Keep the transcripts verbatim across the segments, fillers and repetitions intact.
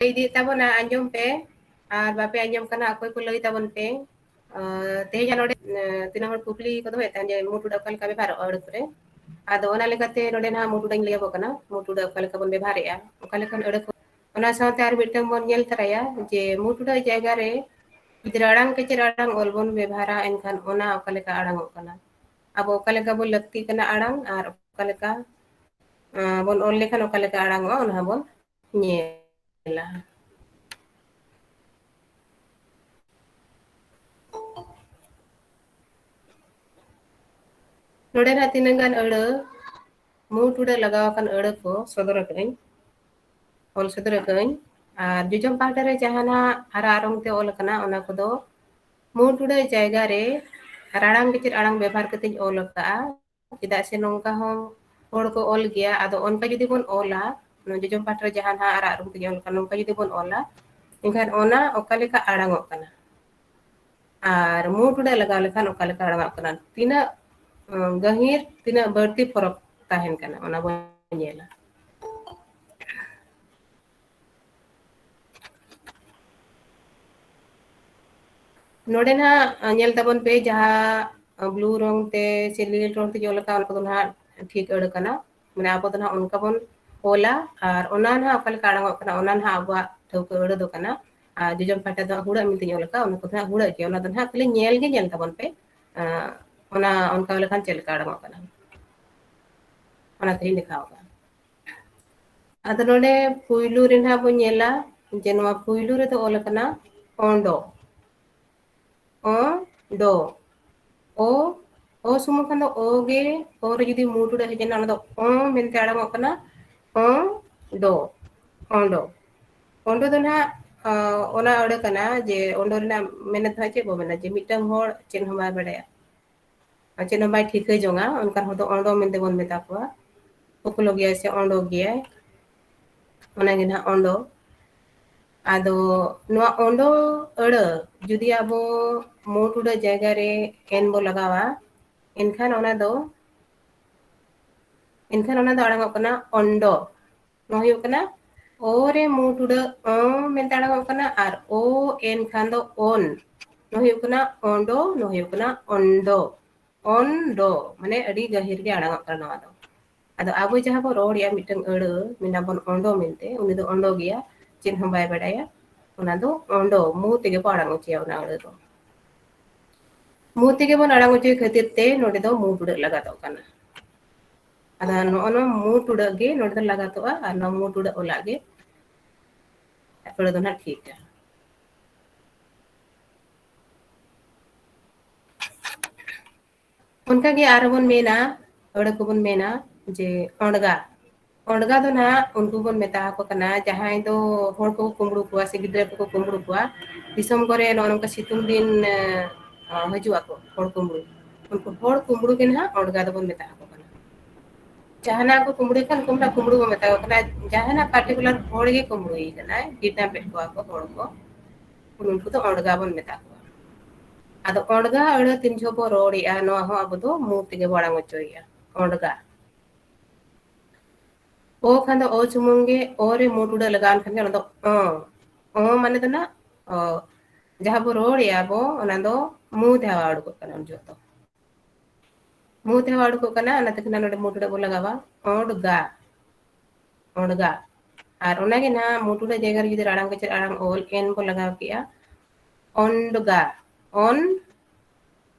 ᱞᱟᱹᱭ ᱤᱫᱤᱭᱮᱫ ᱛᱟᱵᱚᱱᱟ, ᱟᱸᱡᱚᱢ ᱯᱮ᱾ ᱟᱨ ᱵᱟᱯᱮ ᱟᱸᱡᱚᱢ ᱠᱟᱱᱟ, ᱚᱠᱚᱭ ᱠᱚ ᱞᱟᱹᱭ ᱛᱟᱵᱚᱱ ᱯᱮ᱾ ᱟᱨ ᱛᱮᱦᱮᱧᱟᱜ ᱱᱚᱰᱮ, ᱮ, ᱛᱤᱱᱟᱹᱜ ᱦᱚᱲ ᱠᱩᱠᱞᱤ ᱠᱚ ᱫᱚᱦᱚᱭᱮᱫ ᱛᱟᱦᱮᱸᱫ ᱡᱮ ᱢᱩ ᱴᱩᱰᱟᱹᱜ ᱚᱠᱟ ᱞᱮᱠᱟ ᱵᱮᱵᱷᱟᱨᱚᱜᱼᱟ ᱟᱹᱲᱟᱹ ᱠᱚᱨᱮ᱾ ᱟᱫᱚ ᱚᱱᱟ ᱞᱮᱠᱟᱛᱮ ᱱᱚᱰᱮ ᱱᱟᱦᱟᱜ ᱢᱩ ᱴᱩᱰᱟᱹᱧ ᱞᱟᱹᱭ ᱟᱵᱚ ᱠᱟᱱᱟ, ᱢᱩ ᱴᱩᱰᱟᱹᱜ ᱚᱠᱟ ᱞᱮᱠᱟ ᱵᱚᱱ ᱵᱮᱵᱷᱟᱨᱮᱜᱼᱟ, ᱚᱠᱟ ᱞᱮᱠᱟᱱ ᱟᱹᱲᱟᱹ ᱠᱚ᱾ ᱚᱱᱟ ᱥᱟᱶᱛᱮ ᱟᱨ ᱢᱤᱫᱴᱟᱝ ᱵᱚᱱ ᱧᱮᱞ ᱛᱟᱨᱟᱭᱟ ᱡᱮ ᱢᱩ ᱴᱩᱰᱟᱹᱜ ᱡᱟᱭᱜᱟ ᱨᱮ ᱡᱩᱫᱤ ᱨᱟᱲᱟᱝ ᱠᱮᱪᱮᱫ ᱟᱲᱟᱝ ᱚᱞ ᱵᱚᱱ ᱵᱮᱵᱷᱟᱨᱟ, ᱮᱱᱠᱷᱟᱱ ᱚᱱᱟ ᱚᱠᱟ ᱞᱮᱠᱟ ᱟᱲᱟᱝᱚᱜ ᱠᱟᱱᱟ, ᱟᱵᱚ ᱚᱠᱟ ᱞᱮᱠᱟ ᱵᱚᱱ ᱞᱟᱹᱠᱛᱤ ᱠᱟᱱᱟ ᱟᱲᱟᱝ, ᱟᱨ ᱚᱠᱟ ᱞᱮᱠᱟ, ᱟᱸ, ᱵᱚᱱ ᱚᱞ ᱞᱮᱠᱷᱟᱱ ᱚᱠᱟ ᱞᱮᱠᱟ ᱟᱲᱟᱝᱚᱜᱼᱟ, ᱚᱱᱟ ᱦᱚᱸᱵᱚᱱ ᱧᱮᱞᱟ᱾ ᱱᱚᱰᱮ ᱱᱟᱜ ᱛᱤᱱᱟᱹᱜ ᱜᱟᱱ ᱟᱹᱲᱟᱹ, ᱢᱩ ᱴᱩᱰᱟᱹᱜ ᱞᱟᱜᱟᱣ ᱟᱠᱟᱱ ᱟᱹᱲᱟᱹ ᱠᱚ ᱥᱚᱫᱚᱨ ᱟᱠᱟᱫᱟᱹᱧ, ᱚᱞ ᱥᱚᱫᱚᱨ ᱟᱠᱟᱫᱟᱹᱧ᱾ ᱟᱨ ᱡᱚᱡᱚᱢ ᱯᱟᱦᱴᱟ ᱨᱮ ᱡᱟᱦᱟᱸ ᱱᱟᱜ ᱟᱨᱟᱜ ᱨᱚᱝ ᱛᱮ ᱚᱞ ᱟᱠᱟᱱᱟ, ᱚᱱᱟ ᱠᱚᱫᱚ ᱢᱩ ᱴᱩᱰᱟᱹᱜ ᱡᱟᱭᱜᱟ ᱨᱮ ᱨᱟᱲᱟᱝ ᱠᱮᱪᱮᱫ ᱟᱲᱟᱝ ᱵᱮᱵᱷᱟᱨ ᱠᱟᱛᱮᱧ ᱚᱞ ᱟᱠᱟᱫᱼᱟ᱾ ᱪᱮᱫᱟᱜ ᱥᱮ ᱱᱚᱝᱠᱟ ᱦᱚᱸ ᱦᱚᱲ ᱠᱚ ᱚᱞ ᱜᱮᱭᱟ᱾ ᱟᱫᱚ ᱚᱱᱠᱟ ᱡᱩᱫᱤ ᱵᱚᱱ ᱚᱞᱟ, ᱱᱚᱣᱟ ᱡᱚᱡᱚᱢ ᱯᱟᱦᱴᱟ ᱨᱮ ᱡᱟᱦᱟᱸ ᱱᱟᱦᱟᱜ ᱟᱨᱟᱜ ᱨᱚᱝ ᱛᱮᱧ ᱚᱞ ᱠᱟᱱᱟ, ᱱᱚᱝᱠᱟ ᱡᱩᱫᱤ ᱵᱚᱱ ᱚᱞᱟ, ᱮᱱᱠᱷᱟᱱ ᱚᱱᱟ ᱚᱠᱟ ᱞᱮᱠᱟ ᱟᱲᱟᱝᱚᱜ ᱠᱟᱱᱟ ᱟᱨ ᱢᱩ ᱴᱩᱰᱟᱹᱜ ᱞᱟᱜᱟᱣ ᱞᱮᱠᱷᱟᱱ ᱚᱠᱟ ᱞᱮᱠᱟ ᱟᱲᱟᱝᱚᱜ ᱠᱟᱱᱟ, ᱛᱤᱱᱟᱹᱜ, ᱩᱸ, ᱜᱟᱹᱦᱤᱨ, ᱛᱤᱱᱟᱹᱜ ᱵᱟᱹᱲᱛᱤ ᱯᱷᱚᱨᱚᱠ ᱛᱟᱦᱮᱱ ᱠᱟᱱᱟ, ᱚᱱᱟ ᱵᱚᱱ ᱧᱮᱞᱟ᱾ ᱱᱚᱰᱮ ᱱᱟᱦᱟᱜ ᱧᱮᱞ ᱛᱟᱵᱚᱱ ᱯᱮ, ᱡᱟᱦᱟᱸ blue ᱨᱚᱝ ᱛᱮ ᱥᱮ ᱞᱤᱞ ᱨᱚᱝ ᱛᱮ ᱚᱞ ᱟᱠᱟᱱ, ᱚᱱᱟ ᱠᱚᱫᱚ ᱱᱟᱦᱟᱜ ᱴᱷᱤᱠ ᱟᱹᱲᱟᱹ ᱠᱟᱱᱟ᱾ ᱢᱟᱱᱮ ᱟᱵᱚ ᱫᱚ ᱱᱟᱦᱟᱜ ᱚᱱᱠᱟ ᱵᱚᱱ ᱚᱞᱟ, ᱟᱨ ᱚᱱᱟ ᱱᱟᱦᱟᱜ ᱚᱠᱟ ᱞᱮᱠᱟ ᱟᱲᱟᱝᱚᱜ ᱠᱟᱱᱟ, ᱚᱱᱟ ᱱᱟᱦᱟᱜ ᱟᱵᱚᱣᱟᱜ ᱴᱷᱟᱹᱣᱠᱟᱹ ᱟᱹᱲᱟᱹ ᱫᱚ ᱠᱟᱱᱟ᱾ ᱟᱨ ᱡᱚᱡᱚᱢ ᱯᱟᱦᱴᱟ ᱫᱚ ᱦᱩᱲᱟᱹᱜ ᱢᱮᱱᱛᱮᱧ ᱚᱞ ᱟᱠᱟᱫ, ᱚᱱᱟ ᱠᱚᱫᱚ ᱱᱟᱦᱟᱜ ᱦᱩᱲᱟᱹᱜ ᱜᱮᱭᱟ᱾ ᱚᱱᱟ ᱫᱚ ᱱᱟᱦᱟᱜ ᱠᱷᱟᱹᱞᱤ ᱧᱮᱞ ᱜᱮ ᱧᱮᱞ ᱛᱟᱵᱚᱱ ᱯᱮ, ᱟᱸ, ᱚᱱᱟ ᱚᱱᱠᱟ ᱞᱮᱠᱷᱟᱱ ᱪᱮᱫ ᱞᱮᱠᱟ ᱟᱲᱟᱝᱚᱜ ᱠᱟᱱᱟ, ᱚᱱᱟ ᱛᱮᱞᱤᱧ ᱫᱮᱠᱷᱟᱣ ᱟᱠᱟᱫᱼᱟ᱾ ᱟᱫᱚ ᱱᱚᱰᱮ ᱯᱩᱭᱞᱩ ᱨᱮ ᱱᱟᱦᱟᱜ ᱵᱚᱱ ᱧᱮᱞᱟ ᱡᱮ ᱱᱚᱣᱟ ᱯᱩᱭᱞᱩ ᱨᱮᱫᱚ ᱚᱞ ᱟᱠᱟᱱᱟ ᱚᱸᱰᱚ, ᱚᱸᱰᱚ᱾ ᱚ, ᱚ ᱥᱩᱢᱩᱝ ᱠᱷᱟᱱ ᱫᱚ ᱚ ᱜᱮ, ᱚ ᱨᱮ ᱡᱩᱫᱤ ᱢᱩ ᱴᱩᱰᱟᱹᱜ ᱦᱮᱡ ᱮᱱᱟ, ᱚᱱᱟ ᱫᱚ ᱚᱸ ᱢᱮᱱᱛᱮ ᱟᱲᱟᱝᱚᱜ ᱠᱟᱱᱟ, ᱚᱸᱰᱚ, ᱚᱸᱰᱚ᱾ ᱚᱸᱰᱚ ᱫᱚ ᱱᱟᱦᱟᱜ, ᱟᱸ, ᱚᱱᱟ ᱟᱹᱲᱟᱹ ᱠᱟᱱᱟ ᱡᱮ ᱚᱸᱰᱚ ᱨᱮᱱᱟᱜ ᱢᱮᱱᱮᱛ ᱫᱚ ᱦᱟᱸᱜ ᱪᱮᱫ ᱵᱚ ᱢᱮᱱᱟ, ᱡᱮ ᱢᱤᱫᱴᱟᱝ ᱦᱚᱲ ᱪᱮᱫ ᱦᱚᱸ ᱵᱟᱭ ᱵᱟᱲᱟᱭᱟ, ᱟᱨ ᱪᱮᱫ ᱦᱚᱸ ᱵᱟᱭ ᱴᱷᱤᱠᱟᱹ ᱡᱚᱝᱟ, ᱚᱱᱠᱟᱱ ᱦᱚᱲ ᱫᱚ ᱚᱸᱰᱚ ᱢᱮᱱᱛᱮ ᱵᱚᱱ ᱢᱮᱛᱟ ᱠᱚᱣᱟ᱾ ᱯᱚᱠᱞᱚ ᱜᱮᱭᱟᱭ ᱥᱮ ᱚᱸᱰᱚ ᱜᱮᱭᱟᱭ, ᱚᱱᱟᱜᱮ ᱱᱟᱦᱟᱜ ᱚᱸᱰᱚ᱾ ᱟᱫᱚ ᱱᱚᱣᱟ ᱚᱸᱰᱚ ᱟᱹᱲᱟᱹ ᱡᱩᱫᱤ ᱟᱵᱚ ᱢᱩ ᱴᱩᱰᱟᱹᱜ ᱡᱟᱭᱜᱟ ᱨᱮ ᱮᱱ ᱵᱚ ᱞᱟᱜᱟᱣᱟ, ᱮᱱᱠᱷᱟᱱ ᱚᱱᱟ ᱫᱚ, ᱮᱱᱠᱷᱟᱱ ᱚᱱᱟ ᱫᱚ ᱟᱲᱟᱝᱚᱜ ᱠᱟᱱᱟ ᱚᱸᱰᱚ᱾ ᱱᱚᱣᱟ ᱦᱩᱭᱩᱜ ᱠᱟᱱᱟ ᱚ ᱨᱮ ᱢᱩ ᱴᱩᱰᱟᱹᱜ ᱚ ᱢᱮᱱᱛᱮ ᱟᱲᱟᱝᱚᱜ ᱠᱟᱱᱟ, ᱟᱨ ᱳ ᱮᱱ ᱠᱷᱟᱱ ᱫᱚ ᱳᱱ᱾ ᱱᱚᱣᱟ ᱦᱩᱭᱩᱜ ᱠᱟᱱᱟ ᱳᱸᱰᱳ, ᱱᱚᱣᱟ ᱦᱩᱭᱩᱜ ᱠᱟᱱᱟ ᱳᱸᱰᱳ᱾ ᱳᱸᱰᱳ, ᱢᱟᱱᱮ ᱟᱹᱰᱤ ᱜᱟᱹᱦᱤᱨ ᱜᱮ ᱟᱲᱟᱝᱚᱜ ᱠᱟᱱᱟ ᱱᱚᱣᱟ ᱫᱚ᱾ ᱟᱫᱚ ᱟᱵᱚ ᱡᱟᱦᱟᱸ ᱵᱚᱱ ᱨᱚᱲᱮᱜᱼᱟ ᱢᱤᱫᱴᱟᱝ ᱟᱹᱲᱟᱹ, ᱢᱮᱱᱟᱵᱚᱱ ᱳᱸᱰᱳ ᱢᱮᱱᱛᱮ, ᱩᱱᱤ ᱫᱚ ᱳᱸᱰᱳ ᱜᱮᱭᱟ, ᱪᱮᱫ ᱦᱚᱸ ᱵᱟᱭ ᱵᱟᱰᱟᱭᱟ᱾ ᱚᱱᱟ ᱫᱚ ᱳᱸᱰᱳ, ᱢᱩ ᱛᱮᱜᱮ ᱵᱚ ᱟᱲᱟᱝ ᱦᱚᱪᱚᱭᱟ ᱚᱱᱟ ᱟᱹᱲᱟᱹ ᱫᱚ᱾ ᱢᱩ ᱛᱮᱜᱮ ᱵᱚᱱ ᱟᱲᱟᱝ ᱦᱚᱪᱚᱭ ᱠᱷᱟᱹᱛᱤᱨ ᱛᱮ ᱱᱚᱰᱮ ᱫᱚ ᱢᱩ ᱴᱩᱰᱟᱹᱜ ᱞᱟᱜᱟᱛᱚᱜ ᱠᱟᱱᱟ᱾ ᱟᱫᱚ ᱱᱚᱜᱼᱚ ᱱᱚᱣᱟ ᱢᱩ ᱴᱩᱰᱟᱹᱜ ᱜᱮ ᱱᱚᱰᱮ ᱫᱚ ᱞᱟᱜᱟᱛᱚᱜᱼᱟ, ᱟᱨ ᱱᱚᱣᱟ ᱢᱩ ᱴᱩᱰᱟᱹᱜ ᱚᱞᱟᱜ ᱜᱮ ᱟᱹᱲᱟᱹ ᱫᱚ ᱱᱟᱦᱟᱜ ᱴᱷᱤᱠᱟ᱾ ᱚᱱᱠᱟᱜᱮ ᱟᱨᱦᱚᱸ ᱵᱚᱱ ᱢᱮᱱᱟ, ᱟᱹᱲᱟᱹ ᱠᱚᱵᱚᱱ ᱢᱮᱱᱟ ᱡᱮ ᱚᱸᱰᱜᱟ᱾ ᱚᱸᱰᱜᱟ ᱫᱚ ᱱᱟᱦᱟᱜ ᱩᱱᱠᱩ ᱵᱚᱱ ᱢᱮᱛᱟ ᱟᱠᱚ ᱠᱟᱱᱟ, ᱡᱟᱦᱟᱸᱭ ᱫᱚ ᱦᱚᱲ ᱠᱚᱠᱚ ᱠᱩᱢᱵᱽᱲᱩ ᱠᱚᱣᱟ ᱥᱮ ᱜᱤᱫᱽᱨᱟᱹ ᱠᱚᱠᱚ ᱠᱩᱢᱵᱽᱲᱩ ᱠᱚᱣᱟ᱾ ᱫᱤᱥᱚᱢ ᱠᱚᱨᱮ ᱱᱚᱜᱼᱚ ᱱᱚᱝᱠᱟ ᱥᱤᱛᱩᱝ ᱫᱤᱱ, ᱮ, ᱦᱤᱡᱩᱜ ᱟᱠᱚ ᱦᱚᱲ ᱠᱩᱢᱵᱽᱲᱩ᱾ ᱩᱱᱠᱩ ᱦᱚᱲ ᱠᱩᱢᱵᱽᱲᱩ ᱜᱮ ᱱᱟᱦᱟᱜ ᱚᱸᱰᱜᱟ ᱫᱚᱵᱚᱱ ᱢᱮᱛᱟ ᱟᱠᱚ ᱠᱟᱱᱟ᱾ ᱡᱟᱦᱟᱱᱟᱜ ᱠᱚ ᱠᱩᱢᱵᱽᱲᱩᱭ ᱠᱷᱟᱱ ᱩᱱᱠᱩ ᱢᱟ ᱠᱩᱢᱵᱽᱲᱩ ᱵᱚᱱ ᱢᱮᱛᱟ ᱠᱚ ᱠᱟᱱᱟ᱾ ᱡᱟᱦᱟᱱᱟᱜ particular ᱦᱚᱲ ᱜᱮ ᱠᱩᱢᱵᱽᱲᱩᱭᱮ ᱠᱟᱱᱟᱭ, kidnap ᱮᱫ ᱠᱚᱣᱟ ᱠᱚ ᱦᱚᱲ ᱠᱚ, ᱩᱱᱠᱩ ᱫᱚ ᱚᱸᱰᱜᱟ ᱵᱚᱱ ᱢᱮᱛᱟ ᱠᱚᱣᱟ᱾ ᱟᱫᱚ ᱚᱸᱰᱜᱟ ᱟᱹᱲᱟᱹ ᱛᱤᱱ ᱡᱚᱦᱚᱜ ᱵᱚ ᱨᱚᱲᱮᱜᱼᱟ, ᱱᱚᱣᱟ ᱦᱚᱸ ᱟᱵᱚ ᱫᱚ ᱢᱩ ᱛᱮᱜᱮ ᱵᱚ ᱟᱲᱟᱝ ᱦᱚᱪᱚᱭᱮᱜᱼᱟ, ᱚᱸᱰᱜᱟ᱾ ᱳ ᱠᱷᱟᱱ ᱫᱚ ᱳ ᱥᱩᱢᱩᱝ ᱜᱮ, ᱳ ᱨᱮ ᱢᱩ ᱴᱩᱰᱟᱹᱜ ᱞᱟᱜᱟᱣ ᱮᱱ ᱠᱷᱟᱱ ᱜᱮ ᱚᱱᱟ ᱫᱚ ᱚᱸ᱾ ᱚᱸ ᱢᱟᱱᱮ ᱫᱚ ᱱᱟᱜ, ᱚ, ᱡᱟᱦᱟᱸ ᱵᱚ ᱨᱚᱲᱮᱜᱼᱟ ᱵᱚ, ᱚᱱᱟ ᱫᱚ ᱢᱩ ᱛᱮ ᱦᱟᱣᱟ ᱩᱰᱩᱠᱚᱜ ᱠᱟᱱᱟ ᱩᱱ ᱡᱚᱦᱚᱜ ᱫᱚ᱾ ᱢᱩ ᱛᱮ ᱦᱟᱣᱟ ᱩᱰᱩᱠᱚᱜ ᱠᱟᱱᱟ, ᱚᱱᱟᱛᱮ ᱠᱷᱟᱱ ᱱᱚᱰᱮ ᱢᱩ ᱴᱩᱰᱟᱹᱜ ᱵᱚ ᱞᱟᱜᱟᱣᱟ, ᱚᱸᱰᱜᱟ, ᱚᱸᱰᱜᱟ᱾ ᱟᱨ ᱚᱱᱟᱜᱮ ᱱᱟᱦᱟᱜ ᱢᱩ ᱴᱩᱰᱟᱹᱜ ᱡᱟᱭᱜᱟ ᱨᱮ ᱡᱩᱫᱤ ᱟᱲᱟᱝ ᱠᱮᱪᱮᱫ ᱟᱲᱟᱝ ᱚᱞ ᱮᱱ ᱵᱚ ᱞᱟᱜᱟᱣ ᱠᱮᱜᱼᱟ, ᱚᱱᱰᱜᱟ, ᱚᱱ,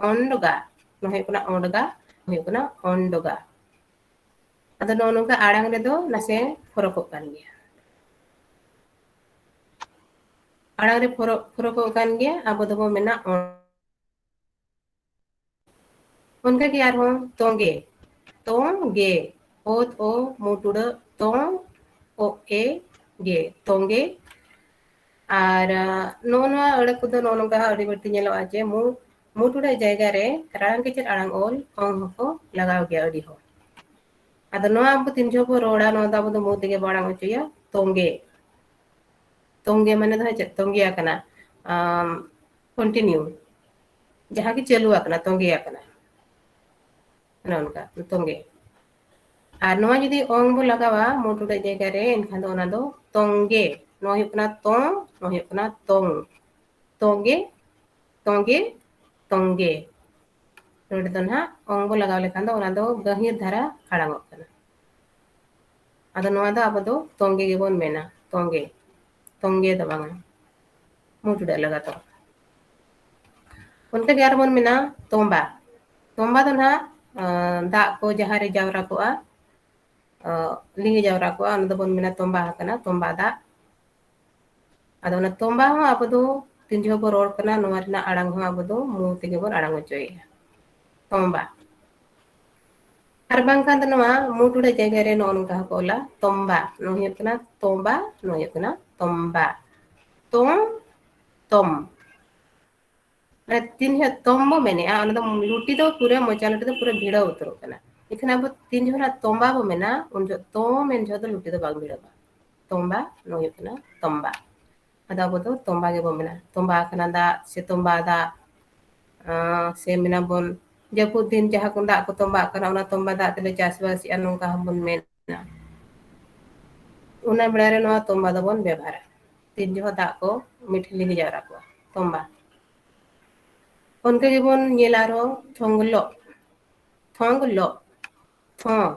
ᱚᱱᱰᱜᱟ᱾ ᱱᱚᱣᱟ ᱦᱩᱭᱩᱜ ᱠᱟᱱᱟ ᱚᱸᱰᱜᱟ, ᱦᱩᱭᱩᱜ ᱠᱟᱱᱟ ᱚᱱᱰᱜᱟ᱾ ᱟᱫᱚ ᱱᱚᱜᱼᱚ ᱱᱚᱝᱠᱟ ᱟᱲᱟᱝ ᱨᱮᱫᱚ ᱱᱟᱥᱮ ᱯᱷᱚᱨᱚᱠᱚᱜ ᱠᱟᱱ ᱜᱮᱭᱟ᱾ ᱟᱲᱟᱝ ᱨᱮ ᱯᱷᱚᱨᱚᱠ, ᱯᱷᱚᱨᱚᱠᱚᱜ ᱠᱟᱱ ᱜᱮᱭᱟ, ᱟᱵᱚ ᱫᱚᱵᱚ ᱢᱮᱱᱟ ᱚᱸ᱾ ᱚᱱᱠᱟ ᱜᱮ ᱟᱨᱦᱚᱸ ᱛᱚᱸᱜᱮ, ᱛᱚᱸᱜᱮ, ᱚᱛ ᱚ ᱢᱩ ᱴᱩᱰᱟᱹᱜ ᱛᱚᱸ, ᱚ ᱮ ᱜᱮ, ᱛᱚᱸᱜᱮ᱾ ᱟᱨ, ᱟ, ᱱᱚᱜᱼᱚ ᱱᱚᱣᱟ ᱟᱹᱲᱟᱹ ᱠᱚᱫᱚ ᱱᱚᱜᱼᱚ ᱱᱚᱝᱠᱟ ᱟᱹᱰᱤ ᱵᱟᱹᱲᱛᱤ ᱧᱮᱞᱚᱜᱼᱟ ᱡᱮ ᱢᱩ, ᱢᱩ ᱴᱩᱰᱟᱹᱜ ᱡᱟᱭᱜᱟ ᱨᱮ ᱟᱲᱟᱝ ᱠᱮᱪᱮᱫ ᱟᱲᱟᱝ ᱚᱞ ᱚᱝ ᱦᱚᱸᱠᱚ ᱞᱟᱜᱟᱣ ᱜᱮᱭᱟ ᱟᱹᱰᱤ ᱦᱚᱲ᱾ ᱟᱫᱚ ᱱᱚᱣᱟ ᱟᱵᱚ ᱛᱤᱱ ᱡᱚᱦᱚᱜ ᱵᱚ ᱨᱚᱲᱟ, ᱱᱚᱣᱟ ᱫᱚ ᱟᱵᱚ ᱫᱚ ᱢᱩ ᱛᱮᱜᱮ ᱵᱚ ᱟᱲᱟᱝ ᱦᱚᱪᱚᱭᱟ, ᱛᱚᱸᱜᱮ᱾ ᱛᱚᱸᱜᱮ ᱢᱟᱱᱮ ᱫᱚ ᱦᱟᱸᱜ ᱪᱮᱫ? ᱛᱚᱸᱜᱮ ᱟᱠᱟᱱᱟ, ᱟᱢ, continue, ᱡᱟᱦᱟᱸ ᱜᱮ ᱪᱟᱹᱞᱩ ᱟᱠᱟᱱᱟ, ᱛᱚᱸᱜᱮ ᱟᱠᱟᱱᱟ, ᱚᱱᱮ ᱚᱱᱠᱟ ᱛᱚᱸᱜᱮ᱾ ᱟᱨ ᱱᱚᱣᱟ ᱡᱩᱫᱤ ᱚᱝ ᱵᱚ ᱞᱟᱜᱟᱣᱟ ᱢᱩ ᱴᱩᱰᱟᱹᱜ ᱡᱟᱭᱜᱟ ᱨᱮ, ᱮᱱᱠᱷᱟᱱ ᱫᱚ ᱚᱱᱟ ᱫᱚ ᱛᱚᱸᱜᱮ, ᱱᱚᱣᱟ ᱦᱩᱭᱩᱜ ᱠᱟᱱᱟ ᱛᱚ, ᱱᱚᱣᱟ ᱦᱩᱭᱩᱜ ᱠᱟᱱᱟ ᱛᱚᱝ᱾ ᱛᱚᱜᱮ, ᱛᱚᱜᱮ, ᱛᱚᱝᱜᱮ᱾ ᱱᱚᱰᱮ ᱫᱚ ᱱᱟᱦᱟᱜ ᱚᱝ ᱵᱚ ᱞᱟᱜᱟᱣ ᱞᱮᱠᱷᱟᱱ ᱫᱚ ᱚᱱᱟ ᱫᱚ ᱜᱟᱹᱦᱤᱨ ᱫᱷᱟᱨᱟ ᱟᱲᱟᱝᱚᱜ ᱠᱟᱱᱟ᱾ ᱟᱫᱚ ᱱᱚᱣᱟ ᱫᱚ ᱟᱵᱚ ᱫᱚ ᱛᱚᱝᱜᱮ ᱜᱮᱵᱚᱱ ᱢᱮᱱᱟ, ᱛᱚᱝᱜᱮ, ᱛᱚᱝᱜᱮ ᱫᱚ ᱵᱟᱝᱟ, ᱢᱩ ᱴᱩᱰᱟᱹᱜ ᱞᱟᱜᱟᱛᱚ᱾ ᱚᱱᱠᱟ ᱜᱮ ᱟᱨᱵᱚᱱ ᱢᱮᱱᱟ ᱛᱚᱸᱵᱟ᱾ ᱛᱚᱸᱵᱟ ᱫᱚ ᱱᱟᱦᱟᱜ, ᱟᱸ, ᱫᱟᱜ ᱠᱚ ᱡᱟᱦᱟᱸ ᱨᱮ ᱡᱟᱣᱨᱟ ᱠᱚᱜᱼᱟ, ᱟᱸ, ᱞᱤᱸᱜᱤ ᱡᱟᱣᱨᱟ ᱠᱚᱜᱼᱟ, ᱚᱱᱟ ᱫᱚᱵᱚᱱ ᱢᱮᱱᱟ ᱛᱚᱸᱵᱟ ᱟᱠᱟᱱᱟ, ᱛᱚᱸᱵᱟ ᱫᱟᱜ᱾ ᱟᱫᱚ ᱚᱱᱟ ᱛᱚᱸᱵᱟ ᱦᱚᱸ ᱟᱵᱚ ᱫᱚ ᱛᱤᱱ ᱡᱚᱦᱚᱜ ᱵᱚᱱ ᱨᱚᱲ ᱠᱟᱱᱟ, ᱱᱚᱣᱟ ᱨᱮᱱᱟᱜ ᱟᱲᱟᱝ ᱦᱚᱸ ᱟᱵᱚ ᱫᱚ ᱢᱩ ᱛᱮᱜᱮ ᱵᱚᱱ ᱟᱲᱟᱝ ᱦᱚᱪᱚᱭᱮᱫᱼᱟ, ᱛᱚᱸᱵᱟ᱾ ᱟᱨ ᱵᱟᱝᱠᱷᱟᱱ ᱫᱚ ᱱᱚᱣᱟ ᱢᱩ ᱴᱩᱰᱟᱹᱜ ᱡᱟᱭᱜᱟ ᱨᱮ ᱱᱚᱜᱼᱚ ᱱᱚᱝᱠᱟ ᱦᱚᱸᱠᱚ ᱚᱞᱟ, ᱛᱚᱢᱵᱟ᱾ ᱱᱚᱣᱟ ᱦᱩᱭᱩᱜ ᱠᱟᱱᱟ ᱛᱚᱸᱵᱟ, ᱱᱚᱣᱟ ᱦᱩᱭᱩᱜ ᱠᱟᱱᱟ ᱛᱚᱢᱵᱟ᱾ ᱛᱚᱢ, ᱛᱚᱢ᱾ ᱢᱟᱱᱮ ᱛᱤᱱ ᱡᱚᱦᱚᱜ ᱛᱚᱢ ᱵᱚ ᱢᱮᱱᱮᱜᱼᱟ, ᱚᱱᱟ ᱫᱚ ᱞᱩᱴᱤ ᱫᱚ ᱯᱩᱨᱟᱹ ᱢᱚᱪᱟ ᱞᱩᱴᱤ ᱫᱚ ᱯᱩᱨᱟᱹ ᱵᱷᱤᱲᱟᱹᱣ ᱩᱛᱟᱹᱨᱚᱜ ᱠᱟᱱᱟ᱾ ᱮᱱᱠᱷᱟᱱ ᱟᱵᱚ ᱛᱤᱱ ᱡᱚᱦᱚᱜ ᱱᱟᱜ ᱛᱚᱢᱵᱟ ᱵᱚ ᱢᱮᱱᱟ, ᱩᱱ ᱡᱚᱦᱚᱜ ᱛᱚ ᱢᱮᱱ ᱡᱚᱦᱚᱜ ᱫᱚ ᱞᱩᱴᱤ ᱫᱚ ᱵᱟᱝ ᱵᱷᱤᱲᱟᱹᱜᱼᱟ᱾ ᱛᱚᱢᱵᱟ, ᱱᱚᱣᱟ ᱦᱩᱭᱩᱜ ᱠᱟᱱᱟ ᱛᱚᱢᱵᱟ᱾ ᱟᱫᱚ ᱟᱵᱚ ᱫᱚ ᱛᱚᱢᱵᱟ ᱜᱮᱵᱚ ᱢᱮᱱᱟ, ᱛᱚᱢᱵᱟ ᱟᱠᱟᱱᱟ ᱫᱟᱜ ᱥᱮ ᱛᱚᱢᱵᱟ ᱫᱟᱜ᱾ ᱟᱸ, ᱥᱮ ᱢᱮᱱᱟᱵᱚᱱ ᱡᱟᱹᱯᱩᱫ ᱫᱤᱱ ᱡᱟᱦᱟᱸ ᱠᱚ ᱫᱟᱜ ᱠᱚ ᱛᱚᱢᱵᱟᱜ ᱠᱟᱱᱟ, ᱚᱱᱟ ᱛᱚᱢᱵᱟ ᱫᱟᱜ ᱛᱮᱞᱮ ᱪᱟᱥᱵᱟᱥᱮᱜᱼᱟ, ᱱᱚᱝᱠᱟ ᱦᱚᱸᱵᱚᱱ ᱢᱮᱱᱟ᱾ ᱚᱱᱟ ᱵᱮᱲᱟ ᱨᱮ ᱱᱚᱣᱟ ᱛᱚᱢᱵᱟ ᱫᱚᱵᱚᱱ ᱵᱮᱵᱷᱟᱨᱟ, ᱛᱤᱱ ᱡᱚᱦᱚᱜ ᱫᱟᱜ ᱠᱚ ᱢᱤᱫ ᱴᱷᱮᱱ ᱞᱤᱸᱜᱤ ᱡᱟᱣᱨᱟ ᱠᱚᱜᱼᱟ, ᱛᱚᱢᱵᱟ᱾ ᱚᱱᱠᱟ ᱜᱮᱵᱚᱱ ᱧᱮᱞᱟ ᱟᱨᱦᱚᱸ ᱛᱷᱚᱝᱞᱚᱜ, ᱛᱷᱚᱝᱞᱚᱜ, ᱛᱷᱚᱸ,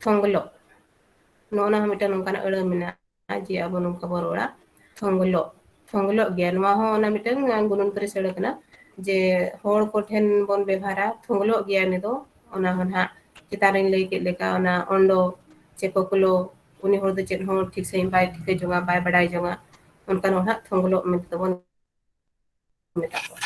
ᱛᱷᱚᱝᱞᱚᱜ᱾ ᱱᱚᱜᱼᱚ ᱱᱟ ᱦᱚᱸ ᱢᱤᱫᱴᱟᱝ ᱱᱚᱝᱠᱟᱱᱟᱜ ᱟᱹᱲᱟᱹ ᱢᱮᱱᱟᱜᱼᱟ ᱡᱮ ᱟᱵᱚ ᱱᱚᱝᱠᱟ ᱵᱚᱱ ᱨᱚᱲᱟ, ᱛᱷᱚᱝᱞᱚᱜ, ᱛᱷᱚᱝᱞᱚᱜ ᱜᱮᱭᱟ᱾ ᱱᱚᱣᱟ ᱦᱚᱸ ᱚᱱᱟ ᱢᱤᱫᱴᱟᱝ ᱜᱩᱱᱟᱹᱱ ᱯᱟᱹᱨᱤᱥ ᱟᱹᱲᱟᱹ ᱠᱟᱱᱟ ᱡᱮ ᱦᱚᱲ ᱠᱚᱴᱷᱮᱱ ᱵᱚᱱ ᱵᱮᱵᱷᱟᱨᱟ, ᱛᱷᱚᱝᱞᱚᱜ ᱜᱮᱭᱟ ᱩᱱᱤ ᱫᱚ᱾ ᱚᱱᱟ ᱦᱚᱸ ᱱᱟᱦᱟᱜ ᱪᱮᱛᱟᱱ ᱨᱤᱧ ᱞᱟᱹᱭ ᱠᱮᱫ ᱞᱮᱠᱟ, ᱚᱱᱟ ᱚᱸᱰᱚ ᱪᱮ ᱠᱚᱠᱞᱚ, ᱩᱱᱤ ᱦᱚᱲ ᱫᱚ ᱪᱮᱫ ᱦᱚᱸ ᱴᱷᱤᱠ ᱥᱟᱺᱦᱤᱡ ᱵᱟᱭ ᱴᱷᱤᱠᱟᱹ ᱡᱚᱝᱟ, ᱵᱟᱭ ᱵᱟᱰᱟᱭ ᱡᱚᱝᱟ, ᱚᱱᱠᱟᱱ ᱦᱚᱲ ᱦᱟᱸᱜ ᱛᱷᱚᱝᱞᱚᱜ ᱢᱮᱱᱛᱮ ᱵᱚᱱ ᱢᱮᱛᱟ ᱠᱚᱣᱟ᱾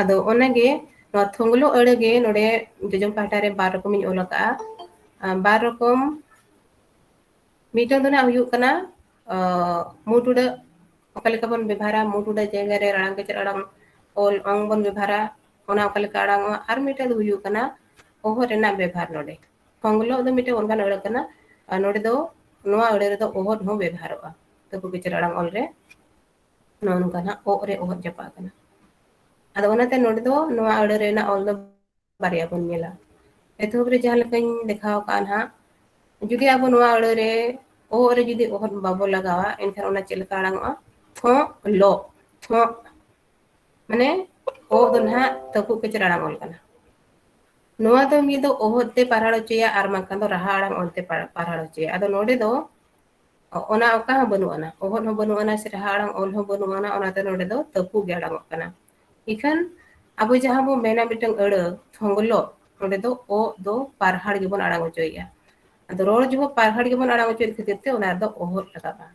ᱟᱫᱚ ᱚᱱᱟᱜᱮ, ᱱᱚᱣᱟ ᱛᱷᱚᱝᱞᱚ ᱟᱹᱲᱟᱹ ᱜᱮ ᱱᱚᱰᱮ ᱡᱚᱡᱚᱢ ᱯᱟᱦᱴᱟ ᱨᱮ ᱵᱟᱨ ᱨᱚᱠᱚᱢᱤᱧ ᱚᱞ ᱟᱠᱟᱜᱼᱟ᱾ ᱟᱨ ᱵᱟᱨ ᱨᱚᱠᱚᱢ, ᱢᱤᱫᱴᱟᱝ ᱫᱚ ᱱᱟᱜ ᱦᱩᱭᱩᱜ ᱠᱟᱱᱟ, ᱟᱸ, ᱢᱩ ᱴᱩᱰᱟᱹᱜ, ᱚᱠᱟ ᱞᱮᱠᱟ ᱵᱚᱱ ᱵᱮᱵᱷᱟᱨᱟ, ᱢᱩ ᱴᱩᱰᱟᱹᱜ ᱡᱟᱭᱜᱟ ᱨᱮ ᱨᱟᱲᱟᱝ ᱠᱮᱪᱮᱫ ᱟᱲᱟᱝ ᱚᱞ ᱚᱝ ᱵᱚᱱ ᱵᱮᱵᱷᱟᱨᱟ, ᱚᱱᱟ ᱚᱠᱟ ᱞᱮᱠᱟ ᱟᱲᱟᱝᱚᱜᱼᱟ᱾ ᱟᱨ ᱢᱤᱫᱴᱟᱝ ᱫᱚ ᱦᱩᱭᱩᱜ ᱠᱟᱱᱟ ᱚᱦᱚᱫ ᱨᱮᱱᱟᱜ ᱵᱮᱵᱷᱟᱨ ᱱᱚᱰᱮ᱾ ᱛᱷᱚᱝᱞᱚᱜ ᱫᱚ ᱢᱤᱫᱴᱟᱝ ᱚᱱᱠᱟᱱ ᱟᱹᱲᱟᱹ ᱠᱟᱱᱟ, ᱟᱨ ᱱᱚᱰᱮ ᱫᱚ ᱱᱚᱣᱟ ᱟᱹᱲᱟᱹ ᱨᱮᱫᱚ ᱚᱦᱚᱫ ᱦᱚᱸ ᱵᱮᱵᱷᱟᱨᱚᱜᱼᱟ᱾ ᱛᱟᱹᱵᱩ ᱠᱮᱪᱮᱫ ᱟᱲᱟᱝ ᱚᱞ ᱨᱮ ᱱᱚᱜᱼᱚ ᱱᱚᱝᱠᱟ ᱱᱟᱜ ᱚᱜ ᱨᱮ ᱚᱦᱚᱫ ᱡᱟᱯᱟᱜ ᱠᱟᱱᱟ᱾ ᱟᱫᱚ ᱚᱱᱟᱛᱮ ᱱᱚᱰᱮ ᱫᱚ ᱱᱚᱣᱟ ᱟᱹᱲᱟᱹ ᱨᱮᱱᱟᱜ ᱚᱞ ᱫᱚ ᱵᱟᱨᱭᱟ ᱵᱚᱱ ᱧᱮᱞᱟ᱾ ᱮᱛᱚᱦᱚᱵ ᱨᱮ ᱡᱟᱦᱟᱸ ᱞᱮᱠᱟᱧ ᱫᱮᱠᱷᱟᱣ ᱟᱠᱟᱫᱼᱟ ᱱᱟᱦᱟᱜ, ᱡᱩᱫᱤ ᱟᱵᱚ ᱱᱚᱣᱟ ᱟᱹᱲᱟᱹ ᱨᱮ ᱚ ᱨᱮ ᱡᱩᱫᱤ ᱚᱦᱚᱫ ᱵᱟᱵᱚ ᱞᱟᱜᱟᱣᱟ, ᱮᱱᱠᱷᱟᱱ ᱚᱱᱟ ᱪᱮᱫ ᱞᱮᱠᱟ ᱟᱲᱟᱝᱚᱜᱼᱟ? ᱛᱷᱚᱸᱜ ᱞᱚᱜ, ᱛᱷᱚᱸᱜ᱾ ᱢᱟᱱᱮ ᱚ ᱫᱚ ᱱᱟᱦᱟᱜ ᱛᱟᱹᱯᱩᱜ ᱠᱮᱪᱮᱨ ᱟᱲᱟᱝ ᱚᱞ ᱠᱟᱱᱟ᱾ ᱱᱚᱣᱟ ᱫᱚ ᱢᱤᱫ ᱫᱚ ᱚᱦᱚᱫ ᱛᱮ ᱯᱟᱨᱦᱟᱲ ᱦᱚᱪᱚᱭᱟ ᱟᱨ ᱵᱟᱝᱠᱷᱟᱱ ᱫᱚ ᱨᱟᱦᱟ ᱟᱲᱟᱝ ᱚᱞ ᱛᱮ ᱯᱟᱨ-, ᱯᱟᱨᱦᱟᱲ ᱦᱚᱪᱚᱭᱟ᱾ ᱟᱫᱚ ᱱᱚᱰᱮ ᱫᱚ ᱚ-, ᱚᱱᱟ ᱚᱠᱟ ᱦᱚᱸ ᱵᱟᱹᱱᱩᱜ ᱟᱱᱟ, ᱚᱦᱚᱫ ᱦᱚᱸ ᱵᱟᱹᱱᱩᱜ ᱟᱱᱟ ᱥᱮ ᱨᱟᱦᱟ ᱟᱲᱟᱝ ᱚᱞ ᱦᱚᱸ ᱵᱟᱹᱱᱩᱜ ᱟᱱᱟ, ᱚᱱᱟᱛᱮ ᱱᱚᱰᱮ ᱫᱚ ᱛᱟᱹᱯᱩᱜ ᱜᱮ ᱟᱲᱟᱝᱚᱜ ᱠᱟᱱᱟ᱾ ᱤᱠᱷᱟᱹᱱ ᱟᱵᱚ ᱡᱟᱦᱟᱸ ᱵᱚ ᱢᱮᱱᱟ ᱢᱤᱫᱴᱟᱝ ᱟᱹᱲᱟᱹ ᱛᱷᱚᱝᱜᱚᱞᱚᱜ, ᱚᱸᱰᱮ ᱫᱚ ᱚ ᱫᱚ ᱯᱟᱨᱦᱟᱲ ᱜᱮᱵᱚᱱ ᱟᱲᱟᱝ ᱦᱚᱪᱚᱭᱮᱫᱼᱟ᱾ ᱟᱫᱚ ᱨᱚᱲ ᱡᱚᱦᱚᱜ ᱯᱟᱨᱦᱟᱲ ᱜᱮᱵᱚᱱ ᱟᱲᱟᱝ ᱦᱚᱪᱚᱭᱮᱫ ᱠᱷᱟᱹᱛᱤᱨ ᱛᱮ ᱚᱱᱟ ᱨᱮᱫᱚ ᱚᱦᱚᱫ ᱞᱟᱜᱟᱜᱼᱟ᱾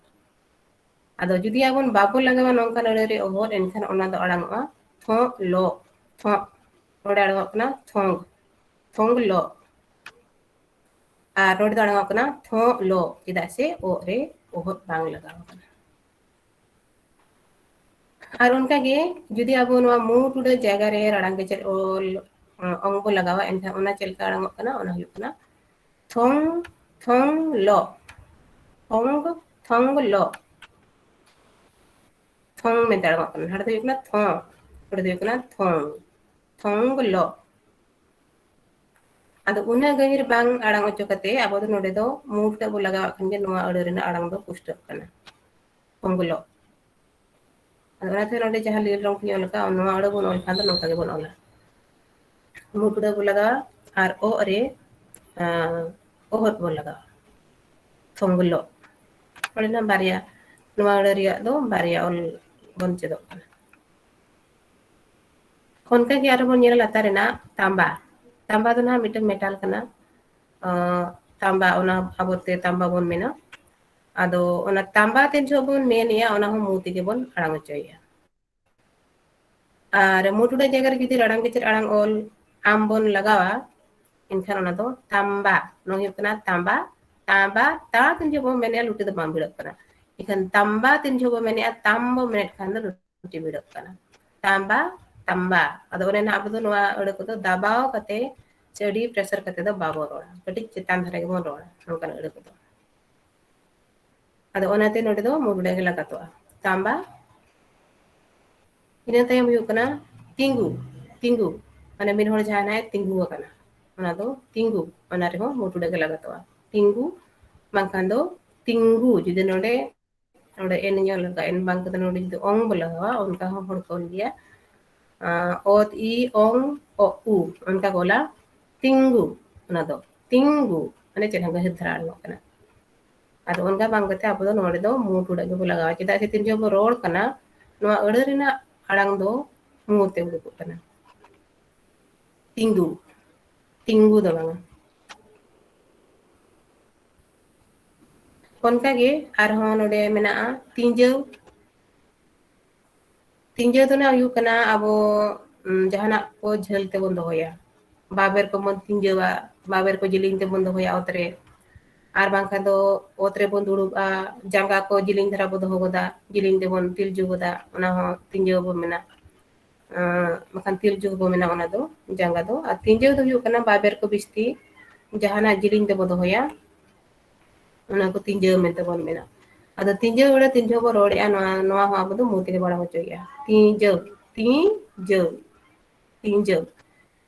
ᱟᱫᱚ ᱡᱩᱫᱤ ᱟᱵᱚᱱ ᱵᱟᱵᱚᱱ ᱞᱟᱜᱟᱣᱟ ᱱᱚᱝᱠᱟᱱ ᱟᱹᱲᱟᱹ ᱨᱮ ᱚᱦᱚᱫ, ᱮᱱᱠᱷᱟᱱ ᱚᱱᱟ ᱫᱚ ᱟᱲᱟᱝᱚᱜᱼᱟ ᱛᱷᱚᱸᱜ ᱞᱚᱜ, ᱛᱷᱚᱸᱜ᱾ ᱱᱚᱰᱮ ᱟᱲᱟᱝᱚᱜ ᱠᱟᱱᱟ ᱛᱷᱚᱝᱜ, ᱛᱷᱚᱝᱜ ᱞᱚᱜ᱾ ᱟᱨ ᱱᱚᱰᱮ ᱫᱚ ᱟᱲᱟᱝᱚᱜ ᱠᱟᱱᱟ ᱛᱷᱚᱸᱜ ᱞᱚᱜ, ᱪᱮᱫᱟᱜ ᱥᱮ ᱚ ᱨᱮ ᱚᱦᱚᱫ ᱵᱟᱝ ᱞᱟᱜᱟᱣ ᱟᱠᱟᱱᱟ᱾ ᱟᱨ ᱚᱱᱠᱟᱜᱮ ᱡᱩᱫᱤ ᱟᱵᱚ ᱱᱚᱣᱟ ᱢᱩ ᱴᱩᱰᱟᱹᱜ ᱡᱟᱭᱜᱟ ᱨᱮ ᱨᱟᱲᱟᱝ ᱠᱮᱪᱮᱫ ᱚᱞ, ᱚᱝ ᱵᱚ ᱞᱟᱜᱟᱣᱟ, ᱮᱱᱠᱷᱟᱱ ᱚᱱᱟ ᱪᱮᱫ ᱞᱮᱠᱟ ᱟᱲᱟᱝᱚᱜ ᱠᱟᱱᱟ? ᱚᱱᱟ ᱦᱩᱭᱩᱜ ᱠᱟᱱᱟ ᱛᱷᱚᱝ, ᱛᱷᱚᱝ ᱞᱚᱜ, ᱚᱝ, ᱛᱷᱚᱝ ᱞᱚᱜ᱾ ᱛᱷᱚᱝ ᱢᱮᱱᱛᱮ ᱟᱲᱟᱝᱚᱜ ᱠᱟᱱᱟ᱾ ᱱᱚᱰᱮ ᱫᱚ ᱦᱩᱭᱩᱜ ᱠᱟᱱᱟ ᱛᱷᱚᱸᱜ, ᱱᱚᱰᱮ ᱫᱚ ᱦᱩᱭᱩᱜ ᱠᱟᱱᱟ ᱛᱷᱚᱝ, ᱛᱷᱚᱝ ᱞᱚᱜ᱾ ᱟᱫᱚ ᱩᱱᱟᱹᱜ ᱜᱟᱹᱦᱤᱨ ᱵᱟᱝ ᱟᱲᱟᱝ ᱦᱚᱪᱚ ᱠᱟᱛᱮ ᱟᱵᱚ ᱫᱚ ᱱᱚᱰᱮ ᱫᱚ ᱢᱩ ᱴᱟᱜ ᱵᱚ ᱞᱟᱜᱟᱣᱟᱜ ᱠᱷᱟᱱ ᱜᱮ ᱱᱚᱣᱟ ᱟᱹᱲᱟᱹ ᱨᱮᱱᱟᱜ ᱟᱲᱟᱝ ᱫᱚ ᱯᱩᱥᱴᱟᱹᱜ ᱠᱟᱱᱟ, ᱚᱝᱜᱚᱞᱚᱜ᱾ ᱟᱫᱚ ᱚᱱᱟᱛᱮ ᱱᱚᱰᱮ ᱡᱟᱦᱟᱸ ᱞᱤᱞ ᱨᱚᱝ ᱛᱤᱧ ᱚᱞ ᱟᱠᱟᱫ, ᱱᱚᱣᱟ ᱟᱹᱲᱟᱹ ᱵᱚᱱ ᱚᱞ ᱠᱷᱟᱱ ᱫᱚ ᱱᱚᱝᱠᱟ ᱜᱮᱵᱚᱱ ᱚᱞᱟ᱾ ᱢᱩ ᱴᱩᱰᱟᱹᱜ ᱵᱚ ᱞᱟᱜᱟᱣᱟ ᱟᱨ ᱚᱜ ᱨᱮ, ᱟᱸ, ᱚᱦᱚᱫ ᱵᱚ ᱞᱟᱜᱟᱣᱟ, ᱛᱷᱚᱝᱜᱚᱞᱚᱜ᱾ ᱚᱸᱰᱮ ᱱᱟᱜ ᱵᱟᱨᱭᱟ, ᱱᱚᱣᱟ ᱟᱹᱲᱟᱹ ᱨᱮᱭᱟᱜ ᱫᱚ ᱵᱟᱨᱭᱟ ᱚᱞ ᱵᱚᱱ ᱪᱮᱫᱚᱜ ᱠᱟᱱᱟ᱾ ᱚᱱᱠᱟ ᱜᱮ ᱟᱨᱦᱚᱸ ᱵᱚᱱ ᱧᱮᱞᱟ ᱞᱟᱛᱟᱨ ᱨᱮᱱᱟᱜ ᱛᱟᱢᱵᱟ᱾ ᱛᱟᱢᱵᱟ ᱫᱚ ᱱᱟᱦᱟᱜ ᱢᱤᱫᱴᱟᱝ metal ᱠᱟᱱᱟ᱾ ᱟᱸ, ᱛᱟᱢᱵᱟ, ᱚᱱᱟ ᱟᱵᱚᱛᱮ ᱛᱟᱢᱵᱟ ᱵᱚᱱ ᱢᱮᱱᱟ᱾ ᱟᱫᱚ ᱚᱱᱟ ᱛᱟᱢᱵᱟ ᱛᱤᱱ ᱡᱚᱦᱚᱜ ᱵᱚᱱ ᱢᱮᱱᱮᱜᱼᱟ, ᱚᱱᱟ ᱦᱚᱸ ᱢᱩ ᱛᱮᱜᱮ ᱵᱚᱱ ᱟᱲᱟᱝ ᱦᱚᱪᱚᱭᱮᱜᱼᱟ᱾ ᱟᱨ ᱢᱩ ᱴᱩᱰᱟᱹᱜ ᱡᱟᱭᱜᱟ ᱨᱮ ᱡᱩᱫᱤ ᱨᱟᱲᱟᱝ ᱠᱮᱪᱮᱫ ᱟᱲᱟᱝ ᱚᱞ ᱟᱢ ᱵᱚᱱ ᱞᱟᱜᱟᱣᱟ, ᱮᱱᱠᱷᱟᱱ ᱚᱱᱟ ᱫᱚ ᱛᱟᱢᱵᱟ᱾ ᱱᱚᱣᱟ ᱦᱩᱭᱩᱜ ᱠᱟᱱᱟ ᱛᱟᱢᱵᱟ᱾ ᱛᱟᱢᱵᱟ, ᱛᱟ ᱛᱤᱱ ᱡᱚᱦᱚᱜ ᱵᱚᱱ ᱢᱮᱱᱮᱜᱼᱟ, ᱞᱩᱴᱤ ᱫᱚ ᱵᱟᱝ ᱵᱷᱤᱲᱟᱹᱜ ᱠᱟᱱᱟ᱾ ᱮᱱᱠᱷᱟᱱ ᱛᱟᱢᱵᱟ ᱛᱤᱱ ᱡᱚᱦᱚᱜ ᱵᱚᱱ ᱢᱮᱱᱮᱜᱼᱟ, ᱛᱟᱢ ᱵᱚᱱ ᱢᱮᱱᱮᱫ ᱠᱷᱟᱱ ᱫᱚ ᱞᱩᱴᱤ ᱵᱷᱤᱲᱟᱹᱜ ᱠᱟᱱᱟ᱾ ᱛᱟᱢᱵᱟ, ᱛᱟᱢᱵᱟ᱾ ᱟᱫᱚ ᱚᱱᱮ ᱱᱟᱦᱟᱜ ᱟᱵᱚ ᱫᱚ ᱱᱚᱣᱟ ᱟᱹᱲᱟᱹ ᱠᱚᱫᱚ ᱫᱟᱵᱟᱣ ᱠᱟᱛᱮ ᱥᱮ ᱟᱹᱰᱤ pressure ᱠᱟᱛᱮ ᱫᱚ ᱵᱟᱵᱚ ᱨᱚᱲᱟ, ᱠᱟᱹᱴᱤᱡ ᱪᱮᱛᱟᱱ ᱫᱷᱟᱨᱟ ᱜᱮᱵᱚᱱ ᱨᱚᱲᱟ ᱱᱚᱝᱠᱟᱱ ᱟᱹᱲᱟᱹ ᱠᱚᱫᱚ᱾ ᱟᱫᱚ ᱚᱱᱟᱛᱮ ᱱᱚᱰᱮ ᱫᱚ ᱢᱩ ᱴᱩᱰᱟᱹᱜ ᱜᱮ ᱞᱟᱜᱟᱛᱚᱜᱼᱟ᱾ ᱛᱟᱢᱵᱟ᱾ ᱤᱱᱟᱹ ᱛᱟᱭᱚᱢ ᱦᱩᱭᱩᱜ ᱠᱟᱱᱟ ᱛᱤᱸᱜᱩ, ᱛᱤᱸᱜᱩ᱾ ᱢᱟᱱᱮ ᱢᱤᱫ ᱦᱚᱲ ᱡᱟᱦᱟᱸᱭ ᱱᱟᱦᱟᱜ ᱛᱤᱸᱜᱩ ᱟᱠᱟᱱᱟ, ᱚᱱᱟ ᱫᱚ ᱛᱤᱸᱜᱩ, ᱚᱱᱟ ᱨᱮᱦᱚᱸ ᱢᱩ ᱴᱩᱰᱟᱹᱜ ᱜᱮ ᱞᱟᱜᱟᱛᱚᱜᱼᱟ᱾ ᱛᱤᱸᱜᱩ, ᱵᱟᱝᱠᱷᱟᱱ ᱫᱚ ᱛᱤᱸᱜᱩ᱾ ᱡᱩᱫᱤ ᱱᱚᱰᱮ, ᱱᱚᱰᱮ ᱮᱱ ᱧᱮᱞ ᱞᱟᱜᱟᱜᱼᱟ, ᱮᱱ ᱵᱟᱝ ᱠᱟᱛᱮ ᱱᱚᱰᱮ ᱡᱩᱫᱤ ᱚᱝ ᱵᱚ ᱞᱟᱜᱟᱣᱟ, ᱚᱱᱠᱟ ᱦᱚᱸ ᱦᱚᱲ ᱠᱚ ᱚᱞ ᱜᱮᱭᱟ᱾ ᱟᱸ, ᱚᱛ ᱤ ᱚᱝ ᱚ ᱩ, ᱚᱱᱠᱟ ᱠᱚ ᱚᱞᱟ᱾ ᱛᱤᱸᱜᱩ, ᱚᱱᱟ ᱫᱚ ᱛᱤᱸᱜᱩ, ᱢᱟᱱᱮ ᱪᱮᱫ ᱦᱚᱸ ᱜᱟᱹᱦᱤᱨ ᱫᱷᱟᱨᱟ ᱟᱲᱟᱝᱚᱜ ᱠᱟᱱᱟ᱾ ᱟᱫᱚ ᱚᱱᱠᱟ ᱵᱟᱝ ᱠᱟᱛᱮ ᱟᱵᱚ ᱫᱚ ᱱᱚᱰᱮ ᱫᱚ ᱢᱩ ᱴᱩᱰᱟᱹᱜ ᱜᱮᱵᱚ ᱞᱟᱜᱟᱣᱟ, ᱪᱮᱫᱟᱜ ᱥᱮ ᱛᱤᱱ ᱡᱚᱠᱷᱚᱱ ᱵᱚ ᱨᱚᱲ ᱠᱟᱱᱟ, ᱱᱚᱣᱟ ᱟᱹᱲᱟᱹ ᱨᱮᱱᱟᱜ ᱟᱲᱟᱝ ᱫᱚ ᱢᱩ ᱛᱮ ᱩᱰᱩᱠᱚᱜ ᱠᱟᱱᱟ᱾ ᱛᱤᱸᱜᱩ, ᱛᱤᱸᱜᱩ ᱫᱚ ᱵᱟᱝᱟ᱾ ᱚᱱᱠᱟᱜᱮ ᱟᱨᱦᱚᱸ ᱱᱚᱰᱮ ᱢᱮᱱᱟᱜᱼᱟ ᱛᱤᱸᱡᱟᱹᱣ᱾ ᱛᱤᱸᱡᱟᱹᱣ ᱫᱚ ᱱᱟᱜ ᱦᱩᱭᱩᱜ ᱠᱟᱱᱟ ᱟᱵᱚ, ᱩᱢ, ᱡᱟᱦᱟᱱᱟᱜ ᱠᱚ ᱡᱷᱟᱹᱞ ᱛᱮᱵᱚᱱ ᱫᱚᱦᱚᱭᱟ, ᱵᱟᱵᱮᱨ ᱠᱚᱵᱚᱱ ᱛᱤᱸᱡᱟᱹᱣᱟ, ᱵᱟᱵᱮᱨ ᱠᱚ ᱡᱮᱞᱮᱧ ᱛᱮᱵᱚᱱ ᱫᱚᱦᱚᱭᱟ ᱚᱛ ᱨᱮ, ᱟᱨ ᱵᱟᱝᱠᱷᱟᱱ ᱫᱚ ᱚᱛ ᱨᱮᱵᱚᱱ ᱫᱩᱲᱩᱵᱼᱟ, ᱡᱟᱸᱜᱟ ᱠᱚ ᱡᱮᱞᱮᱧ ᱫᱷᱟᱨᱟ ᱵᱚ ᱫᱚᱦᱚ ᱜᱚᱫᱟ, ᱡᱮᱞᱮᱧ ᱛᱮᱵᱚᱱ ᱛᱤᱞᱡᱩ ᱜᱚᱫᱟ, ᱚᱱᱟ ᱦᱚᱸ ᱛᱤᱸᱡᱟᱹᱣ ᱵᱚᱱ ᱢᱮᱱᱟ᱾ ᱟᱸ, ᱵᱟᱠᱷᱟᱱ ᱛᱤᱞᱡᱩ ᱦᱚᱸᱵᱚ ᱢᱮᱱᱟ ᱚᱱᱟ ᱫᱚ, ᱡᱟᱸᱜᱟ ᱫᱚ᱾ ᱟᱨ ᱛᱤᱸᱡᱟᱹᱣ ᱫᱚ ᱦᱩᱭᱩᱜ ᱠᱟᱱᱟ ᱵᱟᱵᱮᱨ ᱠᱚ ᱵᱤᱥᱛᱤ ᱡᱟᱦᱟᱱᱟᱜ ᱡᱮᱞᱮᱧ ᱛᱮᱵᱚ ᱫᱚᱦᱚᱭᱟ, ᱚᱱᱟ ᱠᱚ ᱛᱤᱸᱡᱟᱹᱣ ᱢᱮᱱᱛᱮ ᱵᱚᱱ ᱢᱮᱱᱟ᱾ ᱟᱫᱚ ᱛᱤᱸᱡᱟᱹᱣ ᱵᱮᱲᱟ ᱛᱤᱱ ᱡᱚᱦᱚᱜ ᱵᱚ ᱨᱚᱲᱮᱜᱼᱟ, ᱱᱚᱣᱟ, ᱱᱚᱣᱟ ᱦᱚᱸ ᱟᱵᱚ ᱫᱚ ᱢᱩ ᱛᱮᱜᱮ ᱵᱚ ᱟᱲᱟᱝ ᱦᱚᱪᱚᱭᱮᱜᱼᱟ᱾ ᱛᱤᱸᱡᱟᱹᱣ, ᱛᱤᱸᱡᱟᱹᱣ, ᱛᱤᱸᱡᱟᱹᱣ,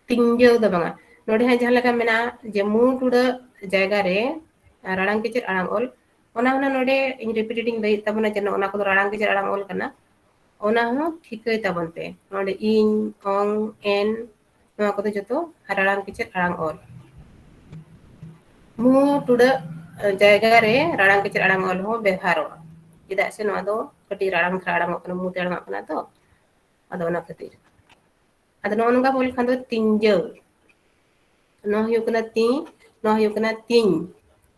ᱛᱤᱸᱡᱟᱹᱣ ᱫᱚ ᱵᱟᱝᱟ᱾ ᱱᱚᱰᱮ ᱦᱟᱸᱜ ᱡᱟᱦᱟᱸ ᱞᱮᱠᱟ ᱢᱮᱱᱟᱜᱼᱟ ᱡᱮ ᱢᱩ ᱴᱩᱰᱟᱹᱜ ᱡᱟᱭᱜᱟ ᱨᱮ ᱨᱟᱲᱟᱝ ᱠᱮᱪᱮᱫ ᱟᱲᱟᱝ ᱚᱞ, ᱚᱱᱟ ᱦᱚᱸ ᱱᱚᱰᱮ ᱤᱧ repeat ᱤᱧ ᱞᱟᱹᱭᱮᱫ ᱛᱟᱵᱚᱱᱟ ᱡᱮ ᱱᱚᱜᱼᱚ ᱱᱟ ᱠᱚᱫᱚ ᱨᱟᱲᱟᱝ ᱠᱮᱪᱮᱫ ᱟᱲᱟᱝ ᱚᱞ ᱠᱟᱱᱟ, ᱚᱱᱟ ᱦᱚᱸ ᱴᱷᱤᱠᱟᱹᱭ ᱛᱟᱵᱚᱱ ᱯᱮ᱾ ᱱᱚᱰᱮ ᱤᱧ, ᱚᱝ, ᱮᱱ, ᱱᱚᱣᱟ ᱠᱚᱫᱚ ᱡᱚᱛᱚ ᱨᱟᱲᱟᱝ ᱠᱮᱪᱮᱫ ᱟᱲᱟᱝ ᱚᱞ᱾ ᱢᱩ ᱴᱩᱰᱟᱹᱜ ᱡᱟᱭᱜᱟ ᱨᱮ ᱨᱟᱲᱟᱝ ᱠᱮᱪᱮᱫ ᱟᱲᱟᱝ ᱚᱞ ᱦᱚᱸ ᱵᱮᱣᱦᱟᱨᱚᱜᱼᱟ, ᱪᱮᱫᱟᱜ ᱥᱮ ᱱᱚᱣᱟ ᱫᱚ ᱠᱟᱹᱴᱤᱡ ᱨᱟᱲᱟᱝ ᱫᱷᱟᱨᱟ ᱟᱲᱟᱝᱚᱜ ᱠᱟᱱᱟ, ᱢᱩ ᱛᱮ ᱟᱲᱟᱝᱚᱜ ᱠᱟᱱᱟ ᱛᱚ, ᱟᱫᱚ ᱚᱱᱟ ᱠᱷᱟᱹᱛᱤᱨ᱾ ᱟᱫᱚ ᱱᱚᱜᱼᱚ ᱱᱚᱝᱠᱟ ᱵᱚᱞ ᱠᱷᱟᱱ ᱫᱚ ᱛᱤᱸᱡᱟᱹᱣ᱾ ᱱᱚᱣᱟ ᱦᱩᱭᱩᱜ ᱠᱟᱱᱟ ᱛᱤ, ᱱᱚᱣᱟ ᱦᱩᱭᱩᱜ ᱠᱟᱱᱟ ᱛᱤᱧ,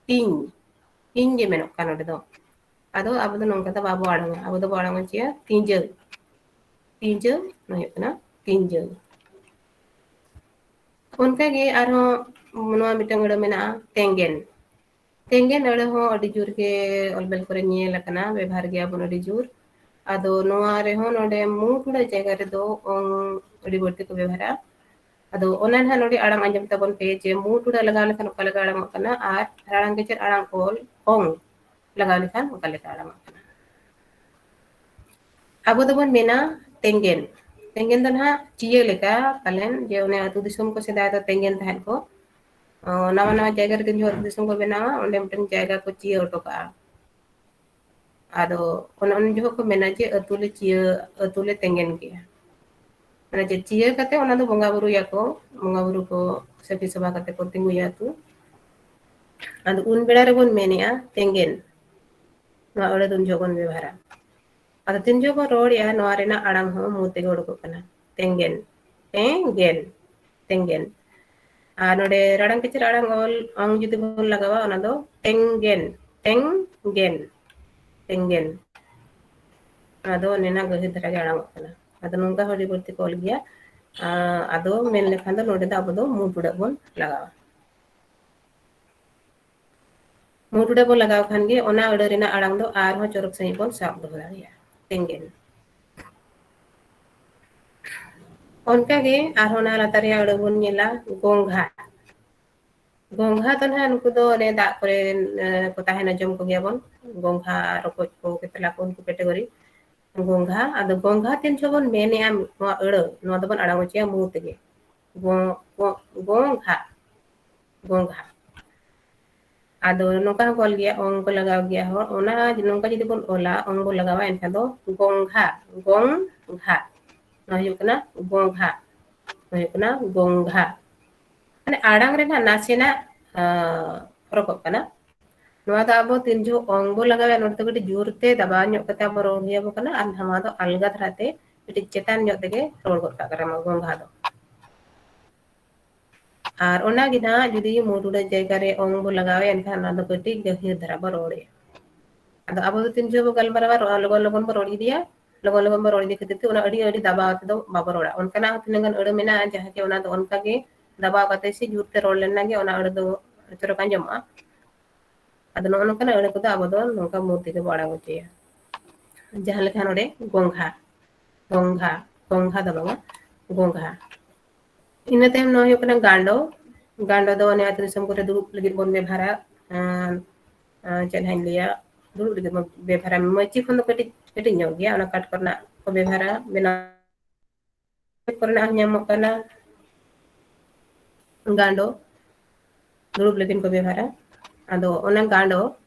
ᱛᱤᱧ, ᱛᱤᱧ ᱜᱮ ᱢᱮᱱᱚᱜ ᱠᱟᱱᱟ ᱱᱚᱰᱮ ᱫᱚ᱾ ᱟᱫᱚ ᱟᱵᱚ ᱫᱚ ᱱᱚᱝᱠᱟ ᱫᱚ ᱵᱟᱵᱚ ᱟᱲᱟᱝᱟ, ᱟᱵᱚ ᱫᱚᱵᱚ ᱟᱲᱟᱝ ᱦᱚᱪᱚᱭᱟ ᱛᱤᱸᱡᱟᱹᱣ, ᱛᱤᱸᱡᱟᱹᱣ, ᱱᱚᱣᱟ ᱦᱩᱭᱩᱜ ᱠᱟᱱᱟ ᱛᱤᱸᱡᱟᱹᱣ᱾ ᱚᱱᱠᱟᱜᱮ ᱟᱨᱦᱚᱸ ᱱᱚᱣᱟ ᱢᱤᱫᱴᱟᱝ ᱟᱹᱲᱟᱹ ᱢᱮᱱᱟᱜᱼᱟ ᱛᱮᱸᱜᱮᱱ᱾ ᱛᱮᱸᱜᱮᱱ ᱟᱹᱲᱟᱹ ᱦᱚᱸ ᱟᱹᱰᱤ ᱡᱳᱨ ᱜᱮ ᱚᱞ ᱵᱮᱞ ᱠᱚᱨᱮ ᱧᱮᱞ ᱟᱠᱟᱱᱟ, ᱵᱮᱵᱷᱟᱨ ᱜᱮᱭᱟᱵᱚᱱ ᱟᱹᱰᱤ ᱡᱳᱨ᱾ ᱟᱫᱚ ᱱᱚᱣᱟ ᱨᱮᱦᱚᱸ ᱱᱚᱰᱮ ᱢᱩ ᱴᱩᱰᱟᱹᱜ ᱡᱟᱭᱜᱟ ᱨᱮᱫᱚ ᱚᱝ ᱟᱹᱰᱤ ᱵᱟᱹᱲᱛᱤ ᱠᱚ ᱵᱮᱵᱷᱟᱨᱟ᱾ ᱟᱫᱚ ᱚᱱᱟ ᱱᱟᱦᱟᱜ ᱱᱚᱰᱮ ᱟᱲᱟᱝ ᱟᱸᱡᱚᱢ ᱛᱟᱵᱚᱱ ᱯᱮ ᱡᱮ ᱢᱩ ᱴᱩᱰᱟᱹᱜ ᱞᱟᱜᱟᱣ ᱞᱮᱠᱷᱟᱱ ᱚᱠᱟ ᱞᱮᱠᱟ ᱟᱲᱟᱝᱚᱜ ᱠᱟᱱᱟ ᱟᱨ ᱨᱟᱲᱟᱝ ᱠᱮᱪᱮᱫ ᱟᱲᱟᱝ ᱚᱞ ᱚᱝ ᱞᱟᱜᱟᱣ ᱞᱮᱠᱷᱟᱱ ᱚᱠᱟ ᱞᱮᱠᱟ ᱟᱲᱟᱝᱚᱜ ᱠᱟᱱᱟ᱾ ᱟᱵᱚ ᱫᱚᱵᱚᱱ ᱢᱮᱱᱟ ᱛᱮᱸᱜᱮᱱ᱾ ᱛᱮᱸᱜᱮᱱ ᱫᱚ ᱱᱟᱦᱟᱜ ᱪᱤᱭᱟᱹ ᱞᱮᱠᱟ ᱯᱟᱞᱮᱱ, ᱡᱮ ᱚᱱᱮ ᱟᱹᱛᱩ ᱫᱤᱥᱚᱢ ᱠᱚ ᱥᱮᱫᱟᱭ ᱫᱚ ᱛᱮᱸᱜᱮᱱ ᱛᱟᱦᱮᱸᱫ ᱠᱚ᱾ ᱱᱟᱣᱟ ᱱᱟᱣᱟ ᱡᱟᱭᱜᱟ ᱨᱮ ᱛᱤᱱ ᱡᱚᱦᱚᱜ ᱫᱤᱥᱚᱢ ᱠᱚ ᱵᱮᱱᱟᱣᱟ, ᱚᱸᱰᱮ ᱢᱤᱫᱴᱮᱱ ᱡᱟᱭᱜᱟ ᱠᱚ ᱪᱤᱭᱟᱹ ᱦᱚᱴᱚ ᱠᱟᱜᱼᱟ᱾ ᱟᱫᱚ ᱚᱱᱮ ᱩᱱ ᱡᱚᱦᱚᱜ ᱠᱚ ᱢᱮᱱᱟ ᱡᱮ ᱟᱹᱛᱩ ᱞᱮ ᱪᱤᱭᱟᱹ, ᱟᱹᱛᱩ ᱞᱮ ᱛᱮᱸᱜᱮᱱ ᱜᱮᱭᱟ᱾ ᱢᱟᱱᱮ ᱪᱮᱫ ᱪᱤᱭᱟᱹ ᱠᱟᱛᱮ ᱚᱱᱟ ᱫᱚ ᱵᱚᱸᱜᱟ ᱵᱩᱨᱩᱭᱟᱠᱚ, ᱵᱚᱸᱜᱟ ᱵᱩᱨᱩ ᱠᱚ ᱥᱟᱹᱠᱷᱤ ᱥᱚᱵᱷᱟ ᱠᱟᱛᱮ ᱠᱚ ᱛᱤᱸᱜᱩᱭᱟ ᱟᱹᱛᱩ᱾ ᱟᱫᱚ ᱩᱱ ᱵᱮᱲᱟ ᱨᱮᱵᱚᱱ ᱢᱮᱱᱮᱜᱼᱟ ᱛᱮᱸᱜᱮᱱ, ᱱᱚᱣᱟ ᱟᱹᱲᱟᱹ ᱫᱚ ᱩᱱ ᱡᱚᱦᱚᱜ ᱵᱚᱱ ᱵᱮᱵᱚᱦᱟᱨᱟ᱾ ᱟᱫᱚ ᱛᱤᱱ ᱡᱚᱦᱚᱜ ᱵᱚᱱ ᱨᱚᱲᱮᱜᱼᱟ, ᱱᱚᱣᱟ ᱨᱮᱱᱟᱜ ᱟᱲᱟᱝ ᱦᱚᱸ ᱢᱩ ᱛᱮᱜᱮ ᱩᱰᱩᱠᱚᱜ ᱠᱟᱱᱟ, ᱛᱮᱸᱜᱮᱱ, ᱛᱮᱸᱜᱮᱱ, ᱛᱮᱸᱜᱮᱱ᱾ ᱟᱨ ᱱᱚᱰᱮ ᱨᱟᱲᱟᱝ ᱠᱤᱪᱨᱤᱡ ᱟᱲᱟᱝ ᱚᱞ ᱚᱝ ᱡᱩᱫᱤ ᱵᱚᱱ ᱞᱟᱜᱟᱣᱟ, ᱚᱱᱟ ᱫᱚ ᱛᱮᱸᱜᱮᱱ, ᱛᱮᱸᱜᱮᱱ, ᱛᱮᱸᱜᱮᱱ᱾ ᱟᱫᱚ ᱚᱱᱮᱱᱟᱜ ᱜᱟᱹᱦᱤᱨ ᱫᱷᱟᱨᱟ ᱜᱮ ᱟᱲᱟᱝᱚᱜ ᱠᱟᱱᱟ᱾ ᱟᱫᱚ ᱱᱚᱝᱠᱟ ᱦᱚᱸ ᱟᱹᱰᱤ ᱵᱟᱹᱲᱛᱤ ᱠᱚ ᱚᱞ ᱜᱮᱭᱟ᱾ ᱟᱸ, ᱟᱫᱚ ᱢᱮᱱ ᱞᱮᱠᱷᱟᱱ ᱫᱚ ᱱᱚᱰᱮ ᱫᱚ ᱟᱵᱚ ᱫᱚ ᱢᱩ ᱴᱩᱰᱟᱹᱜ ᱵᱚᱱ ᱞᱟᱜᱟᱣᱟ᱾ ᱢᱩ ᱴᱩᱰᱟᱹᱜ ᱵᱚᱱ ᱞᱟᱜᱟᱣ ᱠᱷᱟᱱ ᱜᱮ ᱚᱱᱟ ᱟᱹᱲᱟᱹ ᱨᱮᱱᱟᱜ ᱟᱲᱟᱝ ᱫᱚ ᱟᱨᱦᱚᱸ ᱪᱚᱨᱚᱠ ᱥᱟᱺᱦᱤᱡ ᱵᱚᱱ ᱥᱟᱵ ᱫᱚᱦᱚ ᱫᱟᱲᱮᱭᱟᱜᱼᱟ᱾ ᱛᱮᱸᱜᱮᱱ᱾ ᱚᱱᱠᱟᱜᱮ ᱟᱨᱦᱚᱸ ᱚᱱᱟ ᱞᱟᱛᱟᱨ ᱨᱮᱭᱟᱜ ᱟᱹᱲᱟᱹ ᱵᱚᱱ ᱧᱮᱞᱟ, ᱜᱚᱝᱜᱷᱟ᱾ ᱜᱚᱝᱜᱷᱟ ᱫᱚ ᱱᱟᱦᱟᱜ ᱱᱩᱠᱩ ᱫᱚ ᱚᱱᱮ ᱫᱟᱜ ᱠᱚᱨᱮ, ᱮ, ᱠᱚ ᱛᱟᱦᱮᱱᱟ, ᱡᱚᱢ ᱠᱚᱜᱮᱭᱟᱵᱚᱱ᱾ ᱜᱚᱝᱜᱷᱟ, ᱨᱚᱠᱚᱡ ᱠᱚ, ᱠᱟᱛᱞᱟ ᱠᱚ, ᱩᱱᱠᱩ category᱾ ᱜᱚᱝᱜᱷᱟ, ᱟᱫᱚ ᱜᱚᱝᱜᱷᱟ ᱛᱤᱱ ᱡᱚᱦᱚᱜ ᱵᱚᱱ ᱢᱮᱱᱮᱜᱼᱟ, ᱱᱚᱣᱟ ᱟᱹᱲᱟᱹ, ᱱᱚᱣᱟ ᱫᱚᱵᱚᱱ ᱟᱲᱟᱝ ᱦᱚᱪᱚᱭᱟ ᱢᱩ ᱛᱮᱜᱮ᱾ ᱜᱚ-, ᱜᱚ-, ᱜᱚᱝᱜᱷᱟ, ᱜᱚᱝᱜᱷᱟ᱾ ᱟᱫᱚ ᱱᱚᱝᱠᱟ ᱦᱚᱸᱠᱚ ᱚᱞ ᱜᱮᱭᱟ, ᱚᱝ ᱠᱚ ᱞᱟᱜᱟᱣ ᱜᱮᱭᱟ ᱦᱚᱲ᱾ ᱚᱱᱟ ᱱᱚᱝᱠᱟ ᱡᱩᱫᱤ ᱵᱚᱱ ᱚᱞᱟ, ᱚᱝ ᱵᱚᱱ ᱞᱟᱜᱟᱣᱟ, ᱮᱱᱠᱷᱟᱱ ᱫᱚ ᱜᱚᱝᱜᱷᱟ, ᱜᱚᱝᱜᱷᱟ᱾ ᱱᱚᱣᱟ ᱦᱩᱭᱩᱜ ᱠᱟᱱᱟ ᱜᱚᱝᱜᱷᱟ, ᱱᱚᱣᱟ ᱦᱩᱭᱩᱜ ᱠᱟᱱᱟ ᱜᱚᱝᱜᱷᱟ᱾ ᱢᱟᱱᱮ ᱟᱲᱟᱝ ᱨᱮᱱᱟᱜ ᱱᱟᱥᱮᱱᱟᱜ, ᱟᱸ, ᱯᱷᱚᱨᱚᱠᱚᱜ ᱠᱟᱱᱟ᱾ ᱱᱚᱣᱟ ᱫᱚ ᱟᱵᱚ ᱛᱤᱱ ᱡᱚᱦᱚᱜ ᱚᱝ ᱵᱚ ᱞᱟᱜᱟᱣᱟ, ᱱᱚᱰᱮ ᱫᱚ ᱠᱟᱹᱴᱤᱡ ᱡᱳᱨ ᱛᱮ ᱫᱟᱵᱟᱣ ᱧᱚᱜ ᱠᱟᱛᱮ ᱟᱵᱚ ᱨᱚᱲ ᱦᱩᱭ ᱟᱵᱚ ᱠᱟᱱᱟ, ᱟᱨ ᱱᱚᱣᱟ ᱫᱚ ᱟᱞᱜᱟ ᱫᱷᱟᱨᱟ ᱛᱮ ᱠᱟᱹᱴᱤᱡ ᱪᱮᱛᱟᱱ ᱧᱚᱜ ᱛᱮᱜᱮ ᱨᱚᱲ ᱜᱚᱫ ᱠᱟᱜ ᱠᱟᱱᱟ ᱜᱚᱝᱜᱷᱟ ᱫᱚ᱾ ᱟᱨ ᱚᱱᱟ ᱜᱮ ᱱᱟᱦᱟᱜ ᱡᱩᱫᱤ ᱢᱩ ᱴᱩᱰᱟᱹᱜ ᱡᱟᱭᱜᱟ ᱨᱮ ᱚᱝ ᱵᱚ ᱞᱟᱜᱟᱣᱮᱫ, ᱮᱱᱠᱷᱟᱱ ᱚᱱᱟ ᱫᱚ ᱠᱟᱹᱴᱤᱡ ᱜᱟᱹᱦᱤᱨ ᱫᱷᱟᱨᱟ ᱵᱚ ᱨᱚᱲᱮᱫᱼᱟ᱾ ᱟᱫᱚ ᱟᱵᱚ ᱫᱚ ᱛᱤᱱ ᱡᱚᱦᱚᱜ ᱵᱚ ᱜᱟᱞᱢᱟᱨᱟᱣᱟ, ᱨᱚ-, ᱞᱚᱜᱚᱱ ᱞᱚᱜᱚᱱ ᱵᱚ ᱨᱚᱲ ᱤᱫᱤᱭᱟ, ᱞᱚᱜᱚᱱ ᱞᱚᱜᱚᱱ ᱵᱚ ᱨᱚᱲ ᱤᱫᱤ ᱠᱷᱟᱹᱛᱤᱨ ᱛᱮ ᱚᱱᱟ ᱟᱹᱰᱤ, ᱟᱹᱰᱤ ᱫᱟᱵᱟᱣ ᱛᱮᱫᱚ ᱵᱟᱵᱚ ᱨᱚᱲᱟ᱾ ᱚᱱᱠᱟᱱᱟᱜ ᱦᱚᱸ ᱛᱤᱱᱟᱹᱜ ᱜᱟᱱ ᱟᱹᱲᱟᱹ ᱢᱮᱱᱟᱜᱼᱟ, ᱡᱟᱦᱟᱸ ᱜᱮ ᱚᱱᱟ ᱫᱚ ᱚᱱᱠᱟ ᱜᱮ ᱫᱟᱵᱟᱣ ᱠᱟᱛᱮ ᱥᱮ ᱡᱳᱨ ᱛᱮ ᱨᱚᱲ ᱞᱮᱱ ᱜᱮ ᱚᱱᱟ ᱟᱹᱲᱟᱹ ᱫᱚ ᱪᱚᱨᱚᱠ ᱟᱸᱡᱚᱢᱚᱜᱼᱟ᱾ ᱟᱫᱚ ᱱᱚᱜᱼᱚ ᱱᱚᱝᱠᱟᱱᱟᱜ ᱟᱹᱲᱟᱹ ᱠᱚᱫᱚ ᱟᱵᱚ ᱫᱚ ᱱᱚᱝᱠᱟ ᱢᱩ ᱛᱮᱜᱮ ᱵᱚ ᱟᱲᱟᱝ ᱦᱚᱪᱚᱭᱟ᱾ ᱡᱟᱦᱟᱸ ᱞᱮᱠᱟ ᱱᱚᱰᱮ ᱜᱚᱝᱜᱷᱟ, ᱜᱚᱝᱜᱷᱟ, ᱜᱚᱝᱜᱷᱟ ᱫᱚ ᱵᱟᱝᱟ, ᱜᱚᱝᱜᱷᱟ᱾ ᱤᱱᱟᱹ ᱛᱟᱭᱚᱢ ᱱᱚᱣᱟ ᱦᱩᱭᱩᱜ ᱠᱟᱱᱟ ᱜᱟᱸᱰᱚ᱾ ᱜᱟᱸᱰᱚ ᱫᱚ ᱚᱱᱮ ᱟᱹᱛᱩ ᱫᱤᱥᱚᱢ ᱠᱚᱨᱮ ᱫᱩᱲᱩᱵ ᱞᱟᱹᱜᱤᱫ ᱵᱚᱱ ᱵᱮᱵᱷᱟᱨᱟ᱾ ᱟᱸ, ᱟᱸ, ᱪᱮᱫ ᱦᱟᱸᱜ ᱤᱧ ᱞᱟᱹᱭᱟ, ᱫᱩᱲᱩᱵ ᱞᱟᱹᱜᱤᱫ ᱵᱚᱱ ᱵᱮᱵᱷᱟᱨᱟ᱾ ᱢᱟᱹᱪᱤ ᱠᱷᱚᱱ ᱫᱚ ᱠᱟᱹᱴᱤᱡ ᱠᱟᱹᱴᱤᱡ ᱧᱚᱜ ᱜᱮᱭᱟ, ᱚᱱᱟ ᱠᱟᱴ ᱠᱚᱨᱮᱱᱟᱜ ᱠᱚ ᱵᱮᱵᱷᱟᱨᱟ, ᱵᱮᱱᱟᱣ ᱠᱚᱨᱮᱱᱟᱜ ᱦᱚᱸ ᱧᱟᱢᱚᱜ ᱠᱟᱱᱟ᱾ ᱜᱟᱸᱰᱚ, ᱫᱩᱲᱩᱵ ᱞᱟᱹᱜᱤᱫ ᱠᱚ ᱵᱮᱵᱚᱦᱟᱨᱟ᱾ ᱟᱫᱚ ᱚᱱᱟ ᱜᱟᱸᱰᱚ,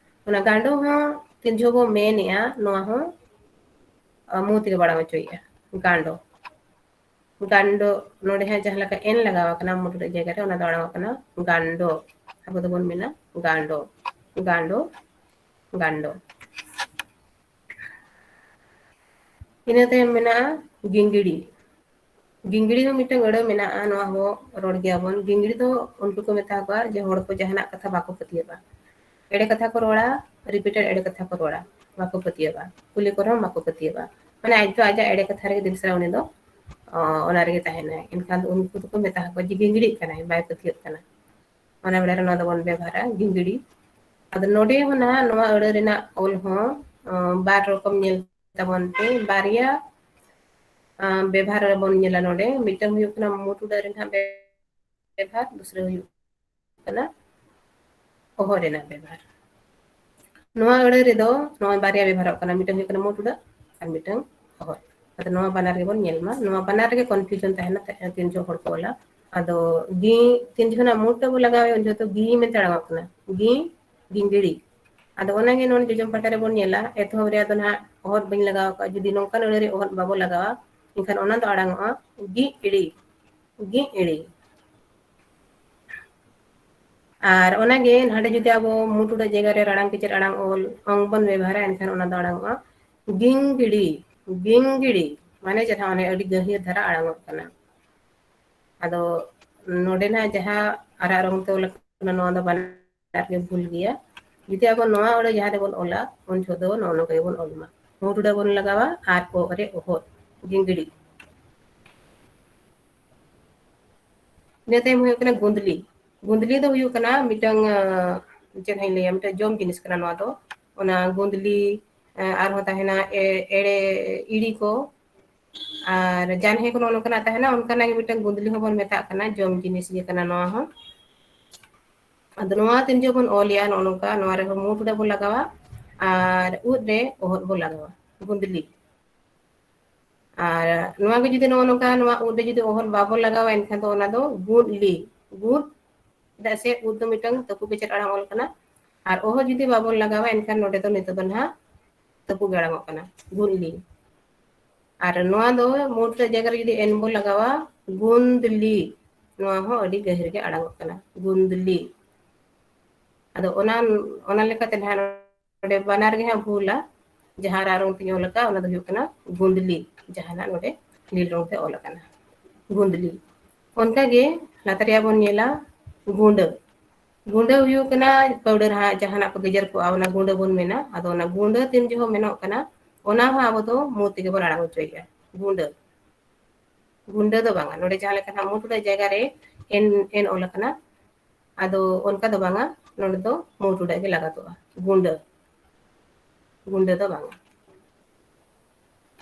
ᱚᱱᱟ ᱜᱟᱸᱰᱚ ᱦᱚᱸ ᱛᱤᱱ ᱡᱚᱦᱚᱜ ᱵᱚ ᱢᱮᱱᱮᱜᱼᱟ, ᱱᱚᱣᱟ ᱦᱚᱸ, ᱟ, ᱢᱩ ᱛᱮᱜᱮ ᱵᱚ ᱟᱲᱟᱝ ᱦᱚᱪᱚᱭᱮᱜᱼᱟ, ᱜᱟᱸᱰᱚ᱾ ᱜᱟᱸᱰᱚ, ᱱᱚᱰᱮ ᱦᱟᱸᱜ ᱡᱟᱦᱟᱸ ᱞᱮᱠᱟ ᱮᱱ ᱞᱟᱜᱟᱣ ᱟᱠᱟᱱᱟ ᱢᱩ ᱴᱩᱰᱟᱹᱜ ᱡᱟᱭᱜᱟ ᱨᱮ, ᱚᱱᱟ ᱫᱚ ᱟᱲᱟᱝ ᱚᱜ ᱠᱟᱱᱟ ᱜᱟᱸᱰᱚ᱾ ᱟᱵᱚ ᱫᱚᱵᱚᱱ ᱢᱮᱱᱟ ᱜᱟᱸᱰᱚ, ᱜᱟᱸᱰᱚ, ᱜᱟᱸᱰᱚ᱾ ᱤᱱᱟᱹ ᱛᱟᱭᱚᱢ ᱢᱮᱱᱟᱜᱼᱟ ᱜᱤᱝᱜᱤᱲᱤ᱾ ᱜᱤᱝᱜᱤᱲᱤ ᱦᱚᱸ ᱢᱤᱫᱴᱟᱝ ᱟᱹᱲᱟᱹ ᱢᱮᱱᱟᱜᱼᱟ, ᱱᱚᱣᱟ ᱦᱚᱸ ᱨᱚᱲ ᱜᱮᱭᱟᱵᱚᱱ᱾ ᱜᱤᱝᱜᱤᱲᱤ ᱫᱚ ᱩᱱᱠᱩ ᱠᱚ ᱢᱮᱛᱟ ᱠᱚᱣᱟ ᱡᱮ ᱦᱚᱲ ᱠᱚ ᱡᱟᱦᱟᱱᱟᱜ ᱠᱟᱛᱷᱟ ᱵᱟᱠᱚ ᱯᱟᱹᱛᱭᱟᱹᱜᱼᱟ, ᱮᱲᱮ ᱠᱟᱛᱷᱟ ᱠᱚ ᱨᱚᱲᱟ, repeated ᱮᱲᱮ ᱠᱟᱛᱷᱟ ᱠᱚ ᱨᱚᱲᱟ, ᱵᱟᱠᱚ ᱯᱟᱹᱛᱭᱟᱹᱜᱼᱟ, ᱠᱩᱞᱤ ᱠᱚ ᱨᱮᱦᱚᱸ ᱵᱟᱠᱚ ᱯᱟᱹᱛᱭᱟᱹᱜᱼᱟ᱾ ᱢᱟᱱᱮ ᱟᱡ ᱫᱚ ᱟᱡᱟᱜ ᱮᱲᱮ ᱠᱟᱛᱷᱟ ᱨᱮᱜᱮ ᱫᱤᱱ ᱥᱟᱨᱟ ᱩᱱᱤ ᱫᱚ, ᱚ, ᱚᱱᱟ ᱨᱮᱜᱮ ᱛᱟᱦᱮᱱᱟᱭ᱾ ᱮᱱᱠᱷᱟᱱ ᱫᱚ ᱩᱱᱠᱩ ᱫᱚᱠᱚ ᱢᱮᱛᱟ ᱠᱚᱣᱟ ᱡᱮ ᱜᱤᱝᱜᱤᱲᱤᱜ ᱠᱟᱱᱟᱭ, ᱵᱟᱭ ᱯᱟᱹᱛᱭᱟᱹᱜ ᱠᱟᱱᱟ᱾ ᱚᱱᱟ ᱵᱮᱲᱟ ᱨᱮ ᱱᱚᱣᱟ ᱫᱚᱵᱚᱱ ᱵᱮᱵᱷᱟᱨᱟ, ᱜᱤᱝᱜᱤᱲᱤ᱾ ᱟᱫᱚ ᱱᱚᱰᱮ ᱦᱚᱸ ᱱᱟᱦᱟᱜ ᱱᱚᱣᱟ ᱟᱹᱲᱟᱹ ᱨᱮᱱᱟᱜ ᱚᱞ ᱦᱚᱸ, ᱚ, ᱵᱟᱨ ᱨᱚᱠᱚᱢ ᱧᱮᱞ ᱛᱟᱵᱚᱱ ᱯᱮ, ᱵᱟᱨᱭᱟ, ᱟ, ᱵᱮᱵᱷᱟᱨ ᱨᱮᱵᱚᱱ ᱧᱮᱞᱟ ᱱᱚᱰᱮ᱾ ᱢᱤᱫᱴᱟᱝ ᱦᱩᱭᱩᱜ ᱠᱟᱱᱟ ᱢᱩ ᱴᱩᱰᱟᱹᱜ ᱨᱮᱱᱟᱜ ᱵᱮᱵᱷᱟᱨ, ᱫᱩᱥᱨᱟᱹ ᱦᱩᱭᱩᱜ ᱠᱟᱱᱟ ᱚᱦᱚᱫ ᱨᱮᱱᱟᱜ ᱵᱮᱵᱷᱟᱨ᱾ ᱱᱚᱣᱟ ᱟᱹᱲᱟᱹ ᱨᱮᱫᱚ ᱱᱚᱣᱟ ᱵᱟᱨᱭᱟ ᱵᱮᱵᱷᱟᱨᱚᱜ ᱠᱟᱱᱟ, ᱢᱤᱫᱴᱟᱝ ᱦᱩᱭᱩᱜ ᱠᱟᱱᱟ ᱢᱩ ᱴᱩᱰᱟᱹᱜ ᱟᱨ ᱢᱤᱫᱴᱟᱝ ᱚᱦᱚᱫ᱾ ᱟᱫᱚ ᱱᱚᱣᱟ ᱵᱟᱱᱟᱨ ᱜᱮᱵᱚᱱ ᱧᱮᱞ ᱢᱟ, ᱱᱚᱣᱟ ᱵᱟᱱᱟᱨ ᱨᱮᱜᱮ confusion ᱛᱟᱦᱮᱱᱟ, ᱛᱤᱱ ᱡᱚᱦᱚᱜ ᱦᱚᱲ ᱠᱚ ᱚᱞᱟ᱾ ᱟᱫᱚ ᱜᱤ, ᱛᱤᱱ ᱡᱚᱦᱚᱜ ᱱᱟᱜ ᱢᱩ ᱴᱩᱰᱟᱹᱜ ᱵᱚ ᱞᱟᱜᱟᱣᱟ, ᱩᱱ ᱡᱚᱦᱚᱜ ᱫᱚ ᱜᱤ ᱢᱮᱱᱛᱮ ᱟᱲᱟᱝᱚᱜ ᱠᱟᱱᱟ, ᱜᱤ, ᱜᱤᱝᱜᱤᱲᱤ᱾ ᱟᱫᱚ ᱚᱱᱟᱜᱮ ᱱᱚᱰᱮ ᱡᱚᱡᱚᱢ ᱯᱟᱦᱴᱟ ᱨᱮᱵᱚᱱ ᱧᱮᱞᱟ, ᱮᱛᱚᱦᱚᱵ ᱨᱮ ᱟᱫᱚ ᱱᱟᱦᱟᱜ ᱚᱦᱚᱫ ᱵᱟᱹᱧ ᱞᱟᱜᱟᱣ ᱟᱠᱟᱫᱼᱟ᱾ ᱡᱩᱫᱤ ᱱᱚᱝᱠᱟᱱ ᱟᱹᱲᱟᱹ ᱨᱮ ᱚᱦᱚᱫ ᱵᱟᱵᱚ ᱞᱟᱜᱟᱣᱟ, ᱮᱱᱠᱷᱟᱱ ᱚᱱᱟ ᱫᱚ ᱟᱲᱟᱝᱚᱜᱼᱟ ᱜᱤ ᱤᱲᱤ, ᱜᱤ ᱤᱲᱤ᱾ ᱟᱨ ᱚᱱᱟᱜᱮ ᱱᱟᱰᱮ ᱡᱩᱫᱤ ᱟᱵᱚ ᱢᱩ ᱴᱩᱰᱟᱹᱜ ᱡᱟᱭᱜᱟ ᱨᱮ ᱨᱟᱲᱟᱝ ᱠᱮᱪᱮᱫ ᱟᱲᱟᱝ ᱚᱞ ᱚᱝ ᱵᱚᱱ ᱵᱮᱵᱚᱦᱟᱨᱟ, ᱮᱱᱠᱷᱟᱱ ᱚᱱᱟ ᱫᱚ ᱟᱲᱟᱝᱚᱜᱼᱟ ᱜᱤᱝᱜᱤᱲᱤ, ᱜᱤᱝᱜᱤᱲᱤ᱾ ᱢᱟᱱᱮ ᱡᱟᱦᱟᱸ ᱚᱱᱮ ᱟᱹᱰᱤ ᱜᱟᱹᱦᱤᱨ ᱫᱷᱟᱨᱟ ᱟᱲᱟᱝᱚᱜ ᱠᱟᱱᱟ᱾ ᱟᱫᱚ ᱱᱚᱰᱮᱱᱟᱜ ᱡᱟᱦᱟᱸ ᱟᱨᱟᱜ ᱨᱚᱝ ᱛᱮ ᱚᱞ ᱟᱠᱟᱱᱟ, ᱱᱚᱣᱟ ᱫᱚ ᱵᱟᱱᱟᱨ ᱜᱮ ᱵᱷᱩᱞ ᱜᱮᱭᱟ᱾ ᱡᱩᱫᱤ ᱟᱵᱚ ᱱᱚᱣᱟ ᱟᱹᱲᱟᱹ ᱡᱟᱦᱟᱸ ᱨᱮᱵᱚᱱ ᱚᱞᱟ, ᱩᱱ ᱡᱚᱦᱚᱜ ᱫᱚ ᱱᱚᱜᱼᱚ ᱱᱚᱝᱠᱟ ᱜᱮᱵᱚᱱ ᱚᱞ ᱢᱟ᱾ ᱢᱩ ᱴᱩᱰᱟᱹᱜ ᱵᱚᱱ ᱞᱟᱜᱟᱣᱟ ᱟᱨ ᱚ ᱨᱮ ᱚᱦᱚᱫ, ᱜᱤᱝᱜᱤᱲᱤ᱾ ᱤᱱᱟᱹ ᱛᱟᱭᱚᱢ ᱦᱩᱭᱩᱜ ᱠᱟᱱᱟ ᱜᱩᱸᱫᱽᱞᱤ᱾ ᱜᱩᱸᱫᱽᱞᱤ ᱫᱚ ᱦᱩᱭᱩᱜ ᱠᱟᱱᱟ ᱢᱤᱫᱴᱟᱝ, ᱟᱸ, ᱪᱮᱫ ᱦᱚᱸᱧ ᱞᱟᱹᱭᱟ, ᱢᱤᱫᱴᱟᱝ ᱡᱚᱢ ᱡᱤᱱᱤᱥ ᱠᱟᱱᱟ ᱱᱚᱣᱟ ᱫᱚ᱾ ᱚᱱᱟ ᱜᱩᱸᱫᱽᱞᱤ, ᱟᱸ, ᱟᱨᱦᱚᱸ ᱛᱟᱦᱮᱱᱟ ᱮ-, ᱮᱲᱮ, ᱤᱲᱤ ᱠᱚ, ᱟᱨ ᱡᱟᱱᱦᱮ ᱠᱚ ᱱᱚᱜᱼᱚ ᱱᱚᱝᱠᱟᱱᱟᱜ ᱛᱟᱦᱮᱱᱟ, ᱚᱱᱠᱟᱱᱟᱜ ᱜᱮ ᱢᱤᱫᱴᱟᱝ ᱜᱩᱸᱫᱽᱞᱤ ᱦᱚᱸᱵᱚᱱ ᱢᱮᱛᱟᱜ ᱠᱟᱱᱟ, ᱡᱚᱢ ᱡᱤᱱᱤᱥ ᱜᱮ ᱠᱟᱱᱟ ᱱᱚᱣᱟ ᱦᱚᱸ᱾ ᱟᱫᱚ ᱱᱚᱣᱟ ᱛᱤᱱ ᱡᱚᱦᱚᱜ ᱵᱚᱱ ᱚᱞᱮᱜᱼᱟ, ᱱᱚᱜᱼᱚ ᱱᱚᱝᱠᱟ, ᱱᱚᱣᱟ ᱨᱮᱦᱚᱸ ᱢᱩ ᱴᱩᱰᱟᱹᱜ ᱵᱚᱱ ᱞᱟᱜᱟᱣᱟ ᱟᱨ ᱩᱫ ᱨᱮ ᱚᱦᱚᱫ ᱵᱚᱱ ᱞᱟᱜᱟᱣᱟ, ᱜᱩᱸᱫᱽᱞᱤ᱾ ᱟᱨ ᱱᱚᱣᱟ ᱜᱮ ᱡᱩᱫᱤ ᱱᱚᱜᱼᱚ ᱱᱚᱝᱠᱟ, ᱱᱚᱣᱟ ᱩᱫ ᱨᱮ ᱡᱩᱫᱤ ᱚᱦᱚᱫ ᱵᱟᱵᱚᱱ ᱞᱟᱜᱟᱣᱟ, ᱮᱱᱠᱷᱟᱱ ᱫᱚ ᱚᱱᱟ ᱫᱚ ᱜᱩᱸᱫᱽᱞᱤ, ᱜᱩᱸᱫᱽ ᱪᱮᱫᱟᱜ ᱥᱮ ᱩᱫ ᱫᱚ ᱢᱤᱫᱴᱟᱝ ᱛᱟᱹᱯᱩ ᱠᱮᱪᱮᱫ ᱟᱲᱟᱝ ᱚᱞ ᱠᱟᱱᱟ᱾ ᱟᱨ ᱚᱦᱚ ᱡᱩᱫᱤ ᱵᱟᱵᱚᱱ ᱞᱟᱜᱟᱣᱟ, ᱮᱱᱠᱷᱟᱱ ᱱᱚᱰᱮ ᱫᱚ ᱱᱤᱛᱚᱜ ᱫᱚ ᱱᱟᱦᱟᱜ ᱛᱟᱹᱯᱩ ᱜᱮ ᱟᱲᱟᱝᱚᱜ ᱠᱟᱱᱟ, ᱜᱩᱱᱞᱤ᱾ ᱟᱨ ᱱᱚᱣᱟ ᱫᱚ ᱢᱩᱴ ᱨᱮ ᱡᱟᱭᱜᱟ ᱨᱮ ᱡᱩᱫᱤ ᱮᱱ ᱵᱚᱱ ᱞᱟᱜᱟᱣᱟ, ᱜᱩᱱᱫᱞᱤ, ᱱᱚᱣᱟ ᱦᱚᱸ ᱟᱹᱰᱤ ᱜᱟᱹᱦᱤᱨ ᱜᱮ ᱟᱲᱟᱝᱚᱜ ᱠᱟᱱᱟ, ᱜᱩᱱᱫᱞᱤ᱾ ᱟᱫᱚ ᱚᱱᱟ, ᱚᱱᱟ ᱞᱮᱠᱟᱛᱮ ᱱᱟᱦᱟᱜ ᱱᱚᱰᱮ ᱵᱟᱱᱟᱨ ᱜᱮ ᱦᱟᱸᱜ ᱵᱷᱩᱞᱟ᱾ ᱡᱟᱦᱟᱸ ᱨᱟᱜ ᱨᱚᱝ ᱛᱮᱧ ᱚᱞ ᱟᱠᱟᱫ, ᱚᱱᱟ ᱫᱚ ᱦᱩᱭᱩᱜ ᱠᱟᱱᱟ ᱜᱩᱸᱫᱽᱞᱤ, ᱡᱟᱦᱟᱸ ᱱᱟᱜ ᱱᱚᱰᱮ ᱞᱤᱞ ᱨᱚᱝ ᱛᱮ ᱚᱞ ᱟᱠᱟᱱᱟ, ᱜᱩᱸᱫᱽᱞᱤ᱾ ᱚᱱᱠᱟ ᱜᱮ ᱞᱟᱛᱟᱨ ᱨᱮᱭᱟᱜ ᱵᱚᱱ ᱧᱮᱞᱟ ᱜᱩᱸᱰᱟᱹ᱾ ᱜᱩᱸᱰᱟᱹ ᱦᱩᱭᱩᱜ ᱠᱟᱱᱟ powder ᱦᱟᱸᱜ, ᱡᱟᱦᱟᱱᱟᱜ ᱠᱚ ᱜᱮᱡᱮᱨ ᱠᱚᱜᱼᱟ, ᱚᱱᱟ ᱜᱩᱸᱰᱟᱹ ᱵᱚᱱ ᱢᱮᱱᱟ᱾ ᱟᱫᱚ ᱚᱱᱟ ᱜᱩᱸᱰᱟᱹ ᱛᱤᱱ ᱡᱚᱦᱚᱜ ᱢᱮᱱᱚᱜ ᱠᱟᱱᱟ, ᱚᱱᱟ ᱦᱚᱸ ᱟᱵᱚ ᱫᱚ ᱢᱩ ᱛᱮᱜᱮ ᱵᱚᱱ ᱟᱲᱟᱝ ᱦᱚᱪᱚᱭᱮᱫᱼᱟ, ᱜᱩᱸᱰᱟᱹ᱾ ᱜᱩᱸᱰᱟᱹ ᱫᱚ ᱵᱟᱝᱟ, ᱱᱚᱰᱮ ᱡᱟᱦᱟᱸ ᱞᱮᱠᱟ ᱱᱟᱜ ᱢᱩ ᱴᱩᱰᱟᱹᱜ ᱡᱟᱭᱜᱟ ᱨᱮ ᱮᱱ, ᱮᱱ ᱚᱞ ᱟᱠᱟᱱᱟ, ᱟᱫᱚ ᱚᱱᱠᱟ ᱫᱚ ᱵᱟᱝᱟ, ᱱᱚᱰᱮ ᱫᱚ ᱢᱩ ᱴᱩᱰᱟᱹᱜ ᱜᱮ ᱞᱟᱜᱟᱛᱚᱜᱼᱟ, ᱜᱩᱸᱰᱟᱹ, ᱜᱩᱸᱰᱟᱹ ᱫᱚ ᱵᱟᱝᱟ᱾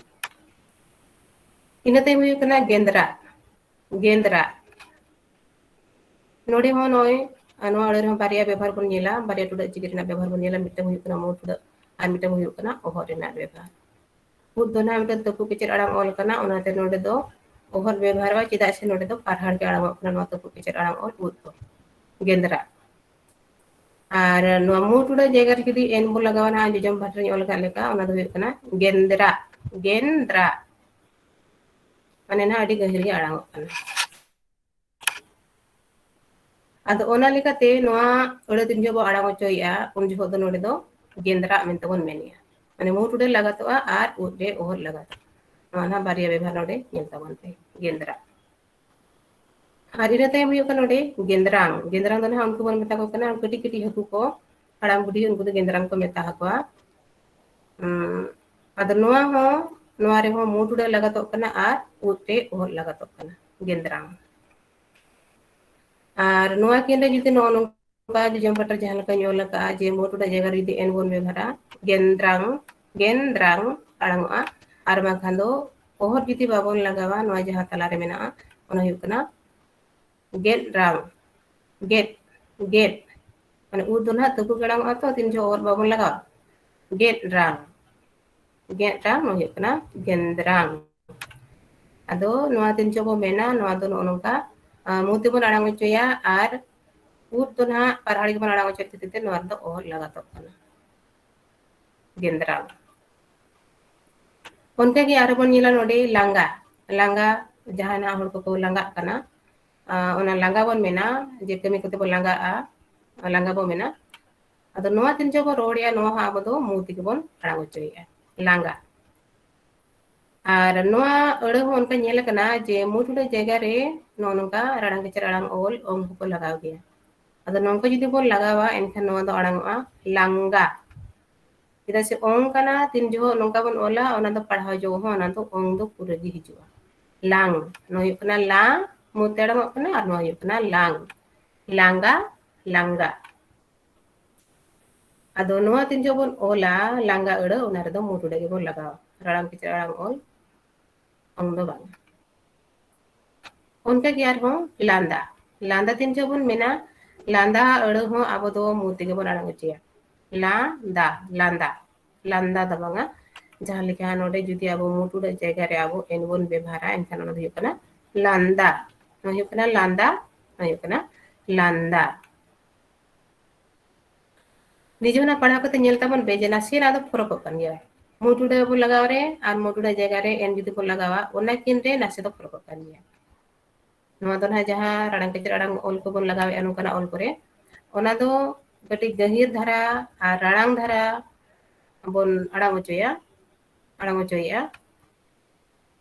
ᱤᱱᱟᱹ ᱛᱟᱭᱚᱢ ᱦᱩᱭᱩᱜ ᱠᱟᱱᱟ ᱜᱮᱸᱫᱽᱨᱟ, ᱜᱮᱸᱫᱽᱨᱟ᱾ ᱱᱚᱰᱮ ᱦᱚᱸ ᱱᱚᱜᱼᱚᱭ, ᱟᱨ ᱱᱚᱣᱟ ᱟᱹᱲᱟᱹ ᱨᱮᱦᱚᱸ ᱵᱟᱨᱭᱟ ᱵᱮᱵᱷᱟᱨ ᱵᱚᱱ ᱧᱮᱞᱟ, ᱵᱟᱨᱭᱟ ᱴᱩᱰᱟᱹᱜ ᱪᱤᱠᱤ ᱨᱮᱱᱟᱜ ᱵᱮᱵᱷᱟᱨ ᱵᱚᱱ ᱧᱮᱞᱟ᱾ ᱢᱤᱫᱴᱟᱝ ᱦᱩᱭᱩᱜ ᱠᱟᱱᱟ ᱢᱩ ᱴᱩᱰᱟᱹᱜ ᱟᱨ ᱢᱤᱫᱴᱟᱝ ᱦᱩᱭᱩᱜ ᱠᱟᱱᱟ ᱚᱦᱚᱫ ᱨᱮᱱᱟᱜ ᱵᱮᱵᱷᱟᱨ᱾ ᱩᱫ ᱫᱚ ᱱᱟᱦᱟᱜ ᱢᱤᱫᱴᱟᱝ ᱛᱟᱹᱯᱩ ᱠᱮᱪᱮᱫ ᱟᱲᱟᱝ ᱚᱞ ᱠᱟᱱᱟ, ᱚᱱᱟᱛᱮ ᱱᱚᱰᱮ ᱫᱚ ᱚᱦᱚᱫ ᱵᱮᱵᱷᱟᱨᱚᱜᱼᱟ, ᱪᱮᱫᱟᱜ ᱥᱮ ᱱᱚᱰᱮ ᱫᱚ ᱯᱟᱨᱦᱟᱲ ᱜᱮ ᱟᱲᱟᱝᱚᱜ ᱠᱟᱱᱟ ᱱᱚᱣᱟ ᱛᱟᱹᱯᱩ ᱠᱮᱪᱮᱫ ᱟᱲᱟᱝ ᱚᱞ ᱩᱫ ᱫᱚ, ᱜᱮᱸᱫᱽᱨᱟ᱾ ᱟᱨ ᱱᱚᱣᱟ ᱢᱩ ᱴᱩᱰᱟᱹᱜ ᱡᱟᱭᱜᱟ ᱨᱮ ᱡᱩᱫᱤ ᱮᱱ ᱵᱚᱱ ᱞᱟᱜᱟᱣᱟ ᱱᱟᱦᱟᱜ, ᱡᱚᱡᱚᱢ ᱯᱟᱦᱴᱟ ᱨᱤᱧ ᱚᱞ ᱟᱠᱟᱫ ᱞᱮᱠᱟ, ᱚᱱᱟ ᱫᱚ ᱦᱩᱭᱩᱜ ᱠᱟᱱᱟ ᱜᱮᱸᱫᱽᱨᱟ, ᱜᱮᱸᱫᱽᱨᱟ᱾ ᱢᱟᱱᱮ ᱱᱟᱦᱟᱜ ᱟᱹᱰᱤ ᱜᱟᱹᱦᱤᱨ ᱜᱮ ᱟᱲᱟᱝᱚᱜ ᱠᱟᱱᱟ᱾ ᱟᱫᱚ ᱚᱱᱟ ᱞᱮᱠᱟᱛᱮ ᱱᱚᱣᱟ ᱟᱹᱲᱟᱹ ᱛᱤᱱ ᱡᱚᱦᱚᱜ ᱵᱚ ᱟᱲᱟᱝ ᱦᱚᱪᱚᱭᱮᱜᱼᱟ, ᱩᱱ ᱡᱚᱦᱚᱜ ᱫᱚ ᱱᱚᱰᱮ ᱫᱚ ᱜᱮᱸᱫᱽᱨᱟᱜ ᱢᱮᱱᱛᱮ ᱵᱚᱱ ᱢᱮᱱᱮᱜᱼᱟ᱾ ᱢᱟᱱᱮ ᱢᱩ ᱴᱩᱰᱟᱹᱜ ᱞᱟᱜᱟᱛᱚᱜᱼᱟ ᱟᱨ ᱩᱫ ᱨᱮ ᱚᱦᱚᱫ ᱞᱟᱜᱟᱛᱚᱜᱼᱟ᱾ ᱱᱚᱣᱟ ᱱᱟᱦᱟᱜ ᱵᱟᱨᱭᱟ ᱵᱮᱵᱷᱟᱨ ᱱᱚᱰᱮ ᱧᱮᱞ ᱛᱟᱵᱚᱱ ᱯᱮ, ᱜᱮᱸᱫᱽᱨᱟᱜ᱾ ᱟᱨ ᱤᱱᱟᱹ ᱛᱟᱭᱚᱢ ᱦᱩᱭᱩᱜ ᱠᱟᱱᱟ ᱱᱚᱰᱮ ᱜᱮᱸᱫᱽᱨᱟᱝ᱾ ᱜᱮᱸᱫᱽᱨᱟᱝ ᱫᱚ ᱱᱟᱦᱟᱜ ᱩᱱᱠᱩ ᱵᱚᱱ ᱢᱮᱛᱟ ᱠᱚ ᱠᱟᱱᱟ ᱠᱟᱹᱴᱤᱡ ᱠᱟᱹᱴᱤᱡ ᱦᱟᱹᱠᱩ ᱠᱚ, ᱦᱟᱲᱟᱢ ᱵᱩᱰᱷᱤ, ᱩᱱᱠᱩ ᱫᱚ ᱜᱮᱸᱫᱽᱨᱟᱝ ᱠᱚ ᱢᱮᱛᱟ ᱟᱠᱚᱣᱟ᱾ ᱩᱸ, ᱟᱫᱚ ᱱᱚᱣᱟ ᱦᱚᱸ, ᱱᱚᱣᱟ ᱨᱮᱦᱚᱸ ᱢᱩ ᱴᱩᱰᱟᱹᱜ ᱞᱟᱜᱟᱛᱚᱜ ᱠᱟᱱᱟ ᱟᱨ ᱩᱫ ᱨᱮ ᱚᱦᱚᱫ ᱞᱟᱜᱟᱛᱚᱜ ᱠᱟᱱᱟ, ᱜᱮᱸᱫᱽᱨᱟᱝ᱾ ᱟᱨ ᱱᱚᱣᱟ ᱠᱤᱱ ᱨᱮ ᱡᱩᱫᱤ ᱱᱚᱜᱼᱚ ᱱᱚᱝᱠᱟ ᱡᱚᱡᱚᱢ ᱯᱟᱦᱴᱟ ᱡᱟᱦᱟᱸ ᱞᱮᱠᱟᱧ ᱚᱞ ᱟᱠᱟᱫᱼᱟ, ᱡᱮ ᱢᱩ ᱴᱩᱰᱟᱹᱜ ᱡᱟᱭᱜᱟ ᱨᱮ ᱡᱩᱫᱤ ᱮᱱ ᱵᱚᱱ ᱵᱮᱵᱷᱟᱨᱟ, ᱜᱮᱸᱫᱽᱨᱟᱝ, ᱜᱮᱸᱫᱽᱨᱟᱝ ᱟᱲᱟᱝᱚᱜᱼᱟ᱾ ᱟᱨ ᱵᱟᱝᱠᱷᱟᱱ ᱫᱚ ᱚᱦᱚᱫ ᱡᱩᱫᱤ ᱵᱟᱵᱚᱱ ᱞᱟᱜᱟᱣᱟ, ᱱᱚᱣᱟ ᱡᱟᱦᱟᱸ ᱛᱟᱞᱟᱨᱮ ᱢᱮᱱᱟᱜᱼᱟ, ᱚᱱᱟ ᱦᱩᱭᱩᱜ ᱠᱟᱱᱟ ᱜᱮᱫ ᱨᱟᱝ, ᱜᱮᱫ, ᱜᱮᱫ᱾ ᱢᱟᱱᱮ ᱩᱫ ᱫᱚ ᱱᱟᱦᱟᱜ ᱛᱟᱹᱯᱩ ᱜᱮ ᱟᱲᱟᱝᱚᱜᱼᱟ ᱛᱚ, ᱛᱤᱱ ᱡᱚᱦᱚᱜ ᱚᱦᱚᱫ ᱵᱟᱵᱚᱱ ᱞᱟᱜᱟᱣᱟ, ᱜᱮᱫ ᱨᱟᱝ, ᱜᱮᱫ ᱨᱟᱝ, ᱱᱚᱣᱟ ᱦᱩᱭᱩᱜ ᱠᱟᱱᱟ ᱜᱮᱸᱫᱽᱨᱟᱝ᱾ ᱟᱫᱚ ᱱᱚᱣᱟ ᱛᱤᱱ ᱡᱚᱦᱚᱜ ᱵᱚ ᱢᱮᱱᱟ, ᱱᱚᱣᱟ ᱫᱚ ᱱᱚᱜᱼᱚ ᱱᱚᱝᱠᱟ, ᱟᱸ, ᱢᱩ ᱛᱮᱵᱚᱱ ᱟᱲᱟᱝ ᱦᱚᱪᱚᱭᱟ ᱟᱨ ᱩᱫ ᱫᱚ ᱱᱟᱦᱟᱜ ᱯᱟᱨᱦᱟᱲᱤ ᱜᱮᱵᱚᱱ ᱟᱲᱟᱝ ᱚᱪᱚᱭᱮᱫ ᱠᱷᱟᱹᱛᱤᱨ ᱛᱮ ᱱᱚᱣᱟ ᱨᱮᱫᱚ ᱚ ᱞᱟᱜᱟᱛᱚᱜ ᱠᱟᱱᱟ᱾ ᱜᱮᱸᱫᱽᱨᱟᱣ᱾ ᱚᱱᱠᱟᱜᱮ ᱟᱨᱦᱚᱸ ᱵᱚᱱ ᱧᱮᱞᱟ ᱱᱚᱰᱮ ᱞᱟᱸᱜᱟ᱾ ᱞᱟᱸᱜᱟ, ᱡᱟᱦᱟᱸ ᱱᱟᱦᱟᱜ ᱦᱚᱲ ᱠᱚᱠᱚ ᱞᱟᱸᱜᱟᱜ ᱠᱟᱱᱟ, ᱟᱸ, ᱚᱱᱟ ᱞᱟᱸᱜᱟ ᱵᱚᱱ ᱢᱮᱱᱟ, ᱡᱮ ᱠᱟᱹᱢᱤ ᱠᱚᱛᱮ ᱵᱚᱱ ᱞᱟᱸᱜᱟᱜᱼᱟ, ᱞᱟᱸᱜᱟ ᱵᱚᱱ ᱢᱮᱱᱟ᱾ ᱟᱫᱚ ᱱᱚᱣᱟ ᱛᱤᱱ ᱡᱚᱦᱚᱜ ᱵᱚᱱ ᱨᱚᱲᱮᱜᱼᱟ, ᱱᱚᱣᱟ ᱦᱚᱸ ᱟᱵᱚ ᱫᱚ ᱢᱩ ᱛᱮᱜᱮ ᱵᱚᱱ ᱟᱲᱟᱝ ᱚᱪᱚᱭᱮᱜᱼᱟ, ᱞᱟᱸᱜᱟ᱾ ᱟᱨ ᱱᱚᱣᱟ ᱟᱹᱲᱟᱹ ᱦᱚᱸ ᱚᱱᱠᱟ ᱧᱮᱞ ᱟᱠᱟᱱᱟ ᱡᱮ ᱢᱩ ᱴᱩᱰᱟᱹᱜ ᱡᱟᱭᱜᱟ ᱨᱮ ᱱᱚᱜᱼᱚ ᱱᱚᱝᱠᱟ ᱨᱟᱲᱟᱝ ᱠᱮᱪᱟᱨ ᱟᱲᱟᱝ ᱚᱞ ᱚᱝ ᱦᱚᱸᱠᱚ ᱞᱟᱜᱟᱣ ᱜᱮᱭᱟ᱾ ᱟᱫᱚ ᱱᱚᱝᱠᱟ ᱡᱩᱫᱤ ᱵᱚᱱ ᱞᱟᱜᱟᱣᱟ, ᱮᱱᱠᱷᱟᱱ ᱱᱚᱣᱟ ᱫᱚ ᱟᱲᱟᱝᱚᱜᱼᱟ ᱞᱟᱝᱜᱟ᱾ ᱪᱮᱫᱟᱜ ᱥᱮ ᱚᱝ ᱠᱟᱱᱟ, ᱛᱤᱱ ᱡᱚᱦᱚᱜ ᱱᱚᱝᱠᱟ ᱵᱚᱱ ᱚᱞᱟ, ᱚᱱᱟ ᱫᱚ ᱯᱟᱲᱦᱟᱣ ᱡᱚᱦᱚᱜ ᱦᱚᱸ ᱚᱱᱟ ᱫᱚ ᱚᱝ ᱫᱚ ᱯᱩᱨᱟᱹ ᱜᱮ ᱦᱤᱡᱩᱜᱼᱟ᱾ ᱞᱟᱝ, ᱱᱚᱣᱟ ᱦᱩᱭᱩᱜ ᱠᱟᱱᱟ ᱞᱟ, ᱢᱩ ᱛᱮ ᱟᱲᱟᱝᱚᱜ ᱠᱟᱱᱟ, ᱟᱨ ᱱᱚᱣᱟ ᱦᱩᱭᱩᱜ ᱠᱟᱱᱟ ᱞᱟᱝ, ᱞᱟᱸᱜᱟ, ᱞᱟᱝᱜᱟ᱾ ᱟᱫᱚ ᱱᱚᱣᱟ ᱛᱤᱱ ᱡᱚᱦᱚᱜ ᱵᱚᱱ ᱚᱞᱟ, ᱞᱟᱸᱜᱟ ᱟᱹᱲᱟᱹ, ᱚᱱᱟ ᱨᱮᱫᱚ ᱢᱩ ᱴᱩᱰᱟᱹᱜ ᱜᱮᱵᱚᱱ ᱞᱟᱜᱟᱣᱟ, ᱨᱟᱲᱟᱝ ᱠᱮᱪᱟᱨ ᱟᱲᱟᱝ ᱚᱞ, ᱚᱝ ᱫᱚ ᱵᱟᱝ᱾ ᱚᱱᱠᱟ ᱜᱮ ᱟᱨᱦᱚᱸ ᱞᱟᱸᱫᱟ᱾ ᱞᱟᱸᱫᱟ ᱛᱤᱱ ᱡᱚᱦᱚᱜ ᱵᱚᱱ ᱢᱮᱱᱟ, ᱞᱟᱸᱫᱟ ᱟᱹᱲᱟᱹ ᱦᱚᱸ ᱟᱵᱚ ᱫᱚ ᱢᱩ ᱛᱮᱜᱮ ᱵᱚᱱ ᱟᱲᱟᱝ ᱚᱪᱚᱭᱟ᱾ ᱞᱟᱸᱫᱟ, ᱞᱟᱸᱫᱟ, ᱞᱟᱸᱫᱟ ᱫᱚ ᱵᱟᱝᱟ᱾ ᱡᱟᱦᱟᱸ ᱞᱮᱠᱟ ᱱᱚᱰᱮ ᱡᱩᱫᱤ ᱟᱵᱚ ᱢᱩ ᱴᱩᱰᱟᱹᱜ ᱡᱟᱭᱜᱟ ᱨᱮ ᱟᱵᱚ ᱮᱱ ᱵᱚᱱ ᱵᱮᱵᱷᱟᱨᱟ, ᱮᱱᱠᱷᱟᱱ ᱚᱱᱟ ᱫᱚ ᱦᱩᱭᱩᱜ ᱠᱟᱱᱟ ᱞᱟᱸᱫᱟ᱾ ᱱᱚᱣᱟ ᱦᱩᱭᱩᱜ ᱠᱟᱱᱟ ᱞᱟᱸᱫᱟ, ᱱᱚᱣᱟ ᱦᱩᱭᱩᱜ ᱠᱟᱱᱟ ᱞᱟᱸᱫᱟ᱾ ᱱᱤᱡᱮ ᱦᱚᱸ ᱚᱱᱟ ᱯᱟᱲᱦᱟᱣ ᱠᱟᱛᱮ ᱧᱮᱞ ᱛᱟᱵᱚᱱ ᱯᱮ ᱡᱮ ᱱᱟᱥᱮᱱᱟᱜ ᱫᱚ ᱯᱷᱚᱨᱚᱠᱚᱜ ᱠᱟᱱ ᱜᱮᱭᱟ᱾ ᱢᱩ ᱴᱩᱰᱟᱹᱜ ᱵᱚᱱ ᱞᱟᱜᱟᱣ ᱨᱮ ᱟᱨ ᱢᱩ ᱴᱩᱰᱟᱹᱜ ᱡᱟᱭᱜᱟ ᱨᱮ ᱮᱱ ᱡᱩᱫᱤ ᱵᱚᱱ ᱞᱟᱜᱟᱣᱟ, ᱚᱱᱟ ᱠᱤᱱ ᱨᱮ ᱱᱟᱥᱮ ᱫᱚ ᱯᱷᱚᱨᱚᱠᱚᱜ ᱠᱟᱱ ᱜᱮᱭᱟ᱾ ᱱᱚᱣᱟ ᱫᱚ ᱱᱟᱦᱟᱜ ᱡᱟᱦᱟᱸ ᱨᱟᱲᱟᱝ ᱠᱮᱪᱟᱨ ᱟᱲᱟᱝ ᱚᱞ ᱠᱚᱵᱚᱱ ᱞᱟᱜᱟᱣᱮᱫᱼᱟ ᱱᱚᱝᱠᱟᱱᱟᱜ ᱚᱞ ᱠᱚᱨᱮ, ᱚᱱᱟ ᱫᱚ ᱠᱟᱹᱴᱤᱡ ᱜᱟᱹᱦᱤᱨ ᱫᱷᱟᱨᱟ ᱟᱨ ᱨᱟᱲᱟᱝ ᱫᱷᱟᱨᱟ ᱵᱚᱱ ᱟᱲᱟᱝ ᱚᱪᱚᱭᱟ, ᱟᱲᱟᱝ ᱚᱪᱚᱭᱮᱫᱼᱟ᱾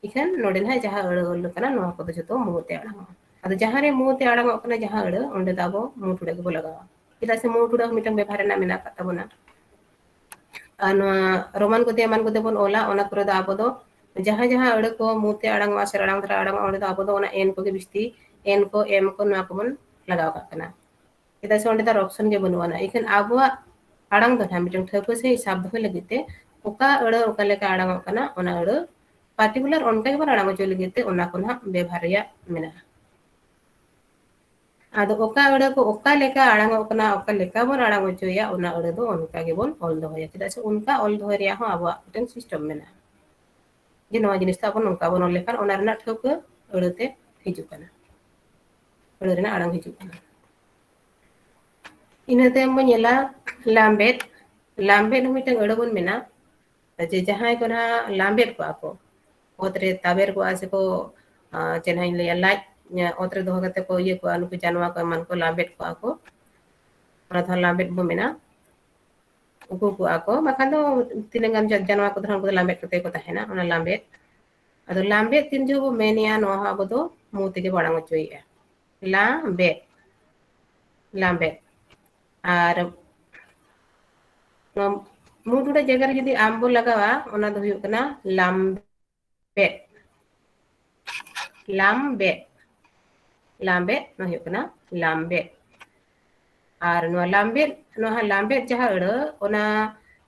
ᱤᱠᱷᱟᱹᱱ ᱱᱚᱰᱮ ᱱᱟᱦᱟᱜ ᱡᱟᱦᱟᱸ ᱟᱹᱲᱟᱹ ᱚᱞ ᱠᱟᱱᱟ, ᱱᱚᱣᱟ ᱠᱚᱫᱚ ᱡᱚᱛᱚ ᱢᱩ ᱛᱮ ᱟᱲᱟᱝᱚᱜᱼᱟ᱾ ᱟᱫᱚ ᱡᱟᱦᱟᱸ ᱨᱮ ᱢᱩ ᱛᱮ ᱟᱲᱟᱝᱚᱜ ᱠᱟᱱᱟ, ᱡᱟᱦᱟᱸ ᱟᱹᱲᱟᱹ, ᱚᱸᱰᱮ ᱫᱚ ᱟᱵᱚ ᱢᱩ ᱴᱩᱰᱟᱹᱜ ᱜᱮᱵᱚ ᱞᱟᱜᱟᱣᱟ᱾ ᱪᱮᱫᱟᱜ ᱥᱮ ᱢᱩ ᱴᱩᱰᱟᱹᱜ ᱦᱚᱸ ᱢᱤᱫᱴᱟᱝ ᱵᱮᱵᱷᱟᱨ ᱨᱮᱱᱟᱜ ᱢᱮᱱᱟᱜ ᱟᱠᱟᱫ ᱛᱟᱵᱚᱱᱟ᱾ ᱟᱨ ᱱᱚᱣᱟ ᱨᱳᱢᱟᱱ ᱠᱚᱛᱮ ᱮᱢᱟᱱ ᱠᱚᱛᱮ ᱵᱚᱱ ᱚᱞᱟ, ᱚᱱᱟ ᱠᱚᱨᱮ ᱫᱚ ᱟᱵᱚ ᱫᱚ ᱡᱟᱦᱟᱸ ᱡᱟᱦᱟᱸ ᱟᱹᱲᱟᱹ ᱠᱚ ᱢᱩ ᱛᱮ ᱟᱲᱟᱝᱚᱜᱼᱟ ᱥᱮ ᱨᱟᱲᱟᱝ ᱫᱷᱟᱨᱟ ᱟᱲᱟᱝᱚᱜᱼᱟ, ᱚᱸᱰᱮ ᱫᱚ ᱟᱵᱚ ᱫᱚ ᱚᱱᱟ ᱮᱱ ᱠᱚᱜᱮ ᱵᱤᱥᱛᱤ, ᱮᱱ ᱠᱚ, ᱮᱢ ᱠᱚ, ᱱᱚᱣᱟ ᱠᱚᱵᱚᱱ ᱞᱟᱜᱟᱣ ᱠᱟᱜ ᱠᱟᱱᱟ᱾ ᱪᱮᱫᱟᱜ ᱥᱮ ᱚᱸᱰᱮ ᱫᱚ ᱟᱨ option ᱜᱮ ᱵᱟᱹᱱᱩᱜ ᱟᱱᱟ᱾ ᱤᱠᱷᱟᱹᱱ ᱟᱵᱚᱣᱟᱜ ᱟᱲᱟᱝ ᱫᱚ ᱱᱟᱦᱟᱜ ᱢᱤᱫᱴᱟᱝ ᱴᱷᱟᱹᱣᱠᱟᱹ ᱥᱟᱺᱦᱤᱡ ᱥᱟᱵ ᱫᱚᱦᱚᱭ ᱞᱟᱹᱜᱤᱫ ᱛᱮ ᱚᱠᱟ ᱟᱹᱲᱟᱹ ᱚᱠᱟ ᱞᱮᱠᱟ ᱟᱲᱟᱝᱚᱜ ᱠᱟᱱᱟ, ᱚᱱᱟ ᱟᱹᱲᱟᱹ particular ᱚᱱᱠᱟ ᱜᱮᱵᱚᱱ ᱟᱲᱟᱝ ᱦᱚᱪᱚᱭ ᱞᱟᱹᱜᱤᱫ ᱛᱮ ᱚᱱᱟ ᱠᱚ ᱱᱟᱦᱟᱜ ᱵᱮᱵᱷᱟᱨ ᱨᱮᱭᱟᱜ ᱢᱮᱱᱟᱜᱼᱟ᱾ ᱟᱫᱚ ᱚᱠᱟ ᱟᱹᱲᱟᱹ ᱠᱚ ᱚᱠᱟ ᱞᱮᱠᱟ ᱟᱲᱟᱝᱚᱜ ᱠᱟᱱᱟ, ᱚᱠᱟ ᱞᱮᱠᱟ ᱵᱚᱱ ᱟᱲᱟᱝ ᱦᱚᱪᱚᱭᱟ, ᱚᱱᱟ ᱟᱹᱲᱟᱹ ᱫᱚ ᱚᱱᱠᱟ ᱜᱮᱵᱚᱱ ᱚᱞ ᱫᱚᱦᱚᱭᱟ᱾ ᱪᱮᱫᱟᱜ ᱥᱮ ᱚᱱᱠᱟ ᱚᱞ ᱫᱚᱦᱚᱭ ᱨᱮᱭᱟᱜ ᱦᱚᱸ ᱟᱵᱚᱣᱟᱜ ᱢᱤᱫᱴᱮᱱ system ᱢᱮᱱᱟᱜᱼᱟ᱾ ᱡᱮ ᱱᱚᱣᱟ ᱡᱤᱱᱤᱥ ᱫᱚ ᱟᱵᱚ ᱱᱚᱝᱠᱟ ᱵᱚᱱ ᱚᱞ ᱞᱮᱠᱷᱟᱱ ᱚᱱᱟ ᱨᱮᱱᱟᱜ ᱴᱷᱟᱹᱣᱠᱟᱹ ᱟᱹᱲᱟᱹ ᱛᱮ ᱦᱤᱡᱩᱜ ᱠᱟᱱᱟ, ᱟᱹᱲᱟᱹ ᱨᱮᱱᱟᱜ ᱟᱲᱟᱝ ᱦᱤᱡᱩᱜ ᱠᱟᱱᱟ᱾ ᱤᱱᱟᱹ ᱛᱟᱭᱚᱢ ᱵᱚᱱ ᱧᱮᱞᱟ ᱞᱟᱢᱵᱮᱫ᱾ ᱞᱟᱢᱵᱮᱫ ᱦᱚᱸ ᱢᱤᱫᱴᱟᱝ ᱟᱹᱲᱟᱹ ᱵᱚᱱ ᱢᱮᱱᱟ, ᱡᱮ ᱡᱟᱦᱟᱸᱭ ᱠᱚ ᱱᱟᱦᱟᱜ ᱞᱟᱢᱵᱮᱫ ᱠᱚᱜᱼᱟ ᱠᱚ, ᱚᱛ ᱨᱮ ᱛᱟᱵᱮᱨ ᱠᱚᱜᱼᱟ ᱥᱮᱠᱚ, ᱟᱸ, ᱪᱮᱫ ᱱᱟᱦᱟᱜ ᱤᱧ ᱞᱟᱹᱭᱟ, ᱞᱟᱡ, ᱚᱛ ᱨᱮ ᱫᱚᱦᱚ ᱠᱟᱛᱮ ᱠᱚ ᱤᱭᱟᱹ ᱠᱚᱜᱼᱟ, ᱱᱩᱠᱩ ᱡᱟᱱᱣᱟ ᱠᱚ ᱮᱢᱟᱱ ᱠᱚ ᱞᱟᱢᱵᱮᱫ ᱠᱚᱜᱼᱟ ᱠᱚ, ᱚᱱᱟ ᱫᱚ ᱞᱟᱢᱵᱮᱫ ᱵᱚ ᱢᱮᱱᱟ᱾ ᱩᱠᱩ ᱠᱚᱜᱼᱟ ᱠᱚ, ᱵᱟᱠᱷᱟᱱ ᱫᱚ ᱛᱤᱱᱟᱹᱜ ᱜᱟᱱ ᱡᱟ-, ᱡᱟᱱᱣᱟ ᱠᱚᱫᱚ ᱱᱟᱦᱟᱜ ᱩᱱᱠᱩ ᱫᱚ ᱞᱟᱢᱵᱮᱫ ᱠᱟᱛᱮ ᱠᱚ ᱛᱟᱦᱮᱱᱟ, ᱚᱱᱟ ᱞᱟᱢᱵᱮᱫ᱾ ᱟᱫᱚ ᱞᱟᱢᱵᱮᱫ ᱛᱤᱱ ᱡᱚᱦᱚᱜ ᱵᱚ ᱢᱮᱱᱮᱜᱼᱟ, ᱱᱚᱣᱟ ᱦᱚᱸ ᱟᱵᱚ ᱫᱚ ᱢᱩ ᱛᱮᱜᱮ ᱵᱚ ᱟᱲᱟᱝ ᱦᱚᱪᱚᱭᱮᱜᱼᱟ᱾ ᱞᱟᱢᱵᱮᱫ, ᱞᱟᱢᱵᱮᱫ᱾ ᱟᱨ ᱱᱚᱣᱟ ᱢᱩ ᱴᱩᱰᱟᱹᱜ ᱡᱟᱭᱜᱟ ᱨᱮ ᱡᱩᱫᱤ ᱟᱢ ᱵᱚ ᱞᱟᱜᱟᱣᱟ, ᱚᱱᱟ ᱫᱚ ᱦᱩᱭᱩᱜ ᱠᱟᱱᱟ ᱞᱟᱢᱵᱮᱫ, ᱞᱟᱢᱵᱮᱫ, ᱞᱟᱢᱵᱮᱫ, ᱱᱚᱣᱟ ᱦᱩᱭᱩᱜ ᱠᱟᱱᱟ ᱞᱟᱢᱵᱮᱫ᱾ ᱟᱨ ᱱᱚᱣᱟ ᱞᱟᱢᱵᱮᱫ, ᱱᱚᱣᱟ ᱦᱟᱸᱜ ᱞᱟᱢᱵᱮᱫ ᱡᱟᱦᱟᱸ ᱟᱹᱲᱟᱹ, ᱚᱱᱟ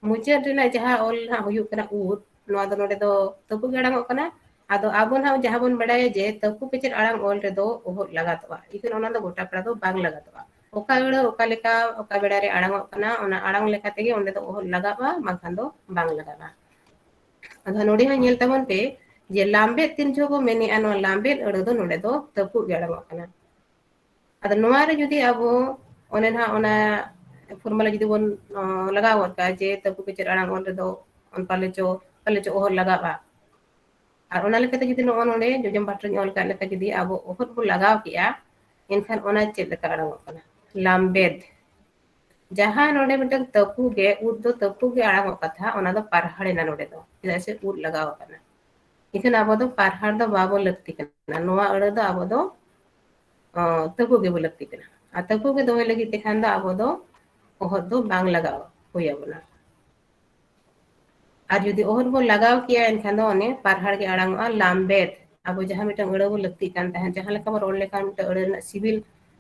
ᱢᱩᱪᱟᱹᱫ ᱨᱮᱱᱟᱜ ᱡᱟᱦᱟᱸ ᱚᱞ ᱦᱟᱸᱜ ᱦᱩᱭᱩᱜ ᱠᱟᱱᱟ ᱩᱫ, ᱱᱚᱣᱟ ᱫᱚ ᱱᱚᱰᱮ ᱫᱚ ᱛᱟᱹᱯᱩ ᱜᱮ ᱟᱲᱟᱝᱚᱜ ᱠᱟᱱᱟ᱾ ᱟᱫᱚ ᱟᱵᱚ ᱱᱟᱦᱟᱜ ᱡᱟᱦᱟᱸ ᱵᱚᱱ ᱵᱟᱲᱟᱭᱟ ᱡᱮ ᱛᱟᱹᱯᱩ ᱠᱮᱪᱮᱫ ᱟᱲᱟᱝ ᱚᱞ ᱨᱮᱫᱚ ᱚᱦᱚᱫ ᱞᱟᱜᱟᱛᱚᱜᱼᱟ, ᱤᱠᱷᱟᱹᱱ ᱚᱱᱟ ᱫᱚ ᱜᱚᱴᱟ ᱯᱟᱲᱟ ᱫᱚ ᱵᱟᱝ ᱞᱟᱜᱟᱛᱚᱜᱼᱟ᱾ ᱚᱠᱟ ᱟᱹᱲᱟᱹ ᱚᱠᱟ ᱞᱮᱠᱟ ᱚᱠᱟ ᱵᱮᱲᱟ ᱨᱮ ᱟᱲᱟᱝᱚᱜ ᱠᱟᱱᱟ, ᱚᱱᱟ ᱟᱲᱟᱝ ᱞᱮᱠᱟ ᱛᱮᱜᱮ ᱚᱸᱰᱮ ᱫᱚ ᱚᱦᱚᱫ ᱞᱟᱜᱟᱜᱼᱟ, ᱵᱟᱝᱠᱷᱟᱱ ᱫᱚ ᱵᱟᱝ ᱞᱟᱜᱟᱜᱼᱟ᱾ ᱟᱫᱚ ᱱᱚᱰᱮ ᱦᱚᱸ ᱧᱮᱞ ᱛᱟᱵᱚᱱ ᱯᱮ ᱡᱮ ᱞᱟᱢᱵᱮᱫ ᱛᱤᱱ ᱡᱚᱦᱚᱜ ᱵᱚ ᱢᱮᱱᱮᱜᱼᱟ, ᱱᱚᱣᱟ ᱞᱟᱢᱵᱮᱫ ᱟᱹᱲᱟᱹ ᱫᱚ ᱱᱚᱰᱮ ᱫᱚ ᱛᱟᱹᱯᱩᱜ ᱜᱮ ᱟᱲᱟᱝᱚᱜ ᱠᱟᱱᱟ᱾ ᱟᱫᱚ ᱱᱚᱣᱟ ᱨᱮ ᱡᱩᱫᱤ ᱟᱵᱚ ᱚᱱᱮ ᱱᱟᱦᱟᱜ ᱚᱱᱟ formula ᱡᱩᱫᱤ ᱵᱚᱱ, ᱚ, ᱞᱟᱜᱟᱣ ᱜᱚᱫ ᱠᱟᱜᱼᱟ ᱡᱮ ᱛᱟᱹᱯᱩ ᱠᱮᱪᱮᱫ ᱟᱲᱟᱝ ᱚᱞ ᱨᱮᱫᱚ ᱯᱟᱞᱮ ᱪᱚ, ᱯᱟᱞᱮ ᱪᱚ ᱚᱦᱚᱫ ᱞᱟᱜᱟᱜᱼᱟ᱾ ᱟᱨ ᱚᱱᱟ ᱞᱮᱠᱟᱛᱮ ᱡᱩᱫᱤ ᱱᱚᱜᱼᱚ ᱱᱚᱰᱮ ᱡᱚᱡᱚᱢ ᱯᱟᱦᱴᱟᱧ ᱚᱞ ᱠᱟᱜ ᱞᱮᱠᱟ ᱡᱩᱫᱤ ᱟᱵᱚ ᱚᱦᱚᱫ ᱵᱚ ᱞᱟᱜᱟᱣ ᱠᱮᱜᱼᱟ, ᱮᱱᱠᱷᱟᱱ ᱚᱱᱟ ᱪᱮᱫ ᱞᱮᱠᱟ ᱟᱲᱟᱝᱚᱜ ᱠᱟᱱᱟ? ᱞᱟᱢᱵᱮᱫ᱾ ᱡᱟᱦᱟᱸ ᱱᱚᱰᱮ ᱢᱤᱫᱴᱟᱝ ᱛᱟᱹᱯᱩ ᱜᱮ, ᱩᱫ ᱫᱚ ᱛᱟᱹᱯᱩ ᱜᱮ ᱟᱲᱟᱝᱚᱜ ᱠᱟᱛᱷᱟ, ᱚᱱᱟ ᱫᱚ ᱯᱟᱨᱦᱟᱲ ᱮᱱᱟ ᱱᱚᱰᱮ ᱫᱚ, ᱪᱮᱫᱟᱜ ᱥᱮ ᱩᱫ ᱞᱟᱜᱟᱣ ᱟᱠᱟᱱᱟ᱾ ᱮᱱᱠᱷᱟᱱ ᱟᱵᱚ ᱫᱚ ᱯᱟᱨᱦᱟᱲ ᱫᱚ ᱵᱟᱵᱚ ᱞᱟᱹᱠᱛᱤ ᱠᱟᱱᱟ, ᱱᱚᱣᱟ ᱟᱹᱲᱟᱹ ᱫᱚ ᱟᱵᱚ ᱫᱚ, ᱚ, ᱛᱟᱹᱯᱩ ᱜᱮᱵᱚ ᱞᱟᱹᱠᱛᱤ ᱠᱟᱱᱟ᱾ ᱟᱨ ᱛᱟᱹᱯᱩ ᱜᱮ ᱫᱚᱦᱚᱭ ᱞᱟᱹᱜᱤᱫ ᱛᱮᱠᱷᱟᱱ ᱫᱚ ᱟᱵᱚ ᱫᱚ ᱚᱦᱚᱫ ᱫᱚ ᱵᱟᱝ ᱞᱟᱜᱟᱣ ᱦᱩᱭ ᱟᱵᱚᱱᱟ᱾ ᱟᱨ ᱡᱩᱫᱤ ᱚᱦᱚᱫ ᱵᱚ ᱞᱟᱜᱟᱣ ᱠᱮᱭᱟ, ᱮᱱᱠᱷᱟᱱ ᱫᱚ ᱚᱱᱮ ᱯᱟᱨᱦᱟᱲ ᱜᱮ ᱟᱲᱟᱝᱚᱜᱼᱟ, ᱞᱟᱢᱵᱮᱫ᱾ ᱟᱵᱚ ᱡᱟᱦᱟᱸ ᱢᱤᱫᱴᱟᱝ ᱟᱹᱲᱟᱹ ᱵᱚ ᱞᱟᱹᱠᱛᱤᱜ ᱠᱟᱱ ᱛᱟᱦᱮᱸᱫ, ᱡᱟᱦᱟᱸ ᱞᱮᱠᱟ ᱵᱚ ᱨᱚᱲ ᱞᱮᱠᱷᱟᱱ ᱢᱤᱫᱴᱟᱝ ᱟᱹᱲᱟᱹ ᱨᱮᱱᱟᱜ ᱥᱤᱵᱤᱞ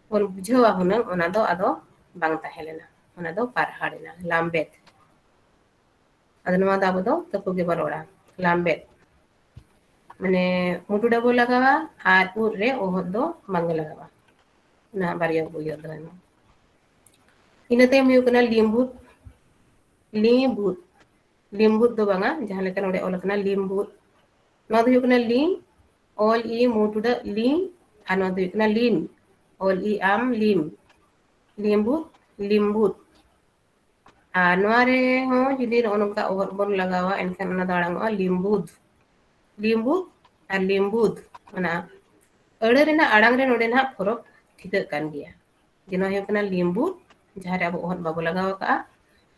ᱵᱚᱱ ᱵᱩᱡᱷᱟᱹᱣᱟ ᱦᱩᱱᱟᱹᱝ, ᱚᱱᱟ ᱫᱚ ᱟᱫᱚ ᱵᱟᱝ ᱛᱟᱦᱮᱸ ᱞᱮᱱᱟ, ᱚᱱᱟ ᱫᱚ ᱯᱟᱨᱦᱟᱲ ᱮᱱᱟ, ᱞᱟᱢᱵᱮᱫ᱾ ᱟᱫᱚ ᱱᱚᱣᱟ ᱫᱚ ᱟᱵᱚ ᱫᱚ ᱛᱟᱹᱯᱩ ᱜᱮᱵᱚ ᱨᱚᱲᱟ, ᱞᱟᱢᱵᱮᱫ᱾ ᱢᱟᱱᱮ ᱢᱩᱴᱩᱰᱟᱹ ᱵᱚ ᱞᱟᱜᱟᱣᱟ ᱟᱨ ᱩᱫ ᱨᱮ ᱚᱦᱚᱫ ᱫᱚ ᱵᱟᱝᱜᱮ ᱞᱟᱜᱟᱜᱼᱟ᱾ ᱚᱱᱟ ᱵᱟᱨᱭᱟ ᱵᱚ ᱩᱭᱦᱟᱹᱨ ᱫᱚᱦᱚᱭ ᱢᱟ᱾ ᱤᱱᱟᱹ ᱛᱟᱭᱚᱢ ᱦᱩᱭᱩᱜ ᱠᱟᱱᱟ ᱞᱤᱢᱵᱩᱫ᱾ ᱞᱤᱵᱩᱫ᱾ ᱞᱤᱵᱩᱫ ᱫᱚ ᱵᱟᱝᱟ, ᱡᱟᱦᱟᱸ ᱞᱮᱠᱟ ᱱᱚᱰᱮ ᱚᱞ ᱟᱠᱟᱱᱟ ᱞᱤᱢᱵᱩᱫ᱾ ᱱᱚᱣᱟ ᱫᱚ ᱦᱩᱭᱩᱜ ᱠᱟᱱᱟ ᱞᱤ, ᱚᱞ ᱤ ᱢᱩ ᱴᱩᱰᱟᱹᱜ ᱞᱤ, ᱟᱨ ᱱᱚᱣᱟ ᱫᱚ ᱦᱩᱭᱩᱜ ᱠᱟᱱᱟ ᱞᱤᱢ, ᱚᱞ ᱤ ᱟᱢ ᱞᱤᱢ᱾ ᱞᱤᱢᱵᱩᱫ᱾ ᱞᱤᱢᱵᱩᱫ᱾ ᱟᱨ ᱱᱚᱣᱟ ᱨᱮᱦᱚᱸ ᱡᱩᱫᱤ ᱱᱚᱜᱼᱚ ᱱᱚᱝᱠᱟ ᱚᱦᱚᱫ ᱵᱚᱱ ᱞᱟᱜᱟᱣᱟ, ᱮᱱᱠᱷᱟᱱ ᱚᱱᱟ ᱫᱚ ᱟᱲᱟᱝᱚᱜᱼᱟ ᱞᱤᱢᱵᱩᱫ᱾ ᱞᱤᱢᱵᱩᱫ ᱟᱨ ᱞᱤᱢᱵᱩᱫ, ᱚᱱᱟ ᱟᱹᱲᱟᱹ ᱨᱮᱱᱟᱜ ᱟᱲᱟᱝ ᱨᱮ ᱱᱚᱰᱮ ᱱᱟᱦᱟᱜ ᱯᱷᱚᱨᱚᱠ ᱴᱷᱤᱠᱟᱹᱜ ᱠᱟᱱ ᱜᱮᱭᱟ᱾ ᱡᱮ ᱱᱚᱣᱟ ᱦᱩᱭᱩᱜ ᱠᱟᱱᱟ ᱞᱤᱢᱵᱩᱫ, ᱡᱟᱦᱟᱸ ᱨᱮ ᱟᱵᱚ ᱚᱦᱚᱫ ᱵᱟᱵᱚ ᱞᱟᱜᱟᱣ ᱠᱟᱜᱼᱟ,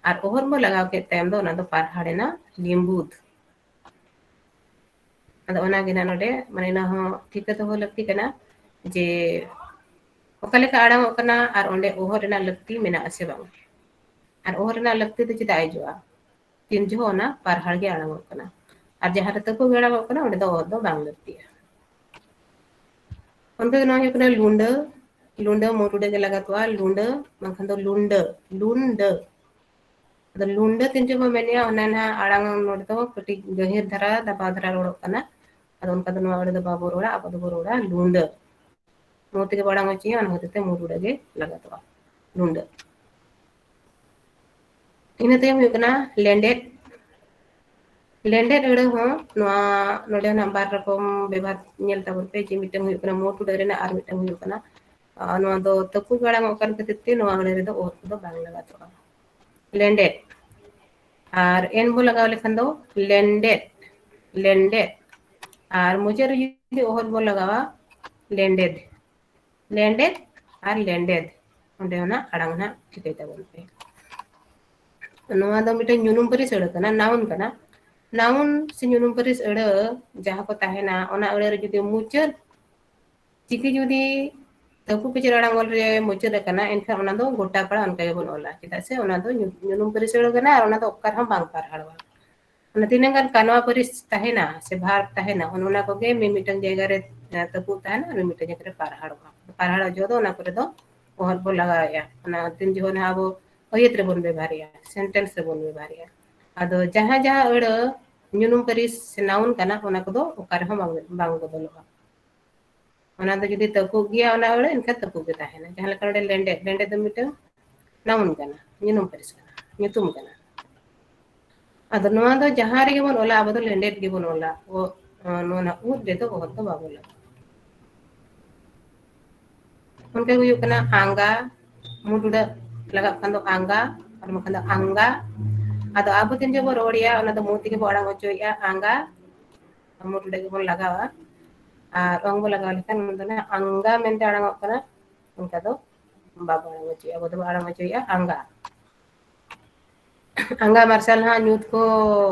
ᱟᱨ ᱚᱦᱚᱫ ᱵᱚ ᱞᱟᱜᱟᱣ ᱠᱮᱫ ᱛᱟᱭᱚᱢ ᱫᱚ ᱚᱱᱟ ᱫᱚ ᱯᱟᱨᱦᱟᱲ ᱮᱱᱟ ᱞᱤᱢᱵᱩᱫ᱾ ᱟᱫᱚ ᱚᱱᱟᱜᱮ ᱱᱟᱜ ᱱᱚᱰᱮ, ᱢᱟᱱᱮ, ᱚᱱᱟ ᱦᱚᱸ ᱴᱷᱤᱠᱟᱹ ᱫᱚᱦᱚ ᱞᱟᱹᱠᱛᱤ ᱠᱟᱱᱟ ᱡᱮ ᱚᱠᱟ ᱞᱮᱠᱟ ᱟᱲᱟᱝᱚᱜ ᱠᱟᱱᱟ ᱟᱨ ᱚᱸᱰᱮ ᱚᱦᱚᱫ ᱨᱮᱱᱟᱜ ᱞᱟᱹᱠᱛᱤ ᱢᱮᱱᱟᱜ ᱟᱥᱮ ᱵᱟᱝ᱾ ᱟᱨ ᱚᱦᱚᱫ ᱨᱮᱱᱟᱜ ᱞᱟᱹᱠᱛᱤ ᱫᱚ ᱪᱮᱫᱟᱜ ᱦᱤᱡᱩᱜᱼᱟ? ᱛᱤᱱ ᱡᱚᱦᱚᱜ ᱚᱱᱟ ᱯᱟᱨᱦᱟᱲ ᱜᱮ ᱟᱲᱟᱝᱚᱜ ᱠᱟᱱᱟ᱾ ᱟᱨ ᱡᱟᱦᱟᱸ ᱨᱮ ᱛᱟᱹᱯᱩᱜ ᱜᱮ ᱟᱲᱟᱝᱚᱜ ᱠᱟᱱᱟ, ᱚᱸᱰᱮ ᱫᱚ ᱚᱦᱚᱫ ᱫᱚ ᱵᱟᱝ ᱞᱟᱹᱠᱛᱤᱜᱼᱟ᱾ ᱚᱱᱠᱟ ᱜᱮ ᱱᱚᱣᱟ ᱦᱩᱭᱩᱜ ᱠᱟᱱᱟ ᱞᱩᱸᱰᱟᱹ᱾ ᱞᱩᱸᱰᱟᱹ ᱢᱩ ᱴᱩᱰᱟᱹᱜ ᱜᱮ ᱞᱟᱜᱟᱛᱚᱜᱼᱟ, ᱞᱩᱸᱰᱟᱹ, ᱵᱟᱝᱠᱷᱟᱱ ᱫᱚ ᱞᱩᱸᱰᱟᱹ, ᱞᱩᱸᱰᱟᱹ᱾ ᱟᱫᱚ ᱞᱩᱸᱰᱟᱹ ᱛᱤᱱ ᱡᱚᱦᱚᱜ ᱵᱚᱱ ᱢᱮᱱᱮᱜᱼᱟ, ᱚᱱᱟ ᱱᱟᱦᱟᱜ ᱟᱲᱟᱝ ᱱᱚᱰᱮ ᱫᱚ ᱠᱟᱹᱴᱤᱡ ᱜᱟᱹᱦᱤᱨ ᱫᱷᱟᱨᱟ, ᱫᱟᱵᱟᱣ ᱫᱷᱟᱨᱟ ᱨᱚᱲᱚᱜ ᱠᱟᱱᱟ᱾ ᱟᱫᱚ ᱚᱱᱠᱟ ᱫᱚ ᱱᱚᱣᱟ ᱟᱹᱲᱟᱹ ᱫᱚ ᱵᱟᱵᱚ ᱨᱚᱲᱟ, ᱟᱵᱚ ᱫᱚᱵᱚ ᱨᱚᱲᱟ ᱞᱩᱸᱰᱟᱹ᱾ ᱢᱩ ᱛᱮᱜᱮ ᱵᱚ ᱟᱲᱟᱝ ᱦᱚᱪᱚᱭᱟ, ᱚᱱᱟ ᱠᱷᱟᱹᱛᱤᱨ ᱛᱮ ᱢᱩ ᱴᱩᱰᱟᱹᱜ ᱜᱮ ᱞᱟᱜᱟᱛᱚᱜᱼᱟ, ᱞᱩᱸᱰᱟᱹ᱾ ᱤᱱᱟᱹ ᱛᱟᱭᱚᱢ ᱦᱩᱭᱩᱜ ᱠᱟᱱᱟ ᱞᱮᱸᱰᱮᱫ᱾ ᱞᱮᱸᱰᱮᱫ ᱟᱹᱲᱟᱹ ᱦᱚᱸ ᱱᱚᱣᱟ ᱱᱚᱰᱮ ᱱᱟᱜ ᱵᱟᱨ ᱨᱚᱠᱚᱢ ᱵᱮᱵᱷᱟᱨ ᱧᱮᱞ ᱛᱟᱵᱚᱱ ᱯᱮ, ᱡᱮ ᱢᱤᱫᱴᱟᱝ ᱦᱩᱭᱩᱜ ᱠᱟᱱᱟ ᱢᱩ ᱴᱩᱰᱟᱹᱜ ᱨᱮᱱᱟᱜ ᱟᱨ ᱢᱤᱫᱴᱟᱝ ᱦᱩᱭᱩᱜ ᱠᱟᱱᱟ, ᱟᱨ ᱱᱚᱣᱟ ᱫᱚ ᱛᱟᱹᱯᱩᱜ ᱟᱲᱟᱝᱚᱜ ᱠᱟᱱ ᱠᱷᱟᱹᱛᱤᱨ ᱛᱮ ᱱᱚᱣᱟ ᱟᱹᱲᱟᱹ ᱨᱮᱫᱚ ᱚᱦᱚᱫ ᱠᱚᱫᱚ ᱵᱟᱝ ᱞᱟᱜᱟᱛᱚᱜᱼᱟ᱾ ᱞᱮᱸᱰᱮᱫ᱾ ᱟᱨ ᱮᱱ ᱵᱚ ᱞᱟᱜᱟᱣ ᱞᱮᱠᱷᱟᱱ ᱫᱚ ᱞᱮᱱᱰᱮᱫ, ᱞᱮᱱᱰᱮᱫ᱾ ᱟᱨ ᱢᱩᱪᱟᱹᱫ ᱨᱮ ᱡᱩᱫᱤ ᱚᱦᱚᱫ ᱵᱚ ᱞᱟᱜᱟᱣᱟ, ᱞᱮᱸᱰᱮᱫ, ᱞᱮᱸᱰᱮᱫ ᱟᱨ ᱞᱮᱸᱰᱮᱫ᱾ ᱚᱸᱰᱮ ᱚᱱᱟ ᱟᱲᱟᱝ ᱱᱟᱜ ᱴᱷᱤᱠᱟᱹᱭ ᱛᱟᱵᱚᱱ ᱯᱮ᱾ ᱱᱚᱣᱟ ᱫᱚ ᱢᱤᱫᱴᱮᱱ ᱧᱩᱱᱩᱢ ᱯᱟᱹᱨᱤᱥ ᱟᱹᱲᱟᱹ ᱠᱟᱱᱟ, noun ᱠᱟᱱᱟ᱾ Noun ᱥᱮ ᱧᱩᱱᱩᱢ ᱯᱟᱹᱨᱤᱥ ᱟᱹᱲᱟᱹ ᱡᱟᱦᱟᱸ ᱠᱚ ᱛᱟᱦᱮᱱᱟ, ᱚᱱᱟ ᱟᱹᱲᱟᱹ ᱨᱮ ᱡᱩᱫᱤ ᱢᱩᱪᱟᱹᱫ ᱪᱤᱠᱤ ᱡᱩᱫᱤ ᱛᱟᱹᱯᱩᱜ ᱯᱤᱪᱟᱹᱨ ᱟᱲᱟᱝ ᱚᱞ ᱨᱮ ᱢᱩᱪᱟᱹᱫ ᱟᱠᱟᱱᱟ, ᱮᱱᱠᱷᱟᱱ ᱚᱱᱟ ᱫᱚ ᱜᱚᱴᱟ ᱯᱟᱲᱟ ᱚᱱᱠᱟ ᱜᱮᱵᱚᱱ ᱚᱞᱟ, ᱪᱮᱫᱟᱜ ᱥᱮ ᱚᱱᱟ ᱫᱚ ᱧᱩ-, ᱧᱩᱱᱩᱢ ᱯᱟᱹᱨᱤᱥ ᱟᱹᱲᱟᱹ ᱠᱟᱱᱟ ᱟᱨ ᱚᱱᱟ ᱫᱚ ᱚᱠᱟ ᱨᱮᱦᱚᱸ ᱵᱟᱝ ᱯᱟᱨᱦᱟᱲᱚᱜᱼᱟ᱾ ᱚᱱᱟ ᱛᱤᱱᱟᱹᱜ ᱜᱟᱱ ᱠᱟᱱᱣᱟ ᱯᱟᱹᱨᱤᱥ ᱛᱟᱦᱮᱱᱟ ᱥᱮ verb ᱛᱟᱦᱮᱱᱟ, ᱚᱱ-, ᱚᱱᱟ ᱠᱚᱜᱮ ᱢᱤᱢᱤᱫᱴᱟᱝ ᱡᱟᱭᱜᱟ ᱨᱮ, ᱮ, ᱛᱟᱹᱯᱩᱜ ᱛᱟᱦᱮᱱᱟ ᱟᱨ ᱢᱤᱢᱤᱫᱴᱟᱝ ᱡᱟᱭᱜᱟ ᱨᱮ ᱯᱟᱨᱦᱟᱲᱚᱜᱼᱟ᱾ ᱯᱟᱨᱦᱟᱲᱚᱜ ᱡᱚᱦᱚᱜ ᱫᱚ ᱚᱱᱟ ᱠᱚᱨᱮ ᱫᱚ ᱚᱦᱚᱫ ᱵᱚ ᱞᱟᱜᱟᱣᱮᱜᱼᱟ᱾ ᱚᱱᱟ ᱛᱤᱱ ᱡᱚᱦᱚᱜ ᱱᱟᱦᱟᱜ ᱟᱵᱚ ᱟᱹᱭᱟᱹᱛ ᱨᱮᱵᱚᱱ ᱵᱮᱵᱷᱟᱨᱮᱜᱼᱟ, sentence ᱨᱮᱵᱚᱱ ᱵᱮᱵᱷᱟᱨᱮᱜᱼᱟ᱾ ᱟᱫᱚ ᱡᱟᱦᱟᱸ ᱡᱟᱦᱟᱸ ᱟᱹᱲᱟᱹ ᱧᱩᱱᱩᱢ ᱯᱟᱹᱨᱤᱥ ᱥᱮ noun ᱠᱟᱱᱟ, ᱚᱱᱟ ᱠᱚᱫᱚ ᱚᱠᱟ ᱨᱮᱦᱚᱸ ᱵᱟᱝ, ᱵᱟᱝ ᱵᱚᱫᱚᱞᱚᱜᱼᱟ᱾ ᱚᱱᱟ ᱫᱚ ᱡᱩᱫᱤ ᱛᱟᱹᱯᱩᱜ ᱜᱮᱭᱟ ᱚᱱᱟ ᱟᱹᱲᱟᱹ, ᱮᱱᱠᱷᱟᱱ ᱛᱟᱹᱯᱩᱜ ᱜᱮ ᱛᱟᱦᱮᱱᱟ᱾ ᱡᱟᱦᱟᱸ ᱞᱮᱠᱟ ᱱᱚᱰᱮ ᱞᱮᱸᱰᱮᱫ, ᱞᱮᱸᱰᱮᱫ ᱫᱚ ᱢᱤᱫᱴᱟᱝ noun ᱠᱟᱱᱟ, ᱧᱩᱱᱩᱢ ᱯᱟᱹᱨᱤᱥ ᱠᱟᱱᱟ, ᱧᱩᱛᱩᱢ ᱠᱟᱱᱟ᱾ ᱟᱫᱚ ᱱᱚᱣᱟ ᱫᱚ ᱡᱟᱦᱟᱸ ᱨᱮᱜᱮ ᱵᱚᱱ ᱚᱞᱟ, ᱟᱵᱚ ᱫᱚ ᱞᱮᱸᱰᱮᱫ ᱜᱮᱵᱚᱱ ᱚᱞᱟ᱾ ᱚ, ᱱᱚᱣᱟ ᱩᱫ ᱨᱮᱫᱚ ᱚᱦᱚᱫ ᱫᱚ ᱵᱟᱵᱚᱱ ᱞᱟᱜᱟᱣᱟ᱾ ᱚᱱᱠᱟ ᱜᱮ ᱦᱩᱭᱩᱜ ᱠᱟᱱᱟ ᱟᱸᱜᱟ, ᱢᱩ ᱴᱩᱰᱟᱹᱜ ᱞᱟᱜᱟᱜ ᱠᱷᱟᱱ ᱫᱚ ᱟᱸᱜᱟ, ᱟᱨ ᱵᱟᱝᱠᱷᱟᱱ ᱫᱚ ᱟᱝᱜᱟ᱾ ᱟᱫᱚ ᱟᱵᱚ ᱛᱤᱱ ᱡᱚᱠᱷᱚᱱ ᱵᱚᱱ ᱨᱚᱲᱮᱜᱼᱟ, ᱚᱱᱟ ᱫᱚ ᱢᱩ ᱛᱮᱜᱮ ᱵᱚᱱ ᱟᱲᱟᱝ ᱚᱪᱚᱭᱮᱜᱼᱟ, ᱟᱸᱜᱟ᱾ ᱢᱩ ᱴᱩᱰᱟᱹᱜ ᱜᱮᱵᱚᱱ ᱞᱟᱜᱟᱣᱟ᱾ ᱟᱨ ᱚᱝ ᱵᱚ ᱞᱟᱜᱟᱣ ᱞᱮᱠᱷᱟᱱ ᱚᱱᱟ ᱫᱚ ᱱᱟᱦᱟᱜ ᱟᱝᱜᱟ ᱢᱮᱱᱛᱮ ᱟᱲᱟᱝᱚᱜ ᱠᱟᱱᱟ᱾ ᱚᱱᱠᱟ ᱫᱚ ᱵᱟᱵᱚ ᱟᱲᱟᱝ ᱚᱪᱚᱭᱮᱜᱼᱟ, ᱟᱵᱚ ᱫᱚᱵᱚ ᱟᱲᱟᱝ ᱚᱪᱚᱭᱮᱜᱼᱟ ᱟᱸᱜᱟ᱾ ᱟᱸᱜᱟ ᱢᱟᱨᱥᱟᱞ ᱦᱟᱸᱜ ᱧᱩᱛ ᱠᱚ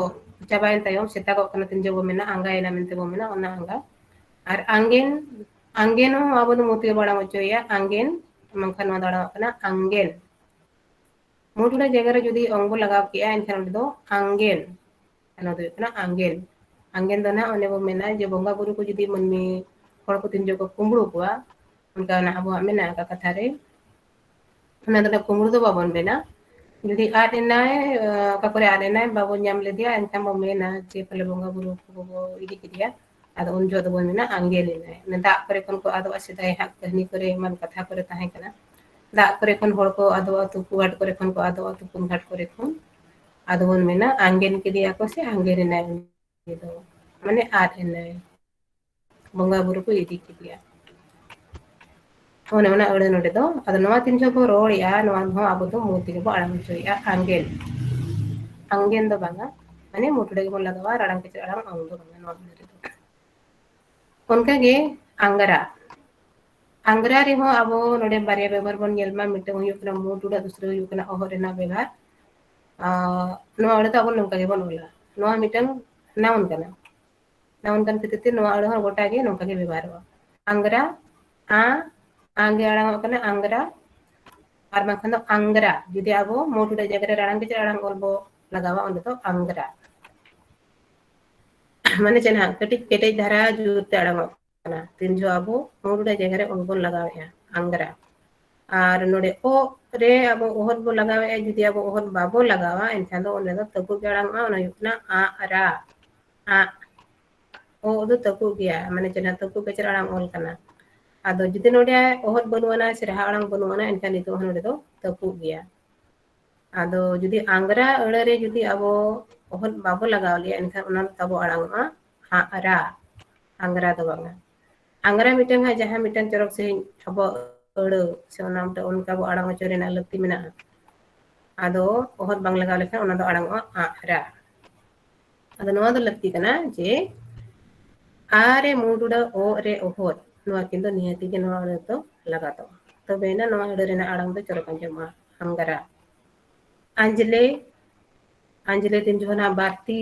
ᱪᱟᱵᱟᱭᱮᱱ ᱛᱟᱭᱚᱢ ᱥᱮᱛᱟᱜᱚᱜ ᱠᱟᱱᱟ, ᱛᱤᱱ ᱡᱚᱠᱷᱚᱱ ᱵᱚ ᱢᱮᱱᱟ ᱟᱸᱜᱟᱭᱮᱱᱟ ᱢᱮᱱᱛᱮ ᱵᱚ ᱢᱮᱱᱟ, ᱚᱱᱟ ᱟᱸᱜᱟ᱾ ᱟᱨ ᱟᱝᱜᱮᱱ, ᱟᱝᱜᱮᱱ ᱦᱚᱸ ᱟᱵᱚ ᱫᱚ ᱢᱩ ᱛᱮᱜᱮ ᱵᱚ ᱟᱲᱟᱝ ᱚᱪᱚᱭᱮᱜᱼᱟ, ᱟᱝᱜᱮᱱ, ᱢᱮᱱᱠᱷᱟᱱ ᱱᱚᱣᱟ ᱫᱚ ᱟᱲᱟᱝᱚᱜ ᱠᱟᱱᱟ ᱟᱝᱜᱮᱱ᱾ ᱢᱩ ᱴᱩᱰᱟᱹᱜ ᱡᱟᱭᱜᱟ ᱨᱮ ᱡᱩᱫᱤ ᱚᱝ ᱵᱚ ᱞᱟᱜᱟᱣ ᱠᱮᱜᱼᱟ, ᱮᱱᱠᱷᱟᱱ ᱚᱸᱰᱮ ᱫᱚ ᱟᱝᱜᱮᱱ᱾ ᱚᱱᱟ ᱫᱚ ᱦᱩᱭᱩᱜ ᱠᱟᱱᱟ ᱟᱝᱜᱮᱱ᱾ ᱟᱝᱜᱮᱱ ᱫᱚ ᱱᱟᱦᱟᱜ ᱚᱱᱮ ᱵᱚ ᱢᱮᱱᱟ ᱡᱮ ᱵᱚᱸᱜᱟ ᱵᱩᱨᱩ ᱠᱚ ᱡᱩᱫᱤ ᱢᱟᱹᱱᱢᱤ ᱦᱚᱲ ᱠᱚ ᱛᱤᱱ ᱡᱚᱠᱷᱚᱱ ᱠᱚ ᱠᱩᱢᱵᱽᱲᱩ ᱠᱚᱣᱟ, ᱚᱱᱠᱟ ᱱᱟᱦᱟᱜ ᱟᱵᱚᱣᱟᱜ ᱢᱮᱱᱟᱜ ᱟᱠᱟᱫ ᱠᱟᱛᱷᱟ ᱨᱮ, ᱚᱱᱟ ᱫᱚ ᱱᱟᱦᱟᱜ ᱠᱩᱢᱵᱽᱲᱩ ᱫᱚ ᱵᱟᱵᱚᱱ ᱢᱮᱱᱟ᱾ ᱡᱩᱫᱤ ᱟᱫ ᱮᱱᱟᱭ, ᱚᱠᱟ ᱠᱚᱨᱮ ᱟᱫ ᱮᱱᱟᱭ, ᱵᱟᱵᱚᱱ ᱧᱟᱢ ᱞᱮᱫᱮᱭᱟ, ᱮᱱᱠᱷᱟᱱ ᱵᱚ ᱢᱮᱱᱟ ᱡᱮ ᱯᱟᱞᱮ ᱵᱚᱸᱜᱟ ᱵᱩᱨᱩ ᱠᱚ ᱵᱚ ᱤᱫᱤ ᱠᱮᱫᱮᱭᱟ᱾ ᱟᱫᱚ ᱩᱱ ᱡᱚᱦᱚᱜ ᱫᱚᱵᱚᱱ ᱢᱮᱱᱟ ᱟᱝᱜᱮᱱ ᱮᱱᱟᱭ᱾ ᱚᱱᱮ ᱫᱟᱜ ᱠᱚᱨᱮ ᱠᱷᱚᱱ ᱠᱚ ᱟᱫᱚᱜᱼᱟ, ᱥᱮᱫᱟᱭ ᱦᱟᱸᱜ ᱠᱟᱹᱦᱱᱤ ᱠᱚᱨᱮ ᱮᱢᱟᱱ ᱠᱟᱛᱷᱟ ᱠᱚᱨᱮ ᱛᱟᱦᱮᱸ ᱠᱟᱱᱟ, ᱫᱟᱜ ᱠᱚᱨᱮ ᱠᱷᱚᱱ ᱦᱚᱲ ᱠᱚ ᱟᱫᱚᱜᱼᱟ, ᱛᱩᱯᱩ ᱜᱷᱟᱴ ᱠᱚᱨᱮ ᱠᱷᱚᱱ ᱠᱚ ᱟᱫᱚᱜᱼᱟ, ᱛᱩᱯᱩᱱ ᱜᱷᱟᱴ ᱠᱚᱨᱮ ᱠᱷᱚᱱ᱾ ᱟᱫᱚ ᱵᱚᱱ ᱢᱮᱱᱟ ᱟᱝᱜᱮᱱ ᱠᱮᱫᱮᱭᱟ ᱠᱚ ᱥᱮ ᱟᱝᱜᱮᱱ ᱮᱱᱟᱭ ᱩᱱᱤ ᱫᱚ, ᱢᱟᱱᱮ ᱟᱫ ᱮᱱᱟᱭ, ᱵᱚᱸᱜᱟ ᱵᱩᱨᱩ ᱠᱚ ᱤᱫᱤ ᱠᱮᱫᱮᱭᱟ᱾ ᱚᱱᱮ ᱚᱱᱟ ᱟᱹᱲᱟᱹ ᱱᱚᱰᱮ ᱫᱚ, ᱟᱫᱚ ᱱᱚᱣᱟ ᱛᱤᱱ ᱡᱚᱠᱷᱚᱱ ᱵᱚ ᱨᱚᱲᱮᱜᱼᱟ, ᱱᱚᱣᱟ ᱦᱚᱸ ᱟᱵᱚ ᱫᱚ ᱢᱩ ᱛᱮᱜᱮ ᱵᱚ ᱟᱲᱟᱝ ᱦᱚᱪᱚᱭᱮᱜᱼᱟ, ᱟᱝᱜᱮᱱ᱾ ᱟᱝᱜᱮᱱ ᱫᱚ ᱵᱟᱝᱟ, ᱢᱟᱱᱮ ᱢᱩ ᱴᱩᱰᱟᱹᱜ ᱜᱮᱵᱚᱱ ᱞᱟᱜᱟᱣᱟ, ᱨᱟᱲᱟᱝ ᱠᱮᱪᱮᱫ ᱟᱲᱟᱝ ᱚᱝ ᱫᱚ ᱵᱟᱝᱟ ᱱᱚᱣᱟ ᱟᱹᱲᱟᱹ ᱨᱮᱫᱚ᱾ ᱚᱱᱠᱟᱜᱮ ᱟᱝᱜᱽᱨᱟ᱾ ᱟᱝᱜᱽᱨᱟ ᱨᱮᱦᱚᱸ ᱟᱵᱚ ᱱᱚᱰᱮ ᱵᱟᱨᱭᱟ ᱵᱮᱵᱚᱦᱟᱨ ᱵᱚᱱ ᱧᱮᱞ ᱢᱟ, ᱢᱤᱫᱴᱟᱝ ᱦᱩᱭᱩᱜ ᱠᱟᱱᱟ ᱢᱩ ᱴᱩᱰᱟᱹᱜ, ᱫᱩᱥᱨᱟᱹ ᱦᱩᱭᱩᱜ ᱠᱟᱱᱟ ᱚᱦᱚᱫ ᱨᱮᱱᱟᱜ ᱵᱮᱵᱚᱦᱟᱨ᱾ ᱟᱨ ᱱᱚᱣᱟ ᱟᱹᱲᱟᱹ ᱫᱚ ᱟᱵᱚ ᱱᱚᱝᱠᱟ ᱜᱮᱵᱚᱱ ᱚᱞᱟ, ᱱᱚᱣᱟ ᱢᱤᱫᱴᱟᱝ noun ᱠᱟᱱᱟ᱾ Noun ᱠᱟᱱ ᱠᱷᱟᱹᱛᱤᱨ ᱛᱮ ᱱᱚᱣᱟ ᱟᱹᱲᱟᱹ ᱦᱚᱸ ᱜᱚᱴᱟ ᱜᱮ ᱱᱚᱝᱠᱟ ᱜᱮ ᱵᱮᱵᱚᱦᱟᱨᱚᱜᱼᱟ᱾ ᱟᱝᱜᱽᱨᱟ, ᱟ, ᱟ ᱜᱮ ᱟᱲᱟᱝᱚᱜ ᱠᱟᱱᱟ ᱟᱝᱜᱽᱨᱟ, ᱟᱨ ᱵᱟᱝᱠᱷᱟᱱ ᱫᱚ ᱟᱝᱜᱽᱨᱟ᱾ ᱡᱩᱫᱤ ᱟᱵᱚ ᱢᱩ ᱴᱩᱰᱟᱹᱜ ᱡᱟᱭᱜᱟ ᱨᱮ ᱨᱟᱲᱟᱝ ᱠᱮᱪᱮᱫ ᱟᱲᱟᱝ ᱚᱞ ᱵᱚ ᱞᱟᱜᱟᱣᱟ, ᱚᱸᱰᱮ ᱫᱚ ᱟᱝᱜᱽᱨᱟ᱾ ᱢᱟᱱᱮ ᱪᱮᱫ ᱱᱟᱦᱟᱜ ᱠᱟᱹᱴᱤᱡ ᱠᱮᱴᱮᱡ ᱫᱷᱟᱨᱟ ᱡᱳᱨ ᱛᱮ ᱟᱲᱟᱝᱚᱜ ᱠᱟᱱᱟ᱾ ᱛᱤᱱ ᱡᱚᱦᱚᱜ ᱟᱵᱚ ᱢᱩ ᱴᱩᱰᱟᱹᱜ ᱡᱟᱭᱜᱟ ᱨᱮ ᱚᱞ ᱵᱚᱱ ᱞᱟᱜᱟᱣᱮᱫᱼᱟ, ᱟᱝᱜᱽᱨᱟ᱾ ᱟᱨ ᱱᱚᱰᱮ ᱚᱜ ᱨᱮ ᱟᱵᱚ ᱚᱦᱚᱫ ᱵᱚ ᱞᱟᱜᱟᱣᱮᱫᱼᱟ, ᱡᱩᱫᱤ ᱟᱵᱚ ᱚᱦᱚᱫ ᱵᱟᱵᱚ ᱞᱟᱜᱟᱣᱟ, ᱮᱱᱠᱷᱟᱱ ᱫᱚ ᱚᱸᱰᱮ ᱫᱚ ᱛᱟᱹᱯᱩᱜ ᱜᱮ ᱟᱲᱟᱝᱚᱜᱼᱟ, ᱚᱱᱟ ᱦᱩᱭᱩᱜ ᱠᱟᱱᱟ ᱟᱜ ᱨᱟ, ᱟᱜ᱾ ᱚᱜ ᱫᱚ ᱛᱟᱹᱯᱩᱜ ᱜᱮᱭᱟ, ᱢᱟᱱᱮ ᱪᱮᱫ ᱱᱟᱦᱟᱜ ᱛᱟᱹᱯᱩᱜ ᱠᱮᱪᱮᱫ ᱟᱲᱟᱝ ᱚᱞ ᱠᱟᱱᱟ᱾ ᱟᱫᱚ ᱡᱩᱫᱤ ᱱᱚᱰᱮ ᱚᱦᱚᱫ ᱵᱟᱹᱱᱩᱜ ᱟᱱᱟ ᱥᱮ ᱨᱟᱦᱟ ᱟᱲᱟᱝ ᱵᱟᱹᱱᱩᱜ ᱟᱱᱟ, ᱮᱱᱠᱷᱟᱱ ᱱᱤᱛᱚᱜ ᱦᱚᱸ ᱱᱚᱰᱮ ᱫᱚ ᱛᱟᱹᱯᱩᱜ ᱜᱮᱭᱟ᱾ ᱟᱫᱚ ᱡᱩᱫᱤ ᱟᱝᱜᱽᱨᱟ ᱟᱹᱲᱟᱹ ᱨᱮ ᱡᱩᱫᱤ ᱟᱵᱚ ᱚᱦᱚᱫ ᱵᱟᱵᱚ ᱞᱟᱜᱟᱣ ᱞᱮᱭᱟ, ᱮᱱᱠᱷᱟᱱ ᱚᱱᱟ ᱫᱚ ᱛᱟᱵᱚ ᱟᱲᱟᱝᱚᱜᱼᱟ ᱟᱜ ᱨᱟ, ᱟᱝᱜᱽᱨᱟ ᱫᱚ ᱵᱟᱝᱟ᱾ ᱟᱝᱜᱽᱨᱟ ᱢᱤᱫᱴᱟᱝ ᱦᱟᱸᱜ ᱡᱟᱦᱟᱸ ᱢᱤᱫᱴᱟᱝ ᱪᱚᱨᱚᱠ ᱥᱟᱺᱦᱤᱡ ᱟᱵᱚ ᱟᱹᱲᱟᱹ ᱥᱮ ᱚᱱᱟ ᱢᱤᱫᱴᱮᱱ ᱚᱱᱠᱟ ᱵᱚ ᱟᱲᱟᱝ ᱦᱚᱪᱚ ᱨᱮᱱᱟᱜ ᱞᱟᱹᱠᱛᱤ ᱢᱮᱱᱟᱜᱼᱟ᱾ ᱟᱫᱚ ᱚᱦᱚᱫ ᱵᱟᱝ ᱞᱟᱜᱟᱣ ᱞᱮᱠᱷᱟᱱ ᱚᱱᱟ ᱫᱚ ᱟᱲᱟᱝᱚᱜᱼᱟ ᱟᱜ ᱨᱟ᱾ ᱟᱫᱚ ᱱᱚᱣᱟ ᱫᱚ ᱞᱟᱹᱠᱛᱤ ᱠᱟᱱᱟ ᱡᱮ ᱟ ᱨᱮ ᱢᱩ ᱴᱩᱰᱟᱹᱜ ᱚ ᱨᱮ ᱚᱦᱚᱫ, ᱱᱚᱣᱟ ᱠᱤᱱ ᱫᱚ ᱱᱤᱦᱟᱹᱛ ᱜᱮ ᱱᱚᱣᱟ ᱟᱹᱲᱟᱹ ᱫᱚ ᱞᱟᱜᱟᱛᱚᱜᱼᱟ᱾ ᱛᱚᱵᱮᱭᱮᱱᱟ ᱱᱚᱣᱟ ᱟᱹᱲᱟᱹ ᱨᱮᱱᱟᱜ ᱟᱲᱟᱝ ᱫᱚ ᱪᱚᱨᱚᱠ ᱟᱸᱡᱚᱢᱚᱜᱼᱟ, ᱟᱝᱜᱟᱨᱟ᱾ ᱟᱸᱡᱽᱞᱮ, ᱟᱸᱡᱽᱞᱮ ᱛᱤᱱ ᱡᱚᱠᱷᱚᱱ ᱦᱟᱸᱜ ᱵᱟᱹᱲᱛᱤ,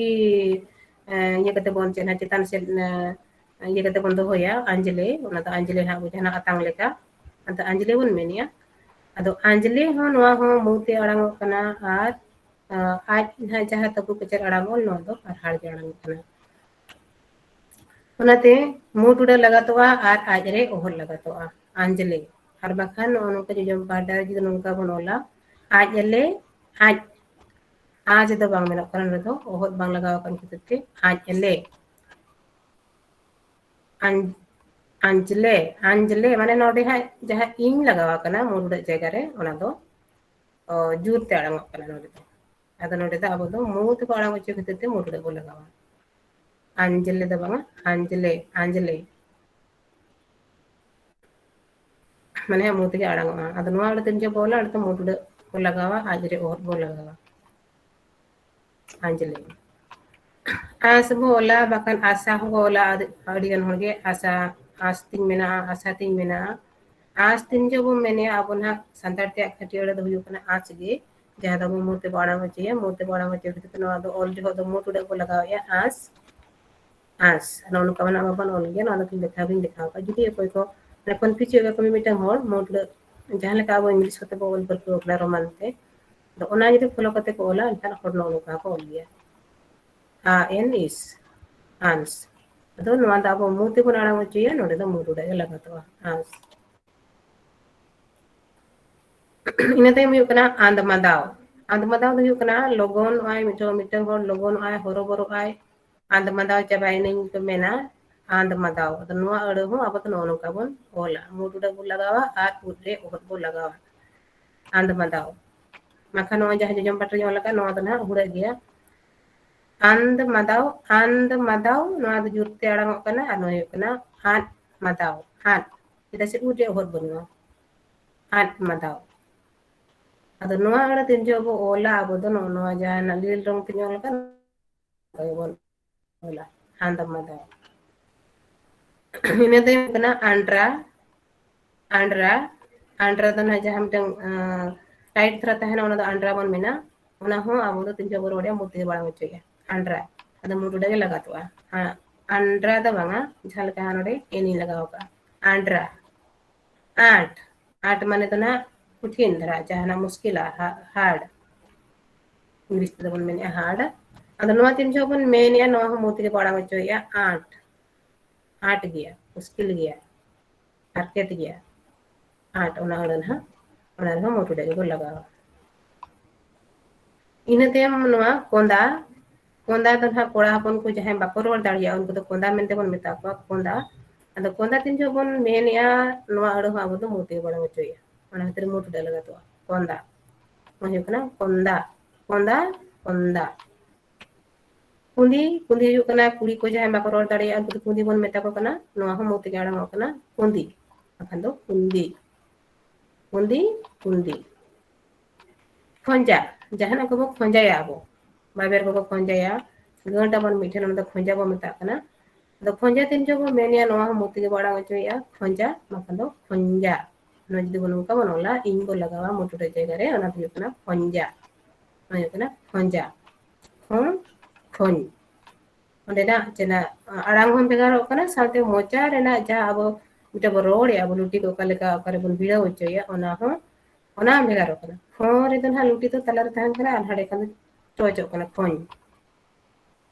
ᱮᱸ, ᱤᱭᱟᱹ ᱠᱟᱛᱮ ᱵᱚᱱ ᱪᱮᱫ ᱦᱟᱸᱜ ᱪᱮᱛᱟᱱ ᱥᱮᱫ, ᱮᱸ, ᱤᱭᱟᱹ ᱠᱟᱛᱮ ᱵᱚᱱ ᱫᱚᱦᱚᱭᱟ, ᱟᱸᱡᱽᱞᱮ, ᱚᱱᱟ ᱫᱚ ᱟᱸᱡᱽᱞᱮ ᱦᱟᱸᱜ ᱡᱟᱦᱟᱱᱟᱜ ᱟᱛᱟᱝ ᱞᱮᱠᱟ, ᱟᱫᱚ ᱟᱸᱡᱽᱞᱮ ᱵᱚᱱ ᱢᱮᱱᱮᱜᱼᱟ᱾ ᱟᱫᱚ ᱟᱸᱡᱽᱞᱮ ᱦᱚᱸ, ᱱᱚᱣᱟ ᱦᱚᱸ ᱢᱩ ᱛᱮ ᱟᱲᱟᱝᱚᱜ ᱠᱟᱱᱟ ᱟᱨ, ᱟᱸ, ᱟᱡ ᱱᱟᱦᱟᱜ ᱡᱟᱦᱟᱸ ᱛᱟᱹᱵᱩ ᱠᱮᱪᱮᱫ ᱟᱲᱟᱝᱚᱜ, ᱱᱚᱣᱟ ᱫᱚ ᱯᱟᱨᱦᱟᱲ ᱜᱮ ᱟᱲᱟᱝᱚᱜ ᱠᱟᱱᱟ᱾ ᱚᱱᱟᱛᱮ ᱢᱩ ᱴᱩᱰᱟᱹᱜ ᱞᱟᱜᱟᱛᱚᱜᱼᱟ ᱟᱨ ᱟᱡ ᱨᱮ ᱚᱦᱚᱫ ᱞᱟᱜᱟᱛᱚᱜᱼᱟ, ᱟᱸᱡᱽᱞᱮ᱾ ᱟᱨ ᱵᱟᱠᱷᱟᱱ ᱱᱚᱜᱼᱚ ᱱᱚᱝᱠᱟ ᱡᱚᱡᱚᱢ ᱯᱟᱦᱴᱟ ᱨᱮ ᱡᱩᱫᱤ ᱱᱚᱝᱠᱟ ᱵᱚᱱ ᱚᱞᱟ, ᱟᱡ ᱞᱮ, ᱟᱡ, ᱟᱡ ᱫᱚ ᱵᱟᱝ ᱢᱮᱱᱚᱜ ᱠᱟᱱᱟ, ᱱᱚᱰᱮ ᱫᱚ ᱚᱦᱚᱫ ᱵᱟᱝ ᱞᱟᱜᱟᱣ ᱟᱠᱟᱱ ᱠᱷᱟᱹᱛᱤᱨ ᱛᱮ ᱟᱡ ᱞᱮ᱾ ᱟᱸᱡᱽ-, ᱟᱸᱡᱽᱞᱮ, ᱟᱸᱡᱽᱞᱮ, ᱢᱟᱱᱮ ᱱᱚᱰᱮ ᱦᱟᱸᱜ ᱡᱟᱦᱟᱸ ᱤᱧ ᱞᱟᱜᱟᱣ ᱟᱠᱟᱱᱟ ᱢᱩ ᱴᱩᱰᱟᱹᱜ ᱡᱟᱭᱜᱟ ᱨᱮ, ᱚᱱᱟ ᱫᱚ, ᱚ, ᱡᱳᱨ ᱛᱮ ᱟᱲᱟᱝᱚᱜ ᱠᱟᱱᱟ ᱱᱚᱰᱮ ᱫᱚ᱾ ᱟᱫᱚ ᱱᱚᱰᱮ ᱫᱚ ᱟᱵᱚ ᱫᱚ ᱢᱩ ᱛᱮᱠᱚ ᱟᱲᱟᱝ ᱦᱚᱪᱚ ᱠᱷᱟᱹᱛᱤᱨ ᱛᱮ ᱢᱩ ᱴᱩᱰᱟᱹᱜ ᱵᱚ ᱞᱟᱜᱟᱣᱟ᱾ ᱟᱸᱡᱽᱞᱮ ᱫᱚ ᱵᱟᱝᱟ, ᱟᱸᱡᱽᱞᱮ, ᱟᱸᱡᱽᱞᱮ᱾ ᱢᱟᱱᱮ ᱢᱩ ᱛᱮᱜᱮ ᱟᱲᱟᱝᱚᱜᱼᱟ᱾ ᱟᱫᱚ ᱱᱚᱣᱟ ᱟᱹᱲᱟᱹ ᱛᱮᱢ ᱡᱚᱵ ᱚᱞᱟ, ᱚᱸᱰᱮ ᱫᱚ ᱢᱩ ᱴᱩᱰᱟᱹᱜ ᱵᱚ ᱞᱟᱜᱟᱣᱟ, ᱟᱡ ᱨᱮ ᱚᱦᱚᱫ ᱵᱚ ᱞᱟᱜᱟᱣᱟ᱾ ᱟᱸᱡᱽᱞᱮ᱾ ᱟᱸᱥ ᱵᱚ ᱚᱞᱟ, ᱵᱟᱠᱷᱟᱱ ᱟᱥᱟ ᱦᱚᱸᱵᱚ ᱚᱞᱟ᱾ ᱟᱹᱰᱤ, ᱟᱹᱰᱤ ᱜᱟᱱ ᱦᱚᱲᱜᱮ ᱟᱥᱟ, ᱟᱸᱥ ᱛᱤᱧ ᱢᱮᱱᱟᱜᱼᱟ, ᱟᱥᱟ ᱛᱤᱧ ᱢᱮᱱᱟᱜᱼᱟ᱾ ᱟᱸᱥ ᱛᱤᱱ ᱡᱚᱠᱷᱚᱱ ᱵᱚᱱ ᱢᱮᱱᱮᱜᱼᱟ, ᱟᱵᱚ ᱱᱟᱦᱟᱜ ᱥᱟᱱᱛᱟᱲ ᱛᱮᱭᱟᱜ ᱠᱷᱟᱹᱴᱤ ᱟᱹᱲᱟᱹ ᱫᱚ ᱦᱩᱭᱩᱜ ᱠᱟᱱᱟ ᱟᱸᱥ ᱜᱮ, ᱡᱟᱦᱟᱸ ᱫᱚ ᱟᱵᱚ ᱢᱩ ᱛᱮᱵᱚ ᱟᱲᱟᱝ ᱦᱚᱪᱚᱭᱟ᱾ ᱢᱩ ᱛᱮᱵᱚ ᱟᱲᱟᱝ ᱦᱚᱪᱚ ᱠᱷᱟᱹᱛᱤᱨ ᱛᱮ ᱱᱚᱣᱟ ᱫᱚ ᱚᱞ ᱡᱚᱦᱚᱜ ᱫᱚ ᱢᱩ ᱴᱩᱰᱟᱹᱜ ᱵᱚ ᱞᱟᱜᱟᱣᱮᱜᱼᱟ, ᱟᱸᱥ, ᱟᱸᱥ᱾ ᱱᱚᱜᱼᱚ ᱱᱚᱝᱠᱟ ᱢᱟ ᱱᱟᱜ ᱵᱟᱵᱚᱱ ᱚᱞ ᱜᱮᱭᱟ, ᱱᱚᱣᱟ ᱫᱚ ᱠᱤᱱ ᱫᱮᱠᱷᱟᱣ ᱜᱤᱧ ᱫᱮᱠᱷᱟᱣ ᱠᱟᱜᱼᱟ᱾ ᱡᱩᱫᱤ ᱚᱠᱚᱭ ᱠᱚ ᱢᱟᱱᱮ confuse ᱦᱩᱭᱩᱜ ᱠᱟᱱᱟ ᱢᱤᱫᱴᱟᱝ ᱦᱚᱲ, ᱢᱩ ᱴᱩᱰᱟᱹᱜ ᱡᱟᱦᱟᱸ ᱞᱮᱠᱟ ᱟᱵᱚ English ᱠᱚᱛᱮ ᱵᱚ ᱚᱞ ᱯᱟᱹᱨᱠᱟᱹᱣ ᱠᱟᱱᱟ Roman ᱛᱮ, ᱟᱫᱚ ᱚᱱᱟ ᱡᱩᱫᱤ follow ᱠᱟᱛᱮ ᱠᱚ ᱚᱞᱟ, ᱮᱱᱠᱷᱟᱱ ᱦᱚᱲ ᱱᱚᱜᱼᱚ ᱱᱚᱝᱠᱟ ᱠᱚ ᱚᱞ ᱜᱮᱭᱟ, ᱟ ᱮᱱ ᱤᱥ, ᱟᱱᱥ᱾ ᱟᱫᱚ ᱱᱚᱣᱟ ᱫᱚ ᱟᱵᱚ ᱢᱩ ᱛᱮᱵᱚᱱ ᱟᱲᱟᱝ ᱦᱚᱪᱚᱭᱟ, ᱱᱚᱰᱮ ᱫᱚ ᱢᱩ ᱴᱩᱰᱟᱹᱜ ᱜᱮ ᱞᱟᱜᱟᱛᱚᱜᱼᱟ, ᱟᱱᱥ᱾ ᱤᱱᱟᱹ ᱛᱟᱭᱚᱢ ᱦᱩᱭᱩᱜ ᱠᱟᱱᱟ ᱟᱸᱫᱽ ᱢᱟᱸᱫᱟᱣ᱾ ᱟᱸᱫᱽ ᱢᱟᱸᱫᱟᱣ ᱫᱚ ᱦᱩᱭᱩᱜ ᱠᱟᱱᱟ ᱞᱚᱜᱚᱱᱚᱜᱼᱟᱭ, ᱢᱤᱫᱴᱟᱝ, ᱢᱤᱫᱴᱟᱝ ᱦᱚᱲ ᱞᱚᱜᱚᱱᱚᱜᱼᱟᱭ, ᱦᱚᱨᱚᱵᱚᱨᱚᱜᱼᱟᱭ, ᱟᱸᱫᱽ ᱢᱟᱸᱫᱟᱣ ᱪᱟᱵᱟᱭᱮᱱᱟᱹᱧ ᱠᱚ ᱢᱮᱱᱟ, ᱟᱸᱫᱽ ᱢᱟᱸᱫᱟᱣ᱾ ᱟᱫᱚ ᱱᱚᱣᱟ ᱟᱹᱲᱟᱹ ᱦᱚᱸ ᱟᱵᱚ ᱫᱚ ᱱᱚᱜᱼᱚ ᱱᱚᱝᱠᱟ ᱵᱚᱱ ᱚᱞᱟ, ᱢᱩ ᱴᱩᱰᱟᱹᱜ ᱵᱚᱱ ᱞᱟᱜᱟᱣᱟ ᱟᱨ ᱩᱫ ᱨᱮ ᱚᱦᱚᱫ ᱵᱚᱱ ᱞᱟᱜᱟᱣᱟ, ᱟᱸᱫᱽ ᱢᱟᱸᱫᱟᱣ᱾ ᱵᱟᱠᱷᱟᱱ ᱱᱚᱜᱼᱚᱭ ᱡᱟᱦᱟᱸ ᱡᱚᱡᱚᱢ ᱯᱟᱴᱤ ᱨᱤᱧ ᱚᱞ ᱟᱠᱟᱫ, ᱱᱚᱣᱟ ᱫᱚ ᱱᱟᱦᱟᱜ ᱦᱩᱲᱟᱹᱜ ᱜᱮᱭᱟ᱾ ᱟᱸᱫᱽ ᱢᱟᱸᱫᱟᱣ, ᱟᱸᱫᱽ ᱢᱟᱸᱫᱟᱣ, ᱱᱚᱣᱟ ᱫᱚ ᱡᱳᱨ ᱛᱮ ᱟᱲᱟᱝᱚᱜ ᱠᱟᱱᱟ, ᱟᱨ ᱱᱚᱣᱟ ᱦᱩᱭᱩᱜ ᱠᱟᱱᱟ ᱟᱸᱫᱽ ᱢᱟᱸᱫᱟᱣ, ᱟᱸᱫᱽ᱾ ᱪᱮᱫᱟᱜ ᱥᱮ ᱩᱫ ᱨᱮ ᱚᱦᱚᱫ ᱵᱟᱹᱱᱩᱜᱼᱟ᱾ ᱟᱫ ᱢᱟᱫᱟᱣ᱾ ᱟᱫᱚ ᱱᱚᱣᱟ ᱟᱹᱲᱟᱹ ᱛᱤᱱ ᱡᱚᱦᱚᱜ ᱵᱚ ᱚᱞᱟ, ᱟᱵᱚ ᱫᱚ ᱱᱚᱜᱼᱚ ᱱᱚᱣᱟ ᱡᱟᱦᱟᱸ ᱱᱟᱜ ᱞᱤᱞ ᱨᱚᱝ ᱛᱤᱧ ᱚᱞ ᱠᱟᱱ, ᱚᱱᱠᱟ ᱜᱮᱵᱚᱱ ᱚᱞᱟ, ᱟᱫ ᱢᱟᱫᱟᱣ᱾ ᱤᱱᱟᱹ ᱛᱟᱭᱚᱢ ᱠᱟᱱᱟ ᱟᱱᱰᱨᱟ᱾ ᱟᱱᱰᱨᱟ, ᱟᱱᱰᱨᱟ ᱫᱚ ᱱᱟᱦᱟᱜ ᱡᱟᱦᱟᱸ ᱢᱤᱫᱴᱟᱝ, ᱟᱸ, tight ᱫᱷᱟᱨᱟ ᱛᱟᱦᱮᱱᱟ, ᱚᱱᱟ ᱫᱚ ᱟᱱᱰᱨᱟ ᱵᱚᱱ ᱢᱮᱱᱟ᱾ ᱚᱱᱟ ᱦᱚᱸ ᱟᱵᱚ ᱫᱚ ᱛᱤᱱ ᱡᱚᱦᱚᱜ ᱵᱚᱱ ᱨᱚᱲᱮᱜᱼᱟ, ᱢᱩ ᱛᱮᱜᱮ ᱵᱚ ᱟᱲᱟᱝ ᱦᱚᱪᱚᱭᱮᱜᱼᱟ, ᱟᱱᱰᱨᱟ᱾ ᱟᱫᱚ ᱢᱩ ᱴᱩᱰᱟᱹᱜ ᱜᱮ ᱞᱟᱜᱟᱛᱚᱜᱼᱟ᱾ ᱦᱮᱸ, ᱟᱱᱰᱨᱟ ᱫᱚ ᱵᱟᱝᱟ, ᱡᱟᱦᱟᱸ ᱞᱮᱠᱟ ᱱᱚᱰᱮ ᱮᱱ ᱤᱧ ᱞᱟᱜᱟᱣ ᱠᱟᱜᱼᱟ, ᱟᱱᱰᱨᱟ᱾ ᱟᱸᱴ, ᱟᱸᱴ ᱢᱟᱱᱮ ᱫᱚ ᱱᱟᱦᱟᱜ ᱠᱚᱴᱷᱤᱱ ᱫᱷᱟᱨᱟ, ᱡᱟᱦᱟᱱᱟᱜ ᱢᱩᱥᱠᱤᱞᱟ, ᱦᱟ-, hard᱾ ᱤᱝᱞᱤᱥ ᱛᱮᱫᱚ ᱵᱚᱱ ᱢᱮᱱᱮᱜᱼᱟ hard᱾ ᱟᱫᱚ ᱱᱚᱣᱟ ᱛᱤᱱ ᱡᱚᱦᱚᱜ ᱵᱚᱱ ᱢᱮᱱᱮᱜᱼᱟ, ᱱᱚᱣᱟ ᱦᱚᱸ ᱢᱩ ᱛᱮᱜᱮ ᱵᱚ ᱟᱲᱟᱝ ᱦᱚᱪᱚᱭᱮᱜᱼᱟ, ᱟᱸᱴ, ᱟᱸᱴ ᱜᱮᱭᱟ, ᱢᱩᱥᱠᱤᱞ ᱜᱮᱭᱟ, ᱦᱟᱨᱠᱮᱛ ᱜᱮᱭᱟ, ᱟᱸᱴ, ᱚᱱᱟ ᱟᱹᱲᱟᱹ ᱱᱟᱦᱟᱜ, ᱚᱱᱟ ᱨᱮᱦᱚᱸ ᱢᱩ ᱴᱩᱰᱟᱹᱜ ᱜᱮᱵᱚ ᱞᱟᱜᱟᱣᱟ᱾ ᱤᱱᱟᱹ ᱛᱟᱭᱚᱢ ᱱᱚᱣᱟ ᱠᱚᱸᱫᱟ, ᱠᱚᱸᱫᱟ ᱫᱚ ᱱᱟᱦᱟᱜ ᱠᱚᱲᱟ ᱦᱚᱯᱚᱱ ᱠᱚ ᱡᱟᱦᱟᱸᱭ ᱵᱟᱠᱚ ᱨᱚᱲ ᱫᱟᱲᱮᱭᱟᱜᱼᱟ, ᱩᱱᱠᱩ ᱫᱚ ᱠᱚᱸᱫᱟ ᱢᱮᱱᱛᱮ ᱵᱚᱱ ᱢᱮᱛᱟ ᱠᱚᱣᱟ, ᱠᱚᱸᱫᱟ᱾ ᱟᱫᱚ ᱠᱚᱸᱫᱟ ᱛᱤᱱ ᱡᱚᱦᱚᱜ ᱵᱚᱱ ᱢᱮᱱᱮᱜᱼᱟ, ᱱᱚᱣᱟ ᱟᱹᱲᱟᱹ ᱦᱚᱸ ᱟᱵᱚ ᱫᱚ ᱢᱩ ᱛᱮᱜᱮ ᱵᱚᱱ ᱟᱲᱟᱝ ᱦᱚᱪᱚᱭᱮᱜᱼᱟ, ᱚᱱᱟ ᱠᱷᱟᱹᱛᱤᱨ ᱢᱩ ᱴᱩᱰᱟᱹᱜ ᱞᱟᱜᱟᱛᱚᱜᱼᱟ, ᱠᱚᱸᱫᱟ᱾ ᱱᱚᱣᱟ ᱦᱩᱭᱩᱜ ᱠᱟᱱᱟ ᱠᱚᱸᱫᱟ, ᱠᱚᱸᱫᱟ, ᱠᱚᱸᱫᱟ᱾ ᱠᱩᱸᱫᱤ, ᱠᱩᱸᱫᱤ ᱦᱩᱭᱩᱜ ᱠᱟᱱᱟ ᱠᱩᱲᱤ ᱠᱚ ᱡᱟᱦᱟᱸᱭ ᱵᱟᱠᱚ ᱨᱚᱲ ᱫᱟᱲᱮᱭᱟᱜᱼᱟ, ᱩᱱᱠᱩ ᱫᱚ ᱠᱩᱸᱫᱤ ᱵᱚᱱ ᱢᱮᱛᱟ ᱠᱚ ᱠᱟᱱᱟ᱾ ᱱᱚᱣᱟ ᱦᱚᱸ ᱢᱩ ᱛᱮᱜᱮ ᱟᱲᱟᱝᱚᱜ ᱠᱟᱱᱟ, ᱠᱩᱸᱫᱤ, ᱵᱟᱠᱷᱟᱱ ᱫᱚ ᱠᱩᱸᱫᱤ, ᱠᱩᱸᱫᱤ, ᱠᱩᱸᱫᱤ᱾ ᱠᱷᱚᱸᱡᱟ, ᱡᱟᱦᱟᱱᱟᱜ ᱠᱚᱵᱚ ᱠᱷᱚᱸᱡᱟᱭᱟ ᱟᱵᱚ, ᱵᱟᱵᱮᱨ ᱠᱚᱵᱚ ᱠᱷᱚᱸᱡᱟᱭᱟ, ᱜᱟᱹᱴ ᱟᱵᱚᱱ ᱢᱤᱫ ᱴᱷᱮᱱ, ᱚᱱᱟ ᱫᱚ ᱠᱷᱚᱸᱡᱟ ᱵᱚ ᱢᱮᱛᱟᱜ ᱠᱟᱱᱟ᱾ ᱟᱫᱚ ᱠᱷᱚᱸᱡᱟ ᱛᱤᱱ ᱡᱚᱦᱚᱜ ᱵᱚ ᱢᱮᱱᱮᱜᱼᱟ, ᱱᱚᱣᱟ ᱦᱚᱸ ᱢᱩ ᱛᱮᱜᱮ ᱵᱚ ᱟᱲᱟᱝ ᱦᱚᱪᱚᱭᱮᱜᱼᱟ, ᱠᱷᱚᱸᱡᱟ, ᱵᱟᱠᱷᱟᱱ ᱫᱚ ᱠᱷᱚᱸᱡᱟ᱾ ᱱᱚᱣᱟ ᱡᱩᱫᱤ ᱵᱚᱱ ᱱᱚᱝᱠᱟ ᱵᱚᱱ ᱚᱞᱟ, ᱤᱧ ᱵᱚ ᱞᱟᱜᱟᱣᱟ ᱢᱩ ᱴᱩᱰᱟᱹᱜ ᱡᱟᱭᱜᱟ ᱨᱮ, ᱚᱱᱟ ᱫᱚ ᱦᱩᱭᱩᱜ ᱠᱟᱱᱟ ᱠᱷᱚᱸᱡᱟ᱾ ᱚᱱᱟ ᱦᱩᱭᱩᱜ ᱠᱟᱱᱟ ᱠᱷᱚᱸᱡᱟ᱾ ᱠᱷᱚᱸ, ᱠᱷᱚᱸᱡ᱾ ᱚᱸᱰᱮᱱᱟᱜ ᱪᱮᱱᱟᱜ ᱟᱲᱟᱝ ᱦᱚᱸ ᱵᱷᱮᱜᱟᱨᱚᱜ ᱠᱟᱱᱟ, ᱥᱟᱶᱛᱮ ᱢᱚᱪᱟ ᱨᱮᱱᱟᱜ ᱡᱟᱦᱟᱸ ᱟᱵᱚ ᱢᱤᱫᱴᱮᱱ ᱵᱚ ᱨᱚᱲᱮᱜᱼᱟ, ᱟᱵᱚ ᱞᱩᱴᱤ ᱠᱚ ᱚᱠᱟ ᱞᱮᱠᱟ ᱚᱠᱟᱨᱮ ᱵᱚᱱ ᱵᱷᱤᱲᱟᱹᱣ ᱦᱚᱪᱚᱭᱟ, ᱚᱱᱟ ᱦᱚᱸ, ᱚᱱᱟ ᱦᱚᱸ ᱵᱷᱮᱜᱟᱨᱚᱜ ᱠᱟᱱᱟ᱾ ᱠᱷᱚᱸ ᱨᱮᱫᱚ ᱱᱟᱦᱟᱜ ᱞᱩᱴᱤ ᱫᱚ ᱛᱟᱞᱟᱨᱮ ᱛᱟᱦᱮᱱ ᱠᱟᱱᱟ ᱟᱨ ᱦᱟᱸᱰᱮ ᱠᱷᱟᱱ ᱫᱚ ᱪᱚᱪᱚᱜ ᱠᱟᱱᱟ, ᱠᱷᱚᱧ᱾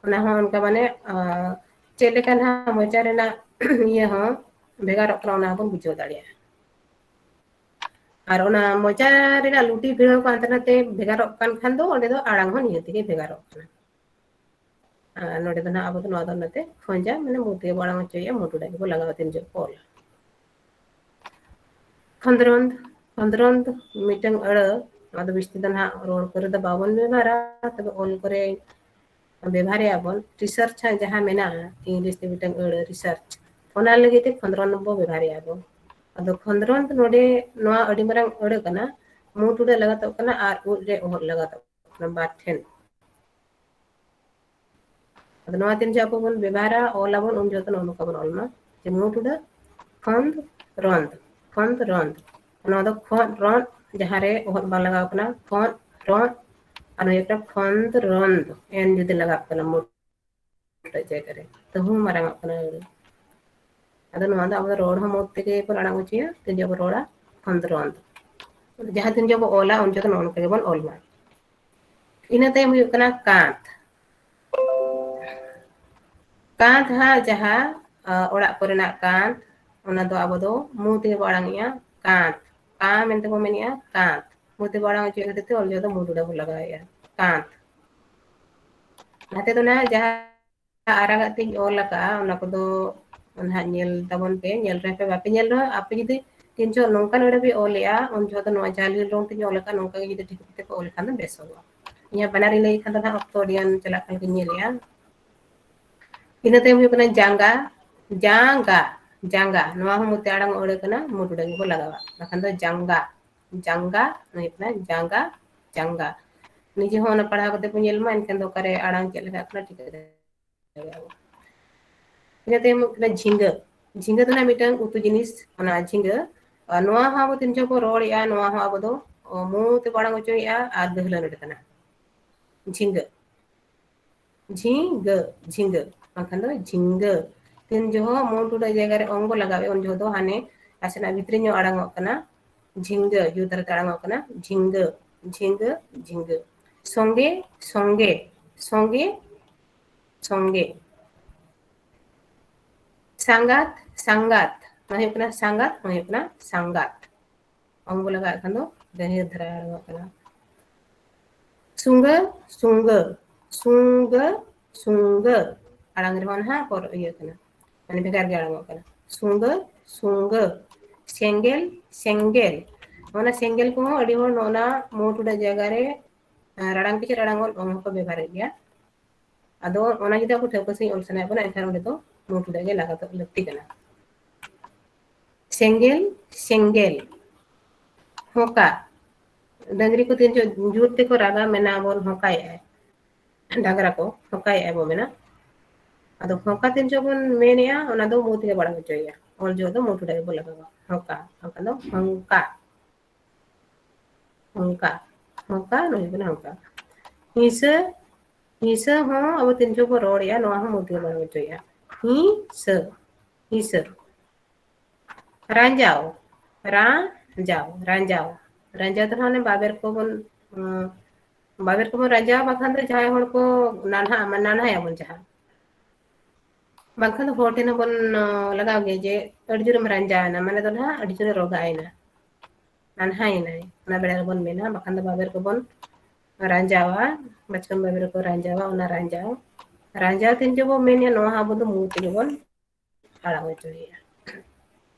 ᱚᱱᱟ ᱦᱚᱸ ᱚᱱᱠᱟ ᱢᱟᱱᱮ, ᱟᱸ, ᱪᱮᱫ ᱞᱮᱠᱟ ᱱᱟᱦᱟᱜ ᱢᱚᱪᱟ ᱨᱮᱱᱟᱜ ᱤᱭᱟᱹ ᱦᱚᱸ ᱵᱷᱮᱜᱟᱨᱚᱜ ᱠᱟᱱᱟ, ᱚᱱᱟ ᱦᱚᱸᱵᱚᱱ ᱵᱩᱡᱷᱟᱹᱣ ᱫᱟᱲᱮᱭᱟᱜᱼᱟ᱾ ᱟᱨ ᱚᱱᱟ ᱢᱚᱪᱟ ᱨᱮᱱᱟᱜ ᱞᱩᱴᱤ ᱵᱷᱤᱲᱟᱹᱣ ᱠᱚ ᱦᱟᱱᱛᱮ ᱱᱟᱛᱮ ᱵᱷᱮᱜᱟᱨᱚᱜ ᱠᱟᱱ ᱠᱷᱟᱱ ᱫᱚ ᱚᱸᱰᱮ ᱫᱚ ᱟᱲᱟᱝ ᱦᱚᱸ ᱱᱤᱦᱟᱹᱛ ᱜᱮ ᱵᱷᱮᱜᱟᱨᱚᱜ ᱠᱟᱱᱟ᱾ ᱟᱨ ᱱᱚᱰᱮ ᱫᱚ ᱱᱟᱦᱟᱜ ᱟᱵᱚ ᱫᱚ ᱱᱚᱣᱟ ᱫᱚ ᱚᱱᱟᱛᱮ ᱠᱷᱚᱸᱡᱟ, ᱢᱟᱱᱮ ᱢᱩ ᱛᱮᱜᱮ ᱵᱚ ᱟᱲᱟᱝ ᱦᱚᱪᱚᱭᱮᱜᱼᱟ, ᱢᱩ ᱴᱩᱰᱟᱹᱜ ᱜᱮᱵᱚ ᱞᱟᱜᱟᱣᱟ ᱛᱤᱱ ᱡᱚᱦᱚᱜ ᱵᱚ ᱚᱞᱟ᱾ ᱠᱷᱚᱸᱫᱽᱨᱚᱸᱫᱽ, ᱠᱷᱚᱸᱫᱽᱨᱚᱸᱫᱽ ᱢᱤᱫᱴᱟᱝ ᱟᱹᱲᱟᱹ, ᱱᱚᱣᱟ ᱫᱚ ᱵᱤᱥᱛᱤ ᱫᱚ ᱱᱟᱦᱟᱜ ᱨᱚᱲ ᱠᱚᱨᱮ ᱫᱚ ᱵᱟᱵᱚᱱ ᱵᱮᱵᱷᱟᱨᱟ, ᱛᱚᱵᱮ ᱚᱞ ᱠᱚᱨᱮ ᱵᱮᱵᱷᱟᱨᱮᱜᱼᱟ ᱵᱚᱱ᱾ ᱨᱤᱥᱟᱨᱪ ᱦᱟᱸᱜ ᱡᱟᱦᱟᱸ ᱢᱮᱱᱟᱜᱼᱟ, ᱤᱝᱞᱤᱥ ᱛᱮ ᱢᱤᱫᱴᱟᱝ ᱟᱹᱲᱟᱹ ᱨᱤᱥᱟᱨᱪ, ᱚᱱᱟ ᱞᱟᱹᱜᱤᱫ ᱛᱮ ᱠᱷᱚᱸᱫᱽᱨᱚᱸᱫᱽ ᱵᱚ ᱵᱮᱵᱷᱟᱨᱮᱜᱼᱟ ᱵᱚᱱ᱾ ᱟᱫᱚ ᱠᱷᱚᱸᱫᱽᱨᱚᱸᱫᱽ ᱱᱚᱰᱮ ᱱᱚᱣᱟ ᱟᱹᱰᱤ ᱢᱟᱨᱟᱝ ᱟᱹᱲᱟᱹ ᱠᱟᱱᱟ, ᱢᱩ ᱴᱩᱰᱟᱹᱜ ᱞᱟᱜᱟᱛᱚᱜ ᱠᱟᱱᱟ ᱟᱨ ᱩᱫ ᱨᱮ ᱚᱦᱚᱫ ᱞᱟᱜᱟᱛᱚᱜ ᱠᱟᱱᱟ, ᱵᱟᱨ ᱴᱷᱮᱱ᱾ ᱟᱫᱚ ᱱᱚᱣᱟ ᱛᱤᱱ ᱡᱚᱦᱚᱜ ᱟᱵᱚ ᱵᱚᱱ ᱵᱮᱵᱷᱟᱨᱟ, ᱚᱞ ᱟᱵᱚᱱ, ᱩᱱ ᱡᱚᱦᱚᱜ ᱫᱚ ᱱᱚᱜᱼᱚ ᱱᱚᱝᱠᱟ ᱵᱚᱱ ᱚᱞ ᱢᱟ, ᱡᱮ ᱢᱩ ᱴᱩᱰᱟᱹᱜ ᱠᱷᱚᱸᱫᱽ ᱨᱚᱸᱫᱽ, ᱠᱷᱚᱸᱫᱽ ᱨᱚᱸᱫᱽ᱾ ᱱᱚᱣᱟ ᱫᱚ ᱠᱷᱚᱸᱫᱽ ᱨᱚᱸᱫᱽ, ᱡᱟᱦᱟᱸ ᱨᱮ ᱚᱦᱚᱫ ᱵᱟᱝ ᱞᱟᱜᱟᱣ ᱠᱟᱱᱟ, ᱠᱷᱚᱸᱫᱽ ᱨᱚᱸᱫᱽ, ᱟᱨ ᱱᱚᱣᱟ ᱠᱷᱚᱸᱫᱽ ᱨᱚᱸᱫᱽ, ᱮᱱ ᱡᱩᱫᱤ ᱞᱟᱜᱟᱜ ᱠᱟᱱᱟ ᱢᱩ ᱴᱩᱰᱟᱹᱜ ᱡᱟᱭᱜᱟ ᱨᱮ, ᱛᱟᱹᱦᱩ ᱢᱟᱨᱟᱝᱚᱜ ᱠᱟᱱᱟ ᱟᱹᱲᱟᱹ᱾ ᱟᱫᱚ ᱱᱚᱣᱟ ᱫᱚ ᱟᱵᱚ ᱫᱚ ᱨᱚᱲ ᱦᱚᱸ ᱢᱩ ᱛᱮᱜᱮ ᱵᱚᱱ ᱟᱲᱟᱝ ᱦᱚᱪᱚᱭᱟ, ᱛᱤᱱ ᱡᱚᱦᱚᱜ ᱵᱚᱱ ᱨᱚᱲᱟ, ᱠᱷᱚᱸᱫᱽ ᱨᱚᱸᱫᱽ᱾ ᱡᱟᱦᱟᱸ ᱛᱤᱱ ᱡᱚᱦᱚᱜ ᱵᱚᱱ ᱚᱞᱟ, ᱩᱱ ᱡᱚᱦᱚᱜ ᱫᱚ ᱱᱚᱜᱼᱚ ᱱᱚᱝᱠᱟ ᱜᱮᱵᱚᱱ ᱚᱞ ᱢᱟ᱾ ᱤᱱᱟᱹ ᱛᱟᱭᱚᱢ ᱦᱩᱭᱩᱜ ᱠᱟᱱᱟ ᱠᱟᱸᱛ᱾ ᱠᱟᱸᱛ ᱦᱟᱸᱜ ᱡᱟᱦᱟᱸ, ᱟ, ᱚᱲᱟᱜ ᱠᱚᱨᱮᱱᱟᱜ ᱠᱟᱸᱛ, ᱚᱱᱟ ᱫᱚ ᱟᱵᱚ ᱫᱚ ᱢᱩ ᱛᱮᱜᱮ ᱵᱚ ᱟᱲᱟᱝ ᱮᱜᱼᱟ, ᱠᱟᱸᱛ᱾ ᱠᱟ ᱢᱮᱱᱛᱮ ᱵᱚ ᱢᱮᱱᱮᱜᱼᱟ, ᱠᱟᱸᱛ᱾ ᱢᱩ ᱛᱮ ᱵᱚ ᱟᱲᱟᱝ ᱦᱚᱪᱚᱭᱮᱫ ᱠᱷᱟᱹᱛᱤᱨ ᱛᱮ ᱚᱞ ᱡᱚᱦᱚᱜ ᱫᱚ ᱢᱩ ᱴᱩᱰᱟᱹᱜ ᱵᱚ ᱞᱟᱜᱟᱣᱮᱜᱼᱟ, ᱠᱟᱸᱛ᱾ ᱱᱟᱛᱮ ᱫᱚ ᱱᱟᱦᱟᱜ ᱡᱟᱦᱟᱸ ᱟᱨᱟᱜᱟᱜ ᱛᱤᱧ ᱚᱞ ᱟᱠᱟᱜᱼᱟ, ᱚᱱᱟ ᱠᱚᱫᱚ ᱱᱟᱦᱟᱜ ᱧᱮᱞ ᱛᱟᱵᱚᱱ ᱯᱮ, ᱧᱮᱞ ᱨᱮᱦᱚᱸ ᱯᱮ, ᱵᱟᱯᱮ ᱧᱮᱞ ᱨᱮᱦᱚᱸ, ᱟᱯᱮ ᱡᱩᱫᱤ ᱛᱤᱱ ᱡᱚᱦᱚᱜ ᱱᱚᱝᱠᱟᱱ ᱟᱹᱲᱟᱹ ᱯᱮ ᱚᱞᱮᱜᱼᱟ, ᱩᱱ ᱡᱚᱦᱚᱜ ᱫᱚ ᱱᱚᱣᱟ ᱡᱟᱦᱟᱸ ᱞᱤᱞ ᱨᱚᱝ ᱛᱤᱧ ᱚᱞ ᱟᱠᱟᱫ, ᱱᱚᱝᱠᱟ ᱜᱮ ᱡᱩᱫᱤ ᱴᱷᱤᱠ ᱴᱷᱤᱠ ᱛᱮᱯᱮ ᱚᱞ ᱠᱷᱟᱱ ᱫᱚ ᱵᱮᱥᱚᱜᱚᱜᱼᱟ᱾ ᱤᱧᱟᱹᱜ ᱵᱟᱱᱟᱨᱤᱧ ᱞᱟᱹᱭ ᱠᱷᱟᱱ ᱫᱚ ᱱᱟᱦᱟᱜ ᱚᱠᱛᱚ ᱟᱹᱰᱤ ᱜᱟᱱ ᱪᱟᱞᱟᱜ ᱠᱟᱱ ᱜᱮᱧ ᱧᱮᱞᱮᱜᱼᱟ᱾ ᱤᱱᱟᱹ ᱛᱟᱭᱚᱢ ᱦᱩᱭᱩᱜ ᱠᱟᱱᱟ ᱡᱟᱸᱜᱟ, ᱡᱟᱸᱜᱟ, ᱡᱟᱸᱜᱟ᱾ ᱱᱚᱣᱟ ᱦᱚᱸ ᱢᱩ ᱛᱮ ᱟᱲᱟᱝ ᱟᱹᱲᱟᱹ ᱠᱟᱱᱟ, ᱢᱩ ᱴᱩᱰᱟᱹᱜ ᱜᱮᱵᱚ ᱞᱟᱜᱟᱣᱟ᱾ ᱵᱟᱠᱷᱟᱱ ᱫᱚ ᱡᱟᱸᱜᱟ, ᱡᱟᱸᱜᱟ, ᱱᱚᱣᱟ ᱦᱩᱭᱩᱜ ᱠᱟᱱᱟ ᱡᱟᱸᱜᱟ, ᱡᱟᱸᱜᱟ᱾ ᱱᱤᱡᱮ ᱦᱚᱸ ᱚᱱᱟ ᱯᱟᱲᱦᱟᱣ ᱠᱟᱛᱮ ᱵᱚ ᱧᱮᱞ ᱢᱟ, ᱮᱱᱠᱷᱟᱱ ᱫᱚ ᱚᱠᱟᱨᱮ ᱟᱲᱟᱝ ᱪᱮᱫ ᱞᱮᱠᱟ ᱠᱟᱱᱟ ᱴᱷᱤᱠᱟᱹ ᱫᱟᱲᱮᱭᱟᱜᱼᱟ ᱵᱚ᱾ ᱤᱱᱟᱹ ᱛᱟᱭᱚᱢ ᱦᱩᱭᱩᱜ ᱠᱟᱱᱟ ᱡᱷᱤᱸᱜᱟᱹ᱾ ᱡᱷᱤᱸᱜᱟᱹ ᱫᱚ ᱱᱟᱜ ᱢᱤᱫᱴᱟᱝ ᱩᱛᱩ ᱡᱤᱱᱤᱥ, ᱚᱱᱟ ᱡᱷᱤᱸᱜᱟᱹ᱾ ᱟᱨ ᱱᱚᱣᱟ ᱦᱚᱸ ᱟᱵᱚ ᱛᱤᱱ ᱡᱚᱦᱚᱜ ᱵᱚ ᱨᱚᱲᱮᱜᱼᱟ, ᱱᱚᱣᱟ ᱦᱚᱸ ᱟᱵᱚ ᱫᱚ, ᱚ, ᱢᱩ ᱛᱮᱵᱚ ᱟᱲᱟᱝ ᱦᱚᱪᱚᱭᱮᱜᱼᱟ ᱟᱨ ᱜᱟᱹᱦᱞᱟᱹ ᱱᱚᱰᱮ ᱠᱟᱱᱟ᱾ ᱡᱷᱤᱸᱜᱟᱹ, ᱡᱷᱤᱸᱜᱟᱹ, ᱡᱷᱤᱸᱜᱟᱹ, ᱵᱟᱝᱠᱷᱟᱱ ᱫᱚ ᱡᱷᱤᱸᱜᱟᱹ᱾ ᱛᱤᱱ ᱡᱚᱦᱚᱜ ᱢᱩ ᱴᱩᱰᱟᱹᱜ ᱡᱟᱭᱜᱟ ᱨᱮ ᱚᱝ ᱵᱚ ᱞᱟᱜᱟᱣᱮᱫ, ᱩᱱ ᱡᱚᱦᱚᱜ ᱫᱚ ᱦᱟᱱᱮ ᱱᱟᱥᱮᱱᱟᱜ ᱵᱷᱤᱛᱨᱤ ᱧᱚᱜ ᱟᱲᱟᱝᱚᱜ ᱠᱟᱱᱟ, ᱡᱷᱤᱸᱜᱟᱹ, ᱡᱩᱫᱟᱹ ᱫᱷᱟᱨᱟᱛᱮ ᱟᱲᱟᱝᱚᱜ ᱠᱟᱱᱟ, ᱡᱷᱤᱸᱜᱟᱹ, ᱡᱷᱤᱸᱜᱟᱹ, ᱡᱷᱤᱸᱜᱟᱹ᱾ ᱥᱚᱸᱜᱮ, ᱥᱚᱸᱜᱮ, ᱥᱚᱸᱜᱮ, ᱥᱚᱸᱜᱮ᱾ ᱥᱟᱸᱜᱟᱛ, ᱥᱟᱸᱜᱟᱛ, ᱱᱚᱣᱟ ᱦᱩᱭᱩᱜ ᱠᱟᱱᱟ ᱥᱟᱸᱜᱟᱛ, ᱱᱚᱣᱟ ᱦᱩᱭᱩᱜ ᱠᱟᱱᱟ ᱥᱟᱸᱜᱟᱛ᱾ ᱚᱝ ᱵᱚ ᱞᱟᱜᱟᱣᱮᱫ ᱠᱷᱟᱱ ᱫᱚ ᱜᱟᱹᱦᱤᱨ ᱫᱷᱟᱨᱟ ᱟᱲᱟᱝᱚᱜ ᱠᱟᱱᱟ᱾ ᱥᱩᱸᱜᱟᱹ, ᱥᱩᱸᱜᱟᱹ, ᱥᱩᱸᱜᱟᱹ, ᱥᱩᱸᱜᱟᱹ᱾ ᱟᱲᱟᱝ ᱨᱮᱦᱚᱸ ᱱᱟᱦᱟᱜ ᱯᱚᱨ ᱤᱭᱟᱹ ᱠᱟᱱᱟ, ᱢᱟᱱᱮ ᱵᱷᱮᱜᱟᱨ ᱜᱮ ᱟᱲᱟᱝᱚᱜ ᱠᱟᱱᱟ᱾ ᱥᱩᱸᱜᱟᱹ, ᱥᱩᱸᱜᱟᱹ᱾ ᱥᱮᱸᱜᱮᱞ, ᱥᱮᱸᱜᱮᱞ᱾ ᱚᱱᱟ ᱥᱮᱸᱜᱮᱞ ᱠᱚᱦᱚᱸ ᱟᱹᱰᱤ ᱦᱚᱲ ᱱᱚᱜᱼᱚ ᱱᱟ ᱢᱩ ᱴᱩᱰᱟᱹᱜ ᱡᱟᱭᱜᱟ ᱨᱮ, ᱟᱨ ᱟᱲᱟᱝ ᱯᱤᱪᱷᱟᱹ ᱟᱲᱟᱝ ᱚᱞ ᱚᱝ ᱦᱚᱸᱠᱚ ᱵᱮᱵᱷᱟᱨᱮᱫ ᱜᱮᱭᱟ᱾ ᱟᱫᱚ ᱚᱱᱟ ᱡᱩᱫᱤ ᱟᱵᱚ ᱴᱷᱟᱹᱣᱠᱟᱹ ᱥᱟᱺᱦᱤᱡ ᱚᱞ ᱥᱟᱱᱟᱭᱮᱫ ᱵᱚᱱᱟ, ᱮᱱᱠᱷᱟᱱ ᱚᱸᱰᱮ ᱫᱚ ᱢᱩ ᱴᱩᱰᱟᱹᱜ ᱜᱮ ᱞᱟᱜᱟᱛᱚᱜ ᱞᱟᱹᱠᱛᱤ ᱠᱟᱱᱟ᱾ ᱥᱮᱸᱜᱮᱞ, ᱥᱮᱸᱜᱮᱞ᱾ ᱦᱚᱸᱠᱟ᱾ ᱰᱟᱹᱝᱨᱤ ᱠᱚ ᱛᱤᱱ ᱡᱳᱨ, ᱡᱳᱨ ᱛᱮᱠᱚ ᱨᱟᱜᱟ, ᱢᱮᱱᱟ ᱵᱚᱱ ᱦᱚᱸᱠᱟᱭᱮᱜᱼᱟᱭ᱾ ᱰᱟᱝᱨᱟ ᱠᱚ ᱦᱚᱸᱠᱟᱭᱮᱜᱼᱟᱭ ᱵᱚ ᱢᱮᱱᱟ᱾ ᱟᱫᱚ ᱦᱚᱸᱠᱟ ᱛᱤᱱ ᱡᱳᱨ ᱵᱚᱱ ᱢᱮᱱᱮᱜᱼᱟ, ᱚᱱᱟ ᱫᱚ ᱢᱩ ᱛᱮᱜᱮ ᱵᱚ ᱟᱲᱟᱝ ᱦᱚᱪᱚᱭᱮᱜᱼᱟ᱾ ᱚᱞ ᱡᱚᱦᱚᱜ ᱫᱚ ᱢᱩ ᱴᱩᱰᱟᱹᱜ ᱜᱮᱵᱚ ᱞᱟᱜᱟᱣᱟ᱾ ᱦᱚᱸᱠᱟ, ᱦᱚᱸᱠᱟ ᱫᱚ ᱦᱚᱸᱠᱟ᱾ ᱦᱚᱸᱠᱟ, ᱦᱚᱸᱠᱟ, ᱱᱚᱣᱟ ᱦᱩᱭᱩᱜ ᱠᱟᱱᱟ ᱦᱚᱸᱠᱟ᱾ ᱦᱤᱸᱥᱟᱹ, ᱦᱤᱸᱥᱟᱹ ᱦᱚᱸ ᱟᱵᱚ ᱛᱤᱱ ᱡᱳᱨ ᱵᱚ ᱨᱚᱲᱮᱜᱼᱟ, ᱱᱚᱣᱟ ᱦᱚᱸ ᱢᱩ ᱛᱮᱜᱮ ᱵᱚ ᱟᱲᱟᱝ ᱦᱚᱪᱚᱭᱮᱜᱼᱟ᱾ ᱦᱤᱸᱥᱟᱹ, ᱦᱤᱸᱥᱟᱹ᱾ ᱨᱟᱸᱡᱟᱣ, ᱨᱟᱸᱡᱟᱣ, ᱨᱟᱸᱡᱟᱣ᱾ ᱨᱟᱸᱡᱟᱣ ᱫᱚ ᱱᱟᱦᱟᱜ ᱚᱱᱮ ᱵᱟᱵᱮᱨ ᱠᱚᱵᱚᱱ, ᱩᱸ, ᱵᱟᱵᱮᱨ ᱠᱚᱵᱚᱱ ᱨᱟᱸᱡᱟᱣᱟ, ᱵᱟᱠᱷᱟᱱ ᱫᱚ ᱡᱟᱦᱟᱸᱭ ᱦᱚᱲ ᱠᱚ ᱱᱟᱱᱦᱟ, ᱱᱟᱱᱦᱟᱭᱟᱵᱚᱱ ᱡᱟᱦᱟᱸ᱾ ᱵᱟᱝᱠᱷᱟᱱ ᱫᱚ ᱦᱚᱲ ᱴᱷᱮᱱ ᱦᱚᱸᱵᱚᱱ, ᱚ, ᱞᱟᱜᱟᱣ ᱜᱮᱭᱟ ᱡᱮ ᱟᱹᱰᱤ ᱡᱳᱨᱮᱢ ᱨᱟᱸᱡᱟᱣ ᱮᱱᱟ, ᱢᱟᱱᱮ ᱫᱚ ᱱᱟᱦᱟᱜ ᱟᱹᱰᱤ ᱡᱳᱨᱮ ᱨᱚᱜᱟ ᱮᱱᱟ, ᱱᱟᱱᱦᱟᱭᱮᱱᱟᱭ, ᱚᱱᱟ ᱵᱮᱲᱟ ᱨᱮᱵᱚᱱ ᱢᱮᱱᱟ᱾ ᱵᱟᱠᱷᱟᱱ ᱫᱚ ᱵᱟᱵᱮᱨ ᱠᱚᱵᱚᱱ ᱨᱟᱸᱡᱟᱣᱟ, ᱵᱟᱪᱠᱚᱢ ᱵᱟᱵᱮᱨ ᱨᱮᱠᱚ ᱨᱟᱸᱡᱟᱣᱟ, ᱚᱱᱟ ᱨᱟᱸᱡᱟᱣ, ᱨᱟᱸᱡᱟᱣ ᱛᱤᱱ ᱡᱳᱨ ᱵᱚᱱ ᱢᱮᱱᱮᱜᱼᱟ, ᱱᱚᱣᱟ ᱦᱚᱸ ᱟᱵᱚ ᱫᱚ ᱢᱩ ᱛᱮᱜᱮ ᱵᱚᱱ ᱟᱲᱟᱝ ᱦᱚᱪᱚᱭᱮᱜᱼᱟ᱾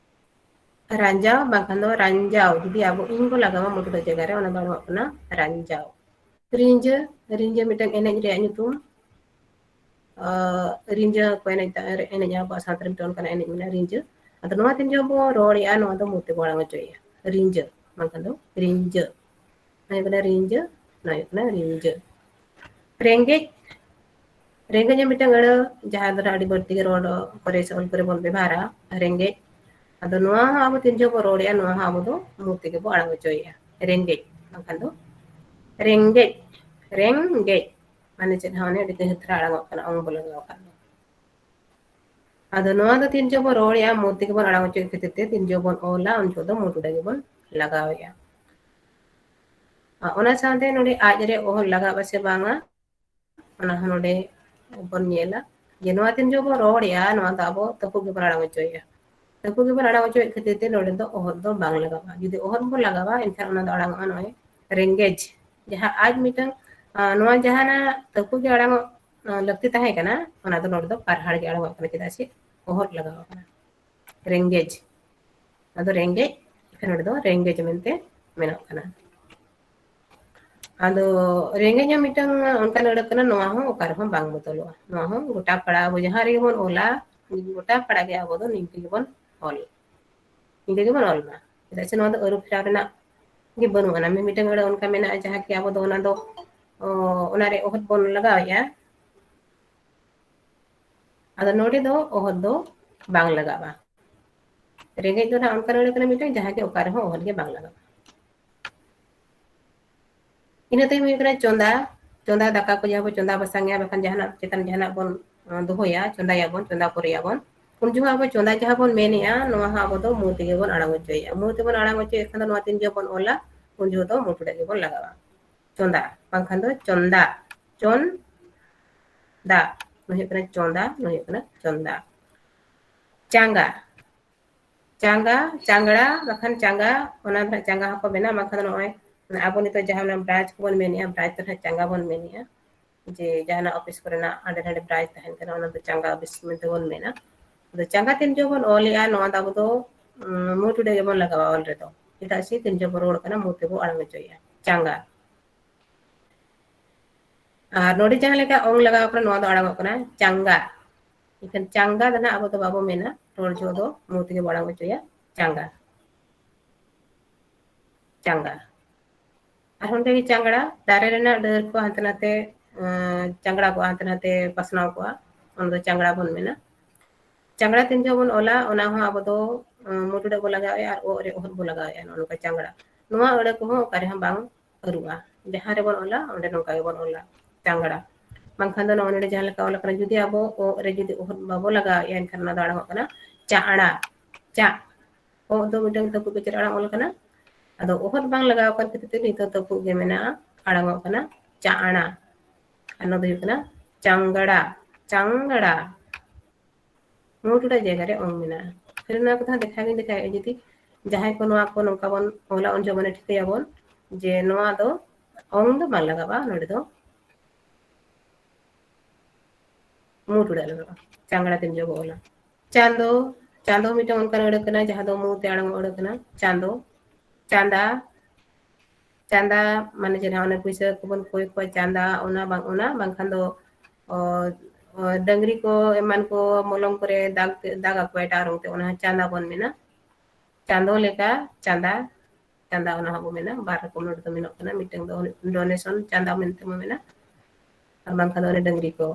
ᱨᱟᱸᱡᱟᱣ ᱵᱟᱝᱠᱷᱟᱱ ᱫᱚ ᱨᱟᱸᱡᱟᱣ, ᱡᱩᱫᱤ ᱟᱵᱚ ᱤᱧ ᱵᱚ ᱞᱟᱜᱟᱣᱟ ᱢᱩ ᱴᱩᱰᱟᱹᱜ ᱡᱟᱭᱜᱟ ᱨᱮ, ᱚᱱᱟ ᱫᱚ ᱟᱲᱟᱝᱚᱜ ᱠᱟᱱᱟ ᱨᱟᱸᱡᱟᱣ᱾ ᱨᱤᱸᱡᱟᱹ, ᱨᱤᱸᱡᱟᱹ ᱢᱤᱫᱴᱟᱝ ᱮᱱᱮᱡ ᱨᱮᱭᱟᱜ ᱧᱩᱛᱩᱢ᱾ ᱟᱸ, ᱨᱤᱸᱡᱟᱹ ᱠᱚ ᱮᱱᱮᱡ ᱫᱟ-, ᱮᱱᱮᱡᱼᱟ, ᱟᱵᱚᱣᱟᱜ ᱥᱟᱶᱛᱟ ᱨᱮ ᱢᱤᱫᱴᱟᱝ ᱚᱱᱠᱟᱱᱟᱜ ᱮᱱᱮᱡ ᱢᱮᱱᱟᱜᱼᱟ, ᱨᱤᱸᱡᱟᱹ᱾ ᱟᱫᱚ ᱱᱚᱣᱟ ᱛᱤᱱ ᱡᱚᱠᱷᱚᱱ ᱵᱚ ᱨᱚᱲᱮᱜᱼᱟ, ᱱᱚᱣᱟ ᱫᱚ ᱢᱩ ᱛᱮᱵᱚ ᱟᱲᱟᱝ ᱦᱚᱪᱚᱭᱮᱜᱼᱟ, ᱨᱤᱸᱡᱟᱹ, ᱵᱟᱝᱠᱷᱟᱱ ᱫᱚ ᱨᱤᱸᱡᱟᱹ᱾ ᱱᱚᱣᱟ ᱦᱩᱭᱩᱜ ᱠᱟᱱᱟ ᱨᱤᱸᱡᱟᱹ, ᱱᱚᱣᱟ ᱦᱩᱭᱩᱜ ᱠᱟᱱᱟ ᱨᱤᱸᱡᱟᱹ᱾ ᱨᱮᱸᱜᱮᱡ, ᱨᱮᱸᱜᱮᱡ ᱦᱚᱸ ᱢᱤᱫᱴᱟᱝ ᱟᱹᱲᱟᱹ, ᱡᱟᱦᱟᱸ ᱫᱚ ᱱᱟᱦᱟᱜ ᱟᱹᱰᱤ ᱵᱟᱹᱲᱛᱤ ᱜᱮ ᱨᱚᱲ ᱠᱚᱨᱮ ᱥᱮ ᱚᱞ ᱠᱚᱨᱮ ᱵᱚᱱ ᱵᱮᱵᱷᱟᱨᱟ, ᱨᱮᱸᱜᱮᱡ᱾ ᱟᱫᱚ ᱱᱚᱣᱟ ᱦᱚᱸ ᱟᱵᱚ ᱛᱤᱱ ᱡᱚᱠᱷᱚᱱ ᱵᱚ ᱨᱚᱲᱮᱜᱼᱟ, ᱱᱚᱣᱟ ᱦᱚᱸ ᱟᱵᱚ ᱫᱚ ᱢᱩ ᱛᱮᱜᱮ ᱵᱚ ᱟᱲᱟᱝ ᱦᱚᱪᱚᱭᱮᱜᱼᱟ, ᱨᱮᱸᱜᱮᱡ, ᱵᱟᱝᱠᱷᱟᱱ ᱫᱚ ᱨᱮᱸᱜᱮᱡ, ᱨᱮᱸᱜᱮᱡ᱾ ᱢᱟᱱᱮ ᱪᱮᱫ ᱦᱚᱸ ᱚᱱᱮ ᱟᱹᱰᱤ ᱛᱮᱦᱮᱫ ᱫᱷᱟᱨᱟ ᱟᱲᱟᱝᱚᱜ ᱠᱟᱱᱟ, ᱚᱝ ᱵᱚ ᱞᱟᱜᱟᱣ ᱟᱠᱟᱫ ᱫᱚ᱾ ᱟᱫᱚ ᱱᱚᱣᱟ ᱫᱚ ᱛᱤᱱ ᱡᱚᱠᱷᱚᱱ ᱵᱚᱱ ᱨᱚᱲᱮᱜᱼᱟ, ᱢᱩ ᱛᱮᱜᱮ ᱵᱚᱱ ᱟᱲᱟᱝ ᱦᱚᱪᱚᱭᱮᱫ ᱠᱷᱟᱹᱛᱤᱨ ᱛᱮ ᱛᱤᱱ ᱡᱚᱠᱷᱚᱱ ᱵᱚᱱ ᱚᱞᱟ, ᱩᱱ ᱡᱚᱠᱷᱚᱱ ᱫᱚ ᱢᱩ ᱴᱩᱰᱟᱹᱜ ᱜᱮᱵᱚᱱ ᱞᱟᱜᱟᱣᱮᱜᱼᱟ᱾ ᱟᱨ ᱚᱱᱟ ᱥᱟᱶᱛᱮ ᱱᱚᱰᱮ ᱟᱡ ᱨᱮ ᱚᱦᱚᱫ ᱞᱟᱜᱟᱜ ᱟᱥᱮ ᱵᱟᱝᱟ, ᱚᱱᱟ ᱦᱚᱸ ᱱᱚᱰᱮ ᱵᱚᱱ ᱧᱮᱞᱟ᱾ ᱡᱮ ᱱᱚᱣᱟ ᱛᱤᱱ ᱡᱚᱠᱷᱚᱱ ᱵᱚᱱ ᱨᱚᱲᱮᱜᱼᱟ, ᱱᱚᱣᱟ ᱫᱚ ᱟᱵᱚ ᱛᱟᱹᱯᱩᱜ ᱜᱮᱵᱚᱱ ᱟᱲᱟᱝ ᱦᱚᱪᱚᱭᱮᱜᱼᱟ᱾ ᱛᱟᱹᱯᱩᱜ ᱜᱮᱵᱚᱱ ᱟᱲᱟᱝ ᱦᱚᱪᱚᱭᱮᱫ ᱠᱷᱟᱹᱛᱤᱨ ᱛᱮ ᱱᱚᱰᱮ ᱫᱚ ᱚᱦᱚᱫ ᱫᱚ ᱵᱟᱝ ᱞᱟᱜᱟᱜᱼᱟ᱾ ᱡᱩᱫᱤ ᱚᱦᱚᱫ ᱵᱚᱱ ᱞᱟᱜᱟᱣᱟ, ᱮᱱᱠᱷᱟᱱ ᱚᱱᱟ ᱫᱚ ᱟᱲᱟᱝᱚᱜᱼᱟ ᱱᱚᱜᱼᱚᱭ ᱨᱮᱸᱜᱮᱡ᱾ ᱡᱟᱦᱟᱸ ᱟᱡ ᱢᱤᱫᱴᱟᱝ, ᱟᱸ, ᱱᱚᱣᱟ ᱡᱟᱦᱟᱱᱟᱜ ᱛᱟᱹᱯᱩᱜ ᱜᱮ ᱟᱲᱟᱝᱚᱜ, ᱟᱸ, ᱞᱟᱹᱠᱛᱤ ᱛᱟᱦᱮᱸ ᱠᱟᱱᱟ, ᱚᱱᱟ ᱫᱚ ᱱᱚᱰᱮ ᱫᱚ ᱯᱟᱨᱦᱟᱲ ᱜᱮ ᱟᱲᱟᱝᱚᱜ ᱠᱟᱱᱟ, ᱪᱮᱫᱟᱜ ᱥᱮ ᱚᱦᱚᱫ ᱞᱟᱜᱟᱣ ᱠᱟᱱᱟ᱾ ᱨᱮᱸᱜᱮᱡ᱾ ᱟᱫᱚ ᱨᱮᱸᱜᱮᱡ, ᱱᱚᱰᱮ ᱫᱚ ᱨᱮᱸᱜᱮᱡ ᱢᱮᱱᱛᱮ ᱢᱮᱱᱚᱜ ᱠᱟᱱᱟ᱾ ᱟᱫᱚ ᱨᱮᱸᱜᱮᱡ ᱦᱚᱸ ᱢᱤᱫᱴᱟᱝ ᱚᱱᱠᱟᱱ ᱟᱹᱲᱟᱹ ᱠᱟᱱᱟ, ᱱᱚᱣᱟ ᱦᱚᱸ ᱚᱠᱟ ᱨᱮᱦᱚᱸ ᱵᱟᱝ ᱵᱚᱫᱚᱞᱚᱜᱼᱟ᱾ ᱱᱚᱣᱟ ᱦᱚᱸ ᱜᱚᱴᱟ ᱯᱟᱲᱟ ᱟᱵᱚ ᱡᱟᱦᱟᱸ ᱨᱮᱜᱮ ᱵᱚᱱ ᱚᱞᱟ, ᱜᱚᱴᱟ ᱯᱟᱲᱟ ᱜᱮ ᱟᱵᱚ ᱫᱚ ᱱᱤᱝᱠᱟᱹ ᱜᱮᱵᱚᱱ ᱚᱞᱟ᱾ ᱤᱱᱠᱟᱹ ᱜᱮᱵᱚᱱ ᱚᱞ ᱢᱟ᱾ ᱪᱮᱫᱟᱜ ᱥᱮ ᱱᱚᱣᱟ ᱫᱚ ᱟᱹᱨᱩ ᱯᱷᱮᱨᱟᱣ ᱨᱮᱱᱟᱜ ᱜᱮ ᱵᱟᱹᱱᱩᱜ ᱟᱱᱟ᱾ ᱢᱤᱢᱤᱫᱴᱟᱝ ᱟᱹᱲᱟᱹ ᱚᱱᱠᱟ ᱢᱮᱱᱟᱜᱼᱟ ᱡᱟᱦᱟᱸ ᱠᱤ ᱟᱵᱚ ᱫᱚ ᱚᱱᱟ ᱫᱚ, ᱚ, ᱚᱱᱟᱨᱮ ᱚᱦᱚᱫ ᱵᱚᱱ ᱞᱟᱜᱟᱣᱮᱫᱼᱟ᱾ ᱟᱫᱚ ᱱᱚᱰᱮ ᱫᱚ ᱚᱦᱚᱫ ᱫᱚ ᱵᱟᱝ ᱞᱟᱜᱟᱜᱼᱟ᱾ ᱨᱮᱸᱜᱮᱡ ᱫᱚ ᱱᱟᱦᱟᱜ ᱚᱱᱠᱟᱱ ᱟᱹᱲᱟᱹ ᱠᱟᱱᱟ ᱢᱤᱫᱴᱟᱝ ᱡᱟᱦᱟᱸ ᱜᱮ ᱚᱠᱟ ᱨᱮᱦᱚᱸ ᱚᱦᱚᱫ ᱜᱮ ᱵᱟᱝ ᱞᱟᱜᱟᱜᱼᱟ᱾ ᱤᱱᱟᱹ ᱛᱟᱭᱚᱢ ᱦᱩᱭᱩᱜ ᱠᱟᱱᱟ ᱪᱚᱸᱫᱟ᱾ ᱪᱚᱸᱫᱟ ᱫᱟᱠᱟ ᱠᱚ ᱡᱟᱦᱟᱸ ᱵᱚ ᱪᱚᱸᱫᱟ ᱵᱟᱥᱟᱝ ᱮᱜᱼᱟ, ᱵᱟᱠᱷᱟᱱ ᱡᱟᱦᱟᱱᱟᱜ ᱪᱮᱛᱟᱱ ᱡᱟᱦᱟᱱᱟᱜ ᱵᱚᱱ, ᱟᱸ, ᱫᱚᱦᱚᱭᱟ, ᱪᱚᱸᱫᱟᱭᱟᱵᱚᱱ, ᱪᱚᱸᱫᱟ ᱯᱚᱨᱮᱭᱟᱵᱚᱱ, ᱩᱱ ᱡᱚᱠᱷᱚᱱ ᱟᱵᱚ ᱪᱚᱸᱫᱟ ᱡᱟᱦᱟᱸ ᱵᱚᱱ ᱢᱮᱱᱮᱜᱼᱟ, ᱱᱚᱣᱟ ᱦᱚᱸ ᱟᱵᱚ ᱫᱚ ᱢᱩ ᱛᱮᱜᱮ ᱵᱚᱱ ᱟᱲᱟᱝ ᱦᱚᱪᱚᱭᱮᱜᱼᱟ᱾ ᱢᱩ ᱛᱮᱵᱚᱱ ᱟᱲᱟᱝ ᱦᱚᱪᱚᱭᱮᱫ ᱠᱷᱟᱱ ᱫᱚ ᱱᱚᱣᱟ ᱛᱤᱱ ᱡᱚᱦᱚᱜ ᱵᱚᱱ ᱚᱞᱟ, ᱩᱱ ᱡᱚᱦᱚᱜ ᱫᱚ ᱢᱩ ᱴᱩᱰᱟᱹᱜ ᱜᱮᱵᱚᱱ ᱞᱟᱜᱟᱣᱟ᱾ ᱪᱚᱸᱫᱟ, ᱵᱟᱝᱠᱷᱟᱱ ᱫᱚ ᱪᱚᱸᱫᱟ, ᱪᱚᱱ, ᱫᱟ᱾ ᱱᱚᱣᱟ ᱦᱩᱭᱩᱜ ᱠᱟᱱᱟ ᱪᱚᱸᱫᱟ, ᱱᱚᱣᱟ ᱦᱩᱭᱩᱜ ᱠᱟᱱᱟ ᱪᱚᱸᱫᱟ᱾ ᱪᱟᱸᱜᱟ, ᱪᱟᱸᱜᱟ, ᱪᱟᱝᱲᱟ, ᱵᱟᱠᱷᱟᱱ ᱪᱟᱸᱜᱟ, ᱚᱱᱟ ᱫᱚ ᱱᱟᱜ ᱪᱟᱸᱜᱟ ᱦᱚᱸᱠᱚ ᱢᱮᱱᱟ, ᱵᱟᱝᱠᱷᱟᱱ ᱫᱚ ᱱᱚᱜᱼᱚᱭ ᱟᱵᱚ ᱱᱤᱛᱚᱜ ᱡᱟᱦᱟᱸ ᱚᱱᱟ branch ᱠᱚᱵᱚᱱ ᱢᱮᱱᱮᱜᱼᱟ, branch ᱫᱚ ᱱᱟᱜ ᱪᱟᱸᱜᱟ ᱵᱚᱱ ᱢᱮᱱᱮᱜᱼᱟ, ᱡᱮ ᱡᱟᱦᱟᱱᱟᱜ office ᱠᱚᱨᱮᱱᱟᱜ ᱦᱟᱸᱰᱮ ᱱᱟᱰᱮ branch ᱛᱟᱦᱮᱱ ᱠᱟᱱᱟ, ᱚᱱᱟ ᱫᱚ ᱪᱟᱸᱜᱟ office ᱢᱮᱱᱛᱮ ᱵᱚᱱ ᱢᱮᱱᱟ᱾ ᱟᱫᱚ ᱪᱟᱸᱜᱟ ᱛᱤᱱ ᱡᱚᱦᱚᱜ ᱵᱚᱱ ᱚᱞᱮᱜᱼᱟ, ᱱᱚᱣᱟ ᱫᱚ ᱟᱵᱚ ᱫᱚ, ᱩᱸ, ᱢᱩ ᱴᱩᱰᱟᱹᱜ ᱜᱮᱵᱚᱱ ᱞᱟᱜᱟᱣᱟ ᱚᱞ ᱨᱮᱫᱚ, ᱪᱮᱫᱟᱜ ᱥᱮ ᱛᱤᱱ ᱡᱚᱦᱚᱜ ᱵᱚᱱ ᱨᱚᱲ ᱠᱟᱱᱟ, ᱢᱩ ᱛᱮᱵᱚ ᱟᱲᱟᱝ ᱦᱚᱪᱚᱭᱮᱜᱼᱟ, ᱪᱟᱸᱜᱟ᱾ ᱟᱨ ᱱᱚᱰᱮ ᱡᱟᱦᱟᱸ ᱞᱮᱠᱟ ᱚᱝ ᱞᱟᱜᱟᱣ ᱠᱟᱱᱟ, ᱱᱚᱣᱟ ᱫᱚ ᱟᱲᱟᱝᱚᱜ ᱠᱟᱱᱟ ᱪᱟᱸᱜᱟ᱾ ᱮᱱᱠᱷᱟᱱ ᱪᱟᱸᱜᱟ ᱫᱚ ᱱᱟᱜ ᱟᱵᱚ ᱫᱚ ᱵᱟᱵᱚ ᱢᱮᱱᱟ, ᱨᱚᱲ ᱡᱚᱦᱚᱜ ᱫᱚ ᱢᱩ ᱛᱮᱜᱮ ᱵᱚ ᱟᱲᱟᱝ ᱦᱚᱪᱚᱭᱟ, ᱪᱟᱸᱜᱟ, ᱪᱟᱸᱜᱟ᱾ ᱟᱨ ᱚᱸᱰᱮ ᱜᱮ ᱪᱟᱝᱲᱟ, ᱫᱟᱨᱮ ᱨᱮᱱᱟᱜ ᱰᱟᱹᱨ ᱠᱚ ᱦᱟᱱᱛᱮ ᱱᱟᱛᱮ, ᱟᱸ, ᱪᱟᱝᱲᱟ ᱠᱚᱜᱼᱟ, ᱦᱟᱱᱛᱮ ᱱᱟᱛᱮ ᱯᱟᱥᱱᱟᱣ ᱠᱚᱜᱼᱟ, ᱚᱱᱟ ᱫᱚ ᱪᱟᱝᱲᱟ ᱵᱚᱱ ᱢᱮᱱᱟ᱾ ᱪᱟᱝᱲᱟ ᱛᱤᱱ ᱡᱚᱦᱚᱜ ᱵᱚᱱ ᱚᱞᱟ, ᱚᱱᱟ ᱦᱚᱸ ᱟᱵᱚ ᱫᱚ, ᱟᱸ, ᱢᱩ ᱴᱩᱰᱟᱹᱜ ᱵᱚ ᱞᱟᱜᱟᱣᱮᱫᱼᱟ ᱟᱨ ᱚᱜ ᱨᱮ ᱚᱦᱚᱫ ᱵᱚ ᱞᱟᱜᱟᱣᱮᱫᱼᱟ, ᱱᱚᱜᱼᱚ ᱱᱚᱝᱠᱟ ᱪᱟᱝᱲᱟ᱾ ᱱᱚᱣᱟ ᱟᱹᱲᱟᱹ ᱠᱚᱦᱚᱸ ᱚᱠᱟ ᱨᱮᱦᱚᱸ ᱵᱟᱝ ᱟᱹᱨᱩᱜᱼᱟ᱾ ᱡᱟᱦᱟᱸ ᱨᱮᱵᱚᱱ ᱚᱞᱟ, ᱚᱸᱰᱮ ᱱᱚᱝᱠᱟ ᱜᱮᱵᱚᱱ ᱚᱞᱟ, ᱪᱟᱝᱲᱟ᱾ ᱵᱟᱝᱠᱷᱟᱱ ᱫᱚ ᱱᱚᱜᱼᱚ ᱱᱚᱰᱮ ᱡᱟᱦᱟᱸ ᱞᱮᱠᱟ ᱚᱞ ᱟᱠᱟᱱᱟ, ᱡᱩᱫᱤ ᱟᱵᱚ ᱚᱜ ᱨᱮ ᱡᱩᱫᱤ ᱚᱦᱚᱫ ᱵᱟᱵᱚ ᱞᱟᱜᱟᱣᱮᱫᱼᱟ, ᱮᱱᱠᱷᱟᱱ ᱚᱱᱟ ᱫᱚ ᱟᱲᱟᱝᱚᱜ ᱠᱟᱱᱟ ᱪᱟᱜᱲᱟ, ᱪᱟᱜ᱾ ᱚᱜ ᱫᱚ ᱢᱤᱫᱴᱟᱝ ᱛᱟᱹᱯᱩᱜ ᱠᱟᱹᱪᱟᱹᱨ ᱟᱲᱟᱝ ᱚᱞ ᱟᱠᱟᱱᱟ᱾ ᱟᱫᱚ ᱚᱦᱚᱫ ᱵᱟᱝ ᱞᱟᱜᱟᱣ ᱟᱠᱟᱱ ᱠᱷᱟᱹᱛᱤᱨ ᱛᱮ ᱱᱤᱛᱚᱜ ᱛᱟᱹᱯᱩᱜ ᱜᱮ ᱢᱮᱱᱟᱜᱼᱟ, ᱟᱲᱟᱝᱚᱜ ᱠᱟᱱᱟ ᱪᱟᱜᱲᱟ᱾ ᱟᱨ ᱱᱚᱣᱟ ᱫᱚ ᱦᱩᱭᱩᱜ ᱠᱟᱱᱟ ᱪᱟᱝᱜᱲᱟ, ᱪᱟᱝᱜᱲᱟ᱾ ᱢᱩ ᱴᱩᱰᱟᱹᱜ ᱡᱟᱭᱜᱟ ᱨᱮ ᱚᱝ ᱢᱮᱱᱟᱜᱼᱟ᱾ ᱯᱷᱤᱨ ᱱᱚᱣᱟ ᱠᱚᱫᱚ ᱦᱟᱸᱜ ᱫᱮᱠᱷᱟ ᱜᱤᱧ ᱫᱮᱠᱷᱟᱭᱮᱫᱼᱟ᱾ ᱡᱩᱫᱤ ᱡᱟᱦᱟᱸᱭ ᱠᱚ ᱱᱚᱣᱟ ᱠᱚ ᱱᱚᱝᱠᱟ ᱵᱚᱱ ᱚᱞᱟ, ᱩᱱ ᱡᱚᱦᱚᱜ ᱢᱟᱱᱮ ᱴᱷᱤᱠᱟᱹᱭᱟᱵᱚᱱ ᱡᱮ ᱱᱚᱣᱟ ᱫᱚ ᱚᱝ ᱫᱚ ᱵᱟᱝ ᱞᱟᱜᱟᱜᱼᱟ, ᱱᱚᱰᱮ ᱫᱚ ᱢᱩ ᱴᱩᱰᱟᱹᱜ ᱞᱟᱜᱟᱜᱼᱟ, ᱪᱟᱝᱜᱲᱟ ᱛᱤᱱ ᱡᱚᱦᱚᱜ ᱵᱚ ᱚᱞᱟ᱾ ᱪᱟᱸᱫᱚ, ᱪᱟᱸᱫᱚ ᱢᱤᱫᱴᱟᱝ ᱚᱱᱠᱟᱱ ᱟᱹᱲᱟᱹ ᱠᱟᱱᱟ ᱡᱟᱦᱟᱸ ᱫᱚ ᱢᱩ ᱛᱮ ᱟᱲᱟᱝ ᱟᱹᱲᱟᱹ ᱠᱟᱱᱟ, ᱪᱟᱸᱫᱚ᱾ ᱪᱟᱸᱫᱟ, ᱪᱟᱸᱫᱟ ᱢᱟᱱᱮ ᱡᱟᱦᱟᱸ ᱚᱱᱮ ᱯᱩᱭᱥᱟᱹ ᱠᱚᱵᱚᱱ ᱠᱚᱭ ᱠᱚᱣᱟ, ᱪᱟᱸᱫᱟ, ᱚᱱᱟ ᱵᱟᱝ, ᱚᱱᱟ ᱵᱟᱝᱠᱷᱟᱱ ᱫᱚ, ᱚ, ᱚ, ᱰᱟᱹᱝᱨᱤ ᱠᱚ ᱮᱢᱟᱱ ᱠᱚ ᱢᱚᱞᱚᱝ ᱠᱚᱨᱮ ᱫᱟᱜᱽ ᱛᱮ, ᱫᱟᱜᱽ ᱟᱠᱚ ᱮᱴᱟᱜ ᱨᱚᱝ ᱛᱮ, ᱚᱱᱟ ᱦᱚᱸ ᱪᱟᱸᱫᱟ ᱵᱚᱱ ᱢᱮᱱᱟ᱾ ᱪᱟᱸᱫᱚ ᱞᱮᱠᱟ ᱪᱟᱸᱫᱟ, ᱪᱟᱸᱫᱟ ᱚᱱᱟ ᱦᱚᱸ ᱵᱚ ᱢᱮᱱᱟ, ᱵᱟᱨ ᱨᱚᱠᱚᱢ ᱱᱚᱰᱮ ᱫᱚ ᱢᱮᱱᱟᱜ ᱠᱟᱱᱟ, ᱢᱤᱫᱴᱟᱝ ᱫᱚ donation ᱪᱟᱸᱫᱟ ᱢᱮᱱᱛᱮ ᱵᱚ ᱢᱮᱱᱟ, ᱟᱨ ᱵᱟᱝᱠᱷᱟᱱ ᱫᱚ ᱚᱱᱮ ᱰᱟᱹᱝᱨᱤ ᱠᱚ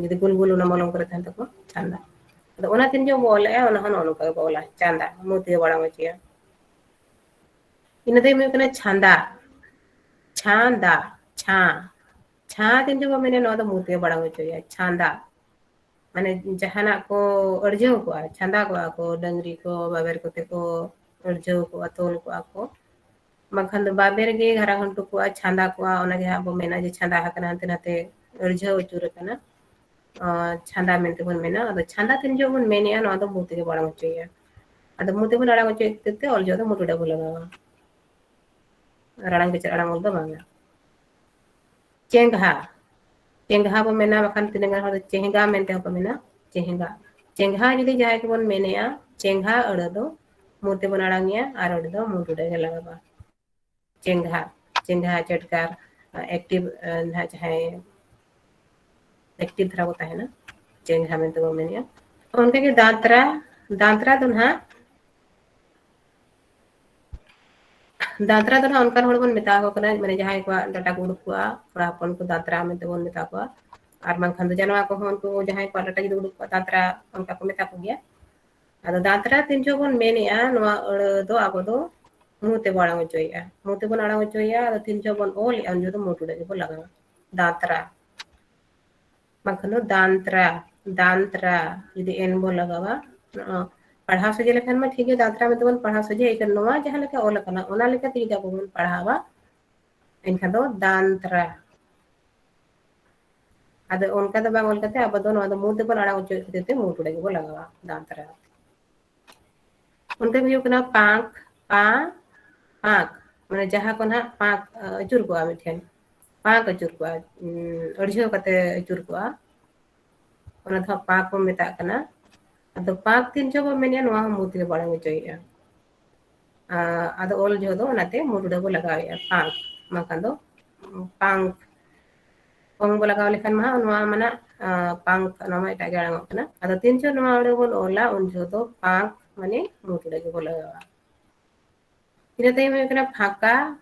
ᱡᱩᱫᱤ ᱜᱩᱞ ᱜᱩᱞ ᱚᱱᱟ ᱢᱚᱞᱚᱝ ᱠᱚᱨᱮ ᱛᱟᱦᱮᱱ ᱛᱟᱠᱚ ᱪᱟᱸᱫᱟ᱾ ᱟᱫᱚ ᱚᱱᱟ ᱛᱤᱱ ᱡᱚᱠᱷᱚᱱ ᱵᱚ ᱚᱞᱮᱜᱼᱟ, ᱚᱱᱟ ᱦᱚᱸ ᱱᱚᱜᱼᱚ ᱱᱚᱝᱠᱟ ᱜᱮᱵᱚ ᱚᱞᱟ, ᱪᱟᱸᱫᱟ, ᱢᱩ ᱛᱮᱜᱮ ᱵᱚ ᱟᱲᱟᱝ ᱦᱚᱪᱚᱭᱟ᱾ ᱤᱱᱟᱹ ᱛᱟᱭᱚᱢ ᱦᱩᱭᱩᱜ ᱠᱟᱱᱟ ᱪᱷᱟᱸᱫᱟ, ᱪᱷᱟᱸᱫᱟ, ᱪᱷᱟ, ᱪᱷᱟ ᱛᱤᱱ ᱡᱚᱠᱷᱚᱱ ᱵᱚ ᱢᱮᱱᱟ, ᱱᱚᱣᱟ ᱫᱚ ᱢᱩ ᱛᱮᱜᱮ ᱵᱚ ᱟᱲᱟᱝ ᱦᱚᱪᱚᱭᱟ, ᱪᱷᱟᱸᱫᱟ᱾ ᱢᱟᱱᱮ ᱡᱟᱦᱟᱱᱟᱜ ᱠᱚ ᱟᱹᱲᱡᱷᱟᱹᱣ ᱠᱚᱜᱼᱟ, ᱪᱷᱟᱸᱫᱟ ᱠᱚᱜᱼᱟ ᱠᱚ, ᱰᱟᱹᱝᱨᱤ ᱠᱚ, ᱵᱟᱵᱮᱨ ᱠᱚᱛᱮ ᱠᱚ ᱟᱹᱲᱡᱷᱟᱹᱣ ᱠᱚᱜᱼᱟ, ᱛᱚᱞ ᱠᱚᱜᱼᱟ ᱠᱚ, ᱵᱟᱝᱠᱷᱟᱱ ᱫᱚ ᱵᱟᱵᱮᱨ ᱜᱮ ᱜᱷᱟᱨᱟ ᱜᱷᱩᱱᱴᱩ ᱠᱚᱜᱼᱟ, ᱪᱷᱟᱸᱫᱟ ᱠᱚᱜᱼᱟ, ᱚᱱᱟ ᱜᱮ ᱦᱟᱸᱜ ᱵᱚ ᱢᱮᱱᱟ ᱡᱮ ᱪᱷᱟᱸᱫᱟ ᱟᱠᱟᱱᱟ, ᱦᱟᱱᱛᱮ ᱱᱟᱛᱮ ᱟᱹᱲᱡᱷᱟᱹᱣ ᱟᱹᱪᱩᱨ ᱟᱠᱟᱱᱟ, ᱟᱸ, ᱪᱷᱟᱸᱫᱟ ᱢᱮᱱᱛᱮ ᱵᱚᱱ ᱢᱮᱱᱟ᱾ ᱟᱫᱚ ᱪᱷᱟᱸᱫᱟ ᱛᱤᱱ ᱡᱚᱦᱚᱜ ᱵᱚᱱ ᱢᱮᱱᱮᱜᱼᱟ, ᱱᱚᱣᱟ ᱫᱚ ᱢᱩ ᱛᱮᱜᱮ ᱵᱚ ᱟᱲᱟᱝ ᱦᱚᱪᱚᱭᱮᱜᱼᱟ᱾ ᱟᱫᱚ ᱢᱩ ᱛᱮᱵᱚᱱ ᱟᱲᱟᱝ ᱦᱚᱪᱚᱭᱮᱫ ᱠᱷᱟᱹᱛᱤᱨ ᱛᱮ ᱚᱞ ᱡᱚᱦᱚᱜ ᱫᱚ ᱢᱩ ᱴᱩᱰᱟᱹᱜ ᱵᱚ ᱞᱟᱜᱟᱣᱟ, ᱨᱟᱲᱟᱝ ᱠᱮᱪᱟᱜ ᱟᱲᱟᱝ ᱚᱞ ᱫᱚ ᱵᱟᱝᱟ᱾ ᱪᱮᱸᱜᱷᱟ, ᱪᱮᱸᱜᱷᱟ ᱵᱚ ᱢᱮᱱᱟ, ᱵᱟᱠᱷᱟᱱ ᱛᱤᱱᱟᱹᱜ ᱜᱟᱱ ᱦᱚᱲ ᱫᱚ ᱪᱮᱦᱜᱟ ᱢᱮᱱᱛᱮ ᱦᱚᱸᱠᱚ ᱢᱮᱱᱟ, ᱪᱮᱦᱜᱟ᱾ ᱪᱮᱸᱜᱷᱟ ᱡᱩᱫᱤ ᱡᱟᱦᱟᱸᱭ ᱜᱮᱵᱚᱱ ᱢᱮᱱᱮᱜᱼᱟ, ᱪᱮᱸᱜᱷᱟ ᱟᱹᱲᱟᱹ ᱫᱚ ᱢᱩ ᱛᱮᱵᱚᱱ ᱟᱲᱟᱝᱮᱜᱼᱟ ᱟᱨ ᱚᱸᱰᱮ ᱫᱚ ᱢᱩ ᱴᱩᱰᱟᱹᱜ ᱜᱮ ᱞᱟᱜᱟᱜᱼᱟ᱾ ᱪᱮᱸᱜᱷᱟ, ᱪᱮᱸᱜᱷᱟ, ᱪᱟᱹᱴᱠᱟᱨ, active, ᱮ, ᱱᱟᱦᱟᱜ ᱡᱟᱦᱟᱸᱭ active ᱫᱷᱟᱨᱟ ᱠᱚ ᱛᱟᱦᱮᱱᱟ, ᱪᱮᱸᱜᱷᱟ ᱢᱮᱱᱛᱮ ᱵᱚᱱ ᱢᱮᱱᱮᱜᱼᱟ᱾ ᱚᱱᱠᱟᱜᱮ ᱫᱟᱸᱛᱨᱟ, ᱫᱟᱸᱛᱨᱟ ᱫᱚ ᱱᱟᱦᱟᱜ, ᱫᱟᱸᱛᱨᱟ ᱫᱚ ᱱᱟᱦᱟᱜ ᱚᱱᱠᱟᱱ ᱦᱚᱲ ᱵᱚᱱ ᱢᱮᱛᱟ ᱠᱚ ᱠᱟᱱᱟ, ᱢᱟᱱᱮ ᱡᱟᱦᱟᱸᱭ ᱠᱚᱣᱟᱜ ᱰᱟᱴᱟ ᱠᱚ ᱩᱰᱩᱠ ᱠᱚᱜᱼᱟ, ᱠᱚᱲᱟ ᱦᱚᱯᱚᱱ ᱠᱚ ᱫᱟᱸᱛᱨᱟ ᱢᱮᱱᱛᱮ ᱵᱚᱱ ᱢᱮᱛᱟ ᱠᱚᱣᱟ, ᱟᱨ ᱵᱟᱝᱠᱷᱟᱱ ᱫᱚ ᱡᱟᱱᱣᱟ ᱠᱚᱦᱚᱸ ᱩᱱᱠᱩ ᱡᱟᱦᱟᱸᱭ ᱠᱚᱣᱟᱜ ᱰᱟᱴᱟ ᱡᱩᱫᱤ ᱩᱰᱩᱠ ᱠᱚᱜᱼᱟ, ᱫᱟᱸᱛᱨᱟ ᱚᱱᱠᱟ ᱠᱚ ᱢᱮᱛᱟ ᱠᱚ ᱜᱮᱭᱟ᱾ ᱟᱫᱚ ᱫᱟᱸᱛᱨᱟ ᱛᱤᱱ ᱡᱚᱦᱚᱜ ᱵᱚᱱ ᱢᱮᱱᱮᱜᱼᱟ, ᱱᱚᱣᱟ ᱟᱹᱲᱟᱹ ᱫᱚ ᱟᱵᱚ ᱫᱚ ᱢᱩ ᱛᱮᱵᱚ ᱟᱲᱟᱝ ᱦᱚᱪᱚᱭᱮᱜᱼᱟ, ᱢᱩ ᱛᱮᱵᱚᱱ ᱟᱲᱟᱝ ᱦᱚᱪᱚᱭᱮᱜᱼᱟ᱾ ᱟᱫᱚ ᱛᱤᱱ ᱡᱚᱦᱚᱜ ᱵᱚᱱ ᱚᱞᱮᱜᱼᱟ, ᱩᱱ ᱡᱚᱦᱚᱜ ᱫᱚ ᱢᱩ ᱴᱩᱰᱟᱹᱜ ᱜᱮᱵᱚ ᱞᱟᱜᱟᱣᱟ, ᱫᱟᱸᱛᱨᱟ᱾ ᱵᱟᱝᱠᱷᱟᱱ ᱫᱚ ᱫᱟᱱᱛᱨᱟ, ᱫᱟᱱᱛᱨᱟ ᱡᱩᱫᱤ ᱮᱱ ᱵᱚᱱ ᱞᱟᱜᱟᱣᱟ, ᱱᱚᱜᱼᱚ, ᱯᱟᱲᱦᱟᱣ ᱥᱚᱡᱷᱮ ᱞᱮᱠᱷᱟᱱ ᱢᱟ ᱴᱷᱤᱠ ᱜᱮ, ᱫᱟᱱᱛᱨᱟ ᱢᱮᱱᱛᱮ ᱵᱚᱱ ᱯᱟᱲᱦᱟᱣ ᱥᱚᱡᱷᱮ, ᱮᱱᱠᱷᱟᱱ ᱱᱚᱣᱟ ᱡᱟᱦᱟᱸ ᱞᱮᱠᱟ ᱚᱞ ᱟᱠᱟᱱᱟ, ᱚᱱᱟ ᱞᱮᱠᱟᱛᱮ ᱡᱩᱫᱤ ᱟᱵᱚ ᱵᱚᱱ ᱯᱟᱲᱦᱟᱣᱟ, ᱮᱱᱠᱷᱟᱱ ᱫᱚ ᱫᱟᱱᱛᱨᱟ᱾ ᱟᱫᱚ ᱚᱱᱠᱟ ᱫᱚ ᱵᱟᱝ ᱚᱞ ᱠᱟᱛᱮ ᱟᱵᱚ ᱫᱚ ᱱᱚᱣᱟ ᱫᱚ ᱢᱩ ᱛᱮᱵᱚᱱ ᱟᱲᱟᱝ ᱚᱪᱚᱭᱮᱫ ᱠᱷᱟᱹᱛᱤᱨ ᱛᱮ ᱢᱩ ᱴᱩᱰᱟᱹᱜ ᱜᱮᱵᱚᱱ ᱞᱟᱜᱟᱣᱟ, ᱫᱟᱱᱛᱨᱟ᱾ ᱚᱱᱠᱟ ᱜᱮ ᱦᱩᱭᱩᱜ ᱠᱟᱱᱟ ᱯᱟᱸᱠ, ᱯᱟ, ᱯᱟᱸᱠ, ᱢᱟᱱᱮ ᱡᱟᱦᱟᱸ ᱠᱚ ᱱᱟᱦᱟᱜ ᱯᱟᱸᱠ, ᱟᱹᱪᱩᱨ ᱠᱚᱜᱼᱟ ᱢᱤᱫᱴᱷᱮᱱ, ᱯᱟᱸᱠ ᱟᱹᱪᱩᱨ ᱠᱚᱜᱼᱟ, ᱩᱸ, ᱟᱹᱲᱡᱷᱟᱹᱣ ᱠᱟᱛᱮ ᱟᱹᱪᱩᱨ ᱠᱚᱜᱼᱟ, ᱚᱱᱟ ᱫᱚ ᱦᱟᱸᱜ ᱯᱟᱸᱠ ᱵᱚᱱ ᱢᱮᱛᱟᱜ ᱠᱟᱱᱟ᱾ ᱟᱫᱚ ᱯᱟᱸᱠ ᱛᱤᱱ ᱡᱚᱦᱚᱜ ᱵᱚᱱ ᱢᱮᱱᱮᱜᱼᱟ, ᱱᱚᱣᱟ ᱦᱚᱸ ᱢᱩ ᱛᱮᱜᱮ ᱵᱚ ᱟᱲᱟᱝ ᱚᱪᱚᱭᱮᱜᱼᱟ᱾ ᱟ, ᱟᱫᱚ ᱚᱞ ᱡᱚᱦᱚᱜ ᱫᱚ ᱚᱱᱟᱛᱮ ᱢᱩ ᱴᱩᱰᱟᱹᱜ ᱵᱚ ᱞᱟᱜᱟᱣᱮᱜᱼᱟ, ᱯᱟᱸᱠ, ᱵᱟᱝᱠᱷᱟᱱ ᱫᱚ ᱯᱟᱝᱠ᱾ ᱯᱚᱝ ᱵᱚ ᱞᱟᱜᱟᱣ ᱞᱮᱠᱷᱟᱱ ᱢᱟ ᱦᱟᱸᱜ ᱱᱚᱣᱟ ᱢᱟ ᱱᱟᱜ, ᱟ, ᱯᱟᱝᱠ, ᱱᱚᱣᱟ ᱢᱟ ᱮᱴᱟᱜ ᱜᱮ ᱟᱲᱟᱝᱚᱜ ᱠᱟᱱᱟ᱾ ᱟᱫᱚ ᱛᱤᱱ ᱡᱚᱦᱚᱜ ᱱᱚᱣᱟ ᱟᱹᱲᱟᱹ ᱵᱚᱱ ᱚᱞᱟ, ᱩᱱ ᱡᱚᱦᱚᱜ ᱫᱚ ᱯᱟᱸᱠ, ᱢᱟᱱᱮ ᱢᱩ ᱴᱩᱰᱟᱹᱜ ᱜᱮᱵᱚ ᱞᱟᱜᱟᱣᱟ᱾ ᱤᱱᱟᱹ ᱛᱟᱭᱚᱢ ᱦᱩᱭᱩᱜ ᱠᱟᱱᱟ ᱯᱷᱟᱸᱠᱟ,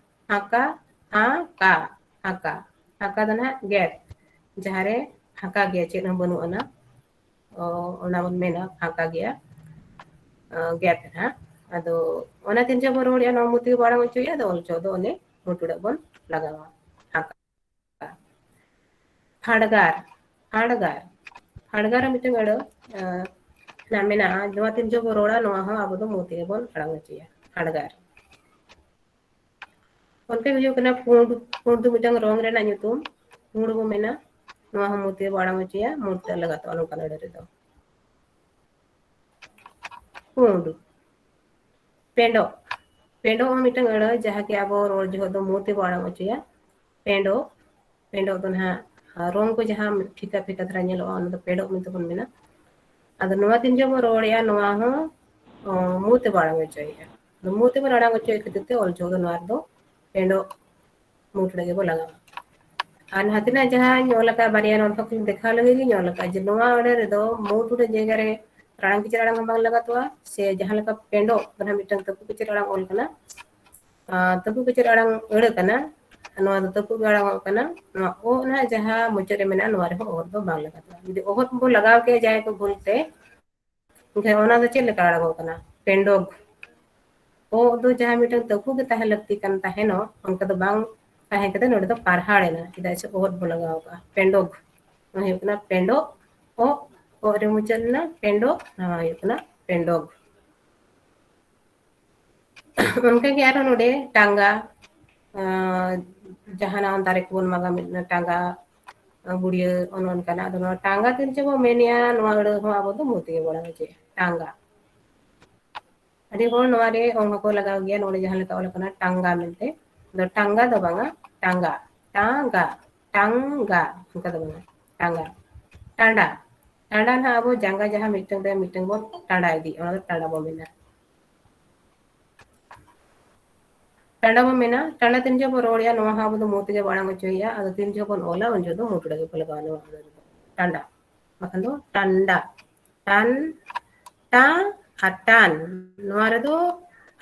ᱯᱷᱟᱸᱠᱟ, ᱯᱷᱟᱸᱠᱟ, ᱯᱷᱟᱸᱠᱟ᱾ ᱯᱷᱟᱸᱠᱟ ᱫᱚ ᱱᱟᱦᱟᱜ gap, ᱡᱟᱦᱟᱸ ᱨᱮ ᱯᱷᱟᱸᱠᱟ ᱜᱮᱭᱟ, ᱪᱮᱫ ᱦᱚᱸ ᱵᱟᱹᱱᱩᱜ ᱟᱱᱟ, ᱚ, ᱚᱱᱟ ᱵᱚᱱ ᱢᱮᱱᱟ ᱯᱷᱟᱸᱠᱟ ᱜᱮᱭᱟ, ᱚ, gap ᱱᱟᱦᱟᱜ᱾ ᱟᱫᱚ ᱚᱱᱟ ᱛᱤᱱ ᱡᱚᱦᱚᱜ ᱵᱚᱱ ᱨᱚᱲᱮᱜᱼᱟ, ᱱᱚᱣᱟ ᱢᱩ ᱛᱮᱜᱮ ᱵᱚ ᱟᱲᱟᱝ ᱦᱚᱪᱚᱭᱟ, ᱟᱫᱚ ᱚᱞ ᱡᱚᱦᱚᱜ ᱫᱚ ᱚᱱᱮ ᱢᱩ ᱴᱩᱰᱟᱹᱜ ᱵᱚᱱ ᱞᱟᱜᱟᱣᱟ, ᱯᱷᱟᱸᱠᱟ᱾ ᱯᱷᱟᱰᱜᱟᱨ, ᱯᱷᱟᱰᱜᱟᱨ, ᱯᱷᱟᱰᱜᱟᱨ ᱦᱚᱸ ᱢᱤᱫᱴᱟᱝ ᱟᱹᱲᱟᱹ, ᱟᱸ, ᱱᱟᱜ ᱢᱮᱱᱟᱜᱼᱟ᱾ ᱱᱚᱣᱟ ᱛᱤᱱ ᱡᱚᱦᱚᱜ ᱵᱚ ᱨᱚᱲᱟ, ᱱᱚᱣᱟ ᱦᱚᱸ ᱟᱵᱚ ᱫᱚ ᱢᱩ ᱛᱮᱜᱮ ᱵᱚᱱ ᱟᱲᱟᱝ ᱦᱚᱪᱚᱭᱟ, ᱯᱷᱟᱰᱜᱟᱨ᱾ ᱚᱱᱛᱮ ᱦᱩᱭᱩᱜ ᱠᱟᱱᱟ ᱯᱩᱸᱰ, ᱯᱩᱸᱰ ᱫᱚ ᱢᱤᱫᱴᱟᱝ ᱨᱚᱝ ᱨᱮᱱᱟᱜ ᱧᱩᱛᱩᱢ, ᱯᱩᱸᱰ ᱵᱚ ᱢᱮᱱᱟ, ᱱᱚᱣᱟ ᱦᱚᱸ ᱢᱩ ᱛᱮᱜᱮ ᱵᱚ ᱟᱲᱟᱝ ᱦᱚᱪᱚᱭᱟ, ᱢᱩ ᱛᱮ ᱞᱟᱜᱟᱛᱚᱜᱼᱟ ᱱᱚᱝᱠᱟᱱ ᱟᱹᱲᱟᱹ ᱨᱮᱫᱚ᱾ ᱯᱩᱸᱰ᱾ ᱯᱮᱸᱰᱚᱜ, ᱯᱮᱸᱰᱚᱜ ᱦᱚᱸ ᱢᱤᱫᱴᱟᱝ ᱟᱹᱲᱟᱹ, ᱡᱟᱦᱟᱸ ᱠᱤ ᱟᱵᱚ ᱨᱚᱲ ᱡᱚᱦᱚᱜ ᱫᱚ ᱢᱩ ᱛᱮᱵᱚ ᱟᱲᱟᱝ ᱦᱚᱪᱚᱭᱟ᱾ ᱯᱮᱸᱰᱚᱜ, ᱯᱮᱸᱰᱚᱜ ᱫᱚ ᱱᱟᱦᱟᱜ, ᱟᱨ ᱨᱚᱝ ᱠᱚ ᱡᱟᱦᱟᱸ ᱯᱷᱤᱠᱟ ᱯᱷᱤᱠᱟ ᱫᱷᱟᱨᱟ ᱧᱮᱞᱚᱜᱼᱟ, ᱚᱱᱟ ᱫᱚ ᱯᱮᱸᱰᱚᱜ ᱢᱮᱱᱛᱮ ᱵᱚᱱ ᱢᱮᱱᱟ᱾ ᱟᱫᱚ ᱱᱚᱣᱟ ᱛᱤᱱ ᱡᱚᱦᱚᱜ ᱵᱚᱱ ᱨᱚᱲᱮᱜᱼᱟ, ᱱᱚᱣᱟ ᱦᱚᱸ, ᱚ, ᱢᱩ ᱛᱮᱵᱚ ᱟᱲᱟᱝ ᱦᱚᱪᱚᱭᱮᱜᱼᱟ᱾ ᱟᱫᱚ ᱢᱩ ᱛᱮᱵᱚᱱ ᱟᱲᱟᱝ ᱦᱚᱪᱚᱭᱮᱫ ᱠᱷᱟᱹᱛᱤᱨ ᱛᱮ ᱚᱞ ᱡᱚᱦᱚᱜ ᱫᱚ ᱱᱚᱣᱟ ᱨᱮᱫᱚ ᱯᱮᱸᱰᱚᱜ ᱢᱩ ᱴᱩᱰᱟᱹᱜ ᱜᱮᱵᱚ ᱞᱟᱜᱟᱣᱟ᱾ ᱟᱨ ᱱᱟᱦᱟᱜ ᱛᱤᱱᱟᱹᱜ ᱡᱟᱦᱟᱸᱧ ᱚᱞ ᱟᱠᱟᱫ ᱵᱟᱨᱭᱟ ᱱᱚᱣᱟ ᱫᱚ ᱠᱷᱟᱹᱞᱤ ᱫᱮᱠᱷᱟᱣ ᱞᱟᱹᱜᱤᱫ ᱜᱤᱧ ᱚᱞ ᱟᱠᱟᱫᱼᱟ ᱡᱮ ᱱᱚᱣᱟ ᱟᱹᱲᱟᱹ ᱨᱮᱫᱚ ᱢᱩ ᱴᱩᱰᱟᱹᱜ ᱡᱟᱭᱜᱟ ᱨᱮ ᱟᱲᱟᱝ ᱠᱮᱪᱮᱫ ᱟᱲᱟᱝ ᱦᱚᱸ ᱵᱟᱝ ᱞᱟᱜᱟᱛᱚᱜᱼᱟ, ᱥᱮ ᱡᱟᱦᱟᱸ ᱞᱮᱠᱟ ᱯᱮᱸᱰᱚᱜ ᱫᱚ ᱱᱟᱦᱟᱜ ᱢᱤᱫᱴᱟᱝ ᱛᱟᱹᱯᱩ ᱠᱮᱪᱮᱫ ᱟᱲᱟᱝ ᱚᱞ ᱠᱟᱱᱟ, ᱟᱨ ᱛᱟᱹᱯᱩ ᱠᱮᱪᱮᱫ ᱟᱲᱟᱝ ᱟᱹᱲᱟᱹ ᱠᱟᱱᱟ, ᱱᱚᱣᱟ ᱫᱚ ᱛᱟᱹᱯᱩ ᱜᱮ ᱟᱲᱟᱝᱚᱜ ᱠᱟᱱᱟ᱾ ᱱᱚᱣᱟ ᱚ ᱱᱟᱦᱟᱜ ᱡᱟᱦᱟᱸ ᱢᱩᱪᱟᱹᱫ ᱨᱮ ᱢᱮᱱᱟᱜᱼᱟ, ᱱᱚᱣᱟ ᱨᱮᱦᱚᱸ ᱚᱦᱚᱫ ᱵᱚ ᱞᱟᱜᱟᱣ ᱠᱮᱭᱟ ᱡᱟᱦᱟᱸᱭ ᱠᱚ ᱵᱷᱩᱞ ᱛᱮ, ᱮᱱᱠᱷᱟᱱ ᱚᱱᱟ ᱫᱚ ᱪᱮᱫ ᱞᱮᱠᱟ ᱟᱲᱟᱝᱚᱜ ᱠᱟᱱᱟ? ᱯᱮᱸᱰᱚᱜᱽ᱾ ᱚ ᱫᱚ ᱡᱟᱦᱟᱸ ᱢᱤᱫᱴᱟᱝ ᱛᱟᱹᱯᱩ ᱜᱮ ᱛᱟᱦᱮᱸ ᱞᱟᱹᱠᱛᱤ ᱠᱟᱱ ᱛᱟᱦᱮᱱᱚᱜ, ᱚᱱᱠᱟ ᱫᱚ ᱵᱟᱝ ᱛᱟᱦᱮᱸ ᱠᱟᱛᱮ ᱱᱚᱰᱮ ᱫᱚ ᱯᱟᱨᱦᱟᱲ ᱮᱱᱟ, ᱪᱮᱫᱟᱜ ᱥᱮ ᱚᱦᱚᱫ ᱵᱚ ᱞᱟᱜᱟᱣ ᱠᱟᱜᱼᱟ᱾ ᱯᱮᱸᱰᱚᱜᱽ, ᱱᱚᱣᱟ ᱦᱩᱭᱩᱜ ᱠᱟᱱᱟ ᱯᱮᱸᱰᱚᱜ, ᱚ, ᱚ ᱨᱮ ᱢᱩᱪᱟᱹᱫ ᱮᱱᱟ, ᱯᱮᱸᱰᱚᱜ, ᱱᱚᱣᱟ ᱦᱩᱭᱩᱜ ᱠᱟᱱᱟ ᱯᱮᱸᱰᱚᱜᱽ᱾ ᱚᱱᱠᱟᱜᱮ ᱟᱨᱦᱚᱸ ᱱᱚᱰᱮ ᱴᱟᱸᱜᱟ, ᱟᱸ, ᱡᱟᱦᱟᱱᱟᱜ ᱫᱟᱨᱮ ᱠᱚᱵᱚᱱ ᱢᱟᱜᱟ, ᱢᱤᱫ ᱴᱟᱸᱜᱟ, ᱟᱸ, ᱜᱩᱲᱭᱟᱹ, ᱚᱱᱮ ᱚᱱᱠᱟᱱᱟᱜ᱾ ᱟᱫᱚ ᱱᱚᱣᱟ ᱴᱟᱸᱜᱟ ᱛᱤᱱ ᱪᱚ ᱵᱚ ᱢᱮᱱᱮᱜᱼᱟ, ᱱᱚᱣᱟ ᱟᱹᱲᱟᱹ ᱦᱚᱸ ᱟᱵᱚ ᱫᱚ ᱢᱩ ᱛᱮᱜᱮ ᱵᱚᱱ ᱟᱲᱟᱝ ᱦᱚᱪᱚᱭᱟ, ᱴᱟᱸᱜᱟ᱾ ᱟᱹᱰᱤ ᱦᱚᱲ ᱱᱚᱣᱟ ᱨᱮ ᱚᱝ ᱦᱚᱸᱠᱚ ᱞᱟᱜᱟᱣ ᱜᱮᱭᱟ, ᱱᱚᱰᱮ ᱡᱟᱦᱟᱸ ᱞᱮᱠᱟ ᱚᱞ ᱟᱠᱟᱱᱟ ᱴᱟᱸᱜᱟ ᱢᱮᱱᱛᱮ, ᱟᱫᱚ ᱴᱟᱸᱜᱟ ᱫᱚ ᱵᱟᱝᱟ, ᱴᱟᱸᱜᱟ, ᱴᱟᱸᱜᱟ, ᱴᱟᱸᱜᱟ, ᱚᱱᱠᱟ ᱫᱚ ᱵᱟᱝᱟ, ᱴᱟᱸᱜᱟ, ᱴᱟᱸᱰᱟ, ᱴᱟᱸᱰᱟ ᱱᱟᱦᱟᱜ ᱟᱵᱚ ᱡᱟᱸᱜᱟ ᱡᱟᱦᱟᱸ ᱢᱤᱫᱴᱟᱝ ᱛᱟᱭᱚᱢ ᱢᱤᱫᱴᱟᱝ ᱵᱚᱱ ᱴᱟᱸᱰᱟ ᱤᱫᱤᱭᱮᱫᱼᱟ, ᱚᱱᱟ ᱫᱚ ᱴᱟᱸᱰᱟ ᱵᱚᱱ ᱢᱮᱱᱟ᱾ ᱴᱟᱸᱰᱟ ᱵᱚᱱ ᱢᱮᱱᱟ, ᱴᱟᱸᱰᱟ ᱛᱤᱱ ᱡᱚᱦᱚᱜ ᱵᱚᱱ ᱨᱚᱲᱮᱜᱼᱟ, ᱱᱚᱣᱟ ᱦᱚᱸ ᱟᱵᱚ ᱫᱚ ᱢᱩ ᱛᱮᱜᱮ ᱵᱚᱱ ᱟᱲᱟᱝ ᱦᱚᱪᱚᱭᱮᱜᱼᱟ᱾ ᱟᱫᱚ ᱛᱤᱱ ᱡᱚᱦᱚᱜ ᱵᱚᱱ ᱚᱞᱟ, ᱩᱱ ᱡᱚᱦᱚᱜ ᱫᱚ ᱢᱩ ᱴᱩᱰᱟᱹᱜ ᱜᱮᱵᱚᱱ ᱞᱟᱜᱟᱣᱟ ᱱᱚᱣᱟ ᱟᱲᱟᱝ ᱨᱮᱫᱚ᱾ ᱴᱟᱸᱰᱟ, ᱵᱟᱠᱷᱟᱱ ᱫᱚ ᱴᱟᱱᱰᱟ, ᱴᱟᱸᱰᱟ, ᱟᱨ ᱴᱟᱱ, ᱱᱚᱣᱟ ᱨᱮᱫᱚ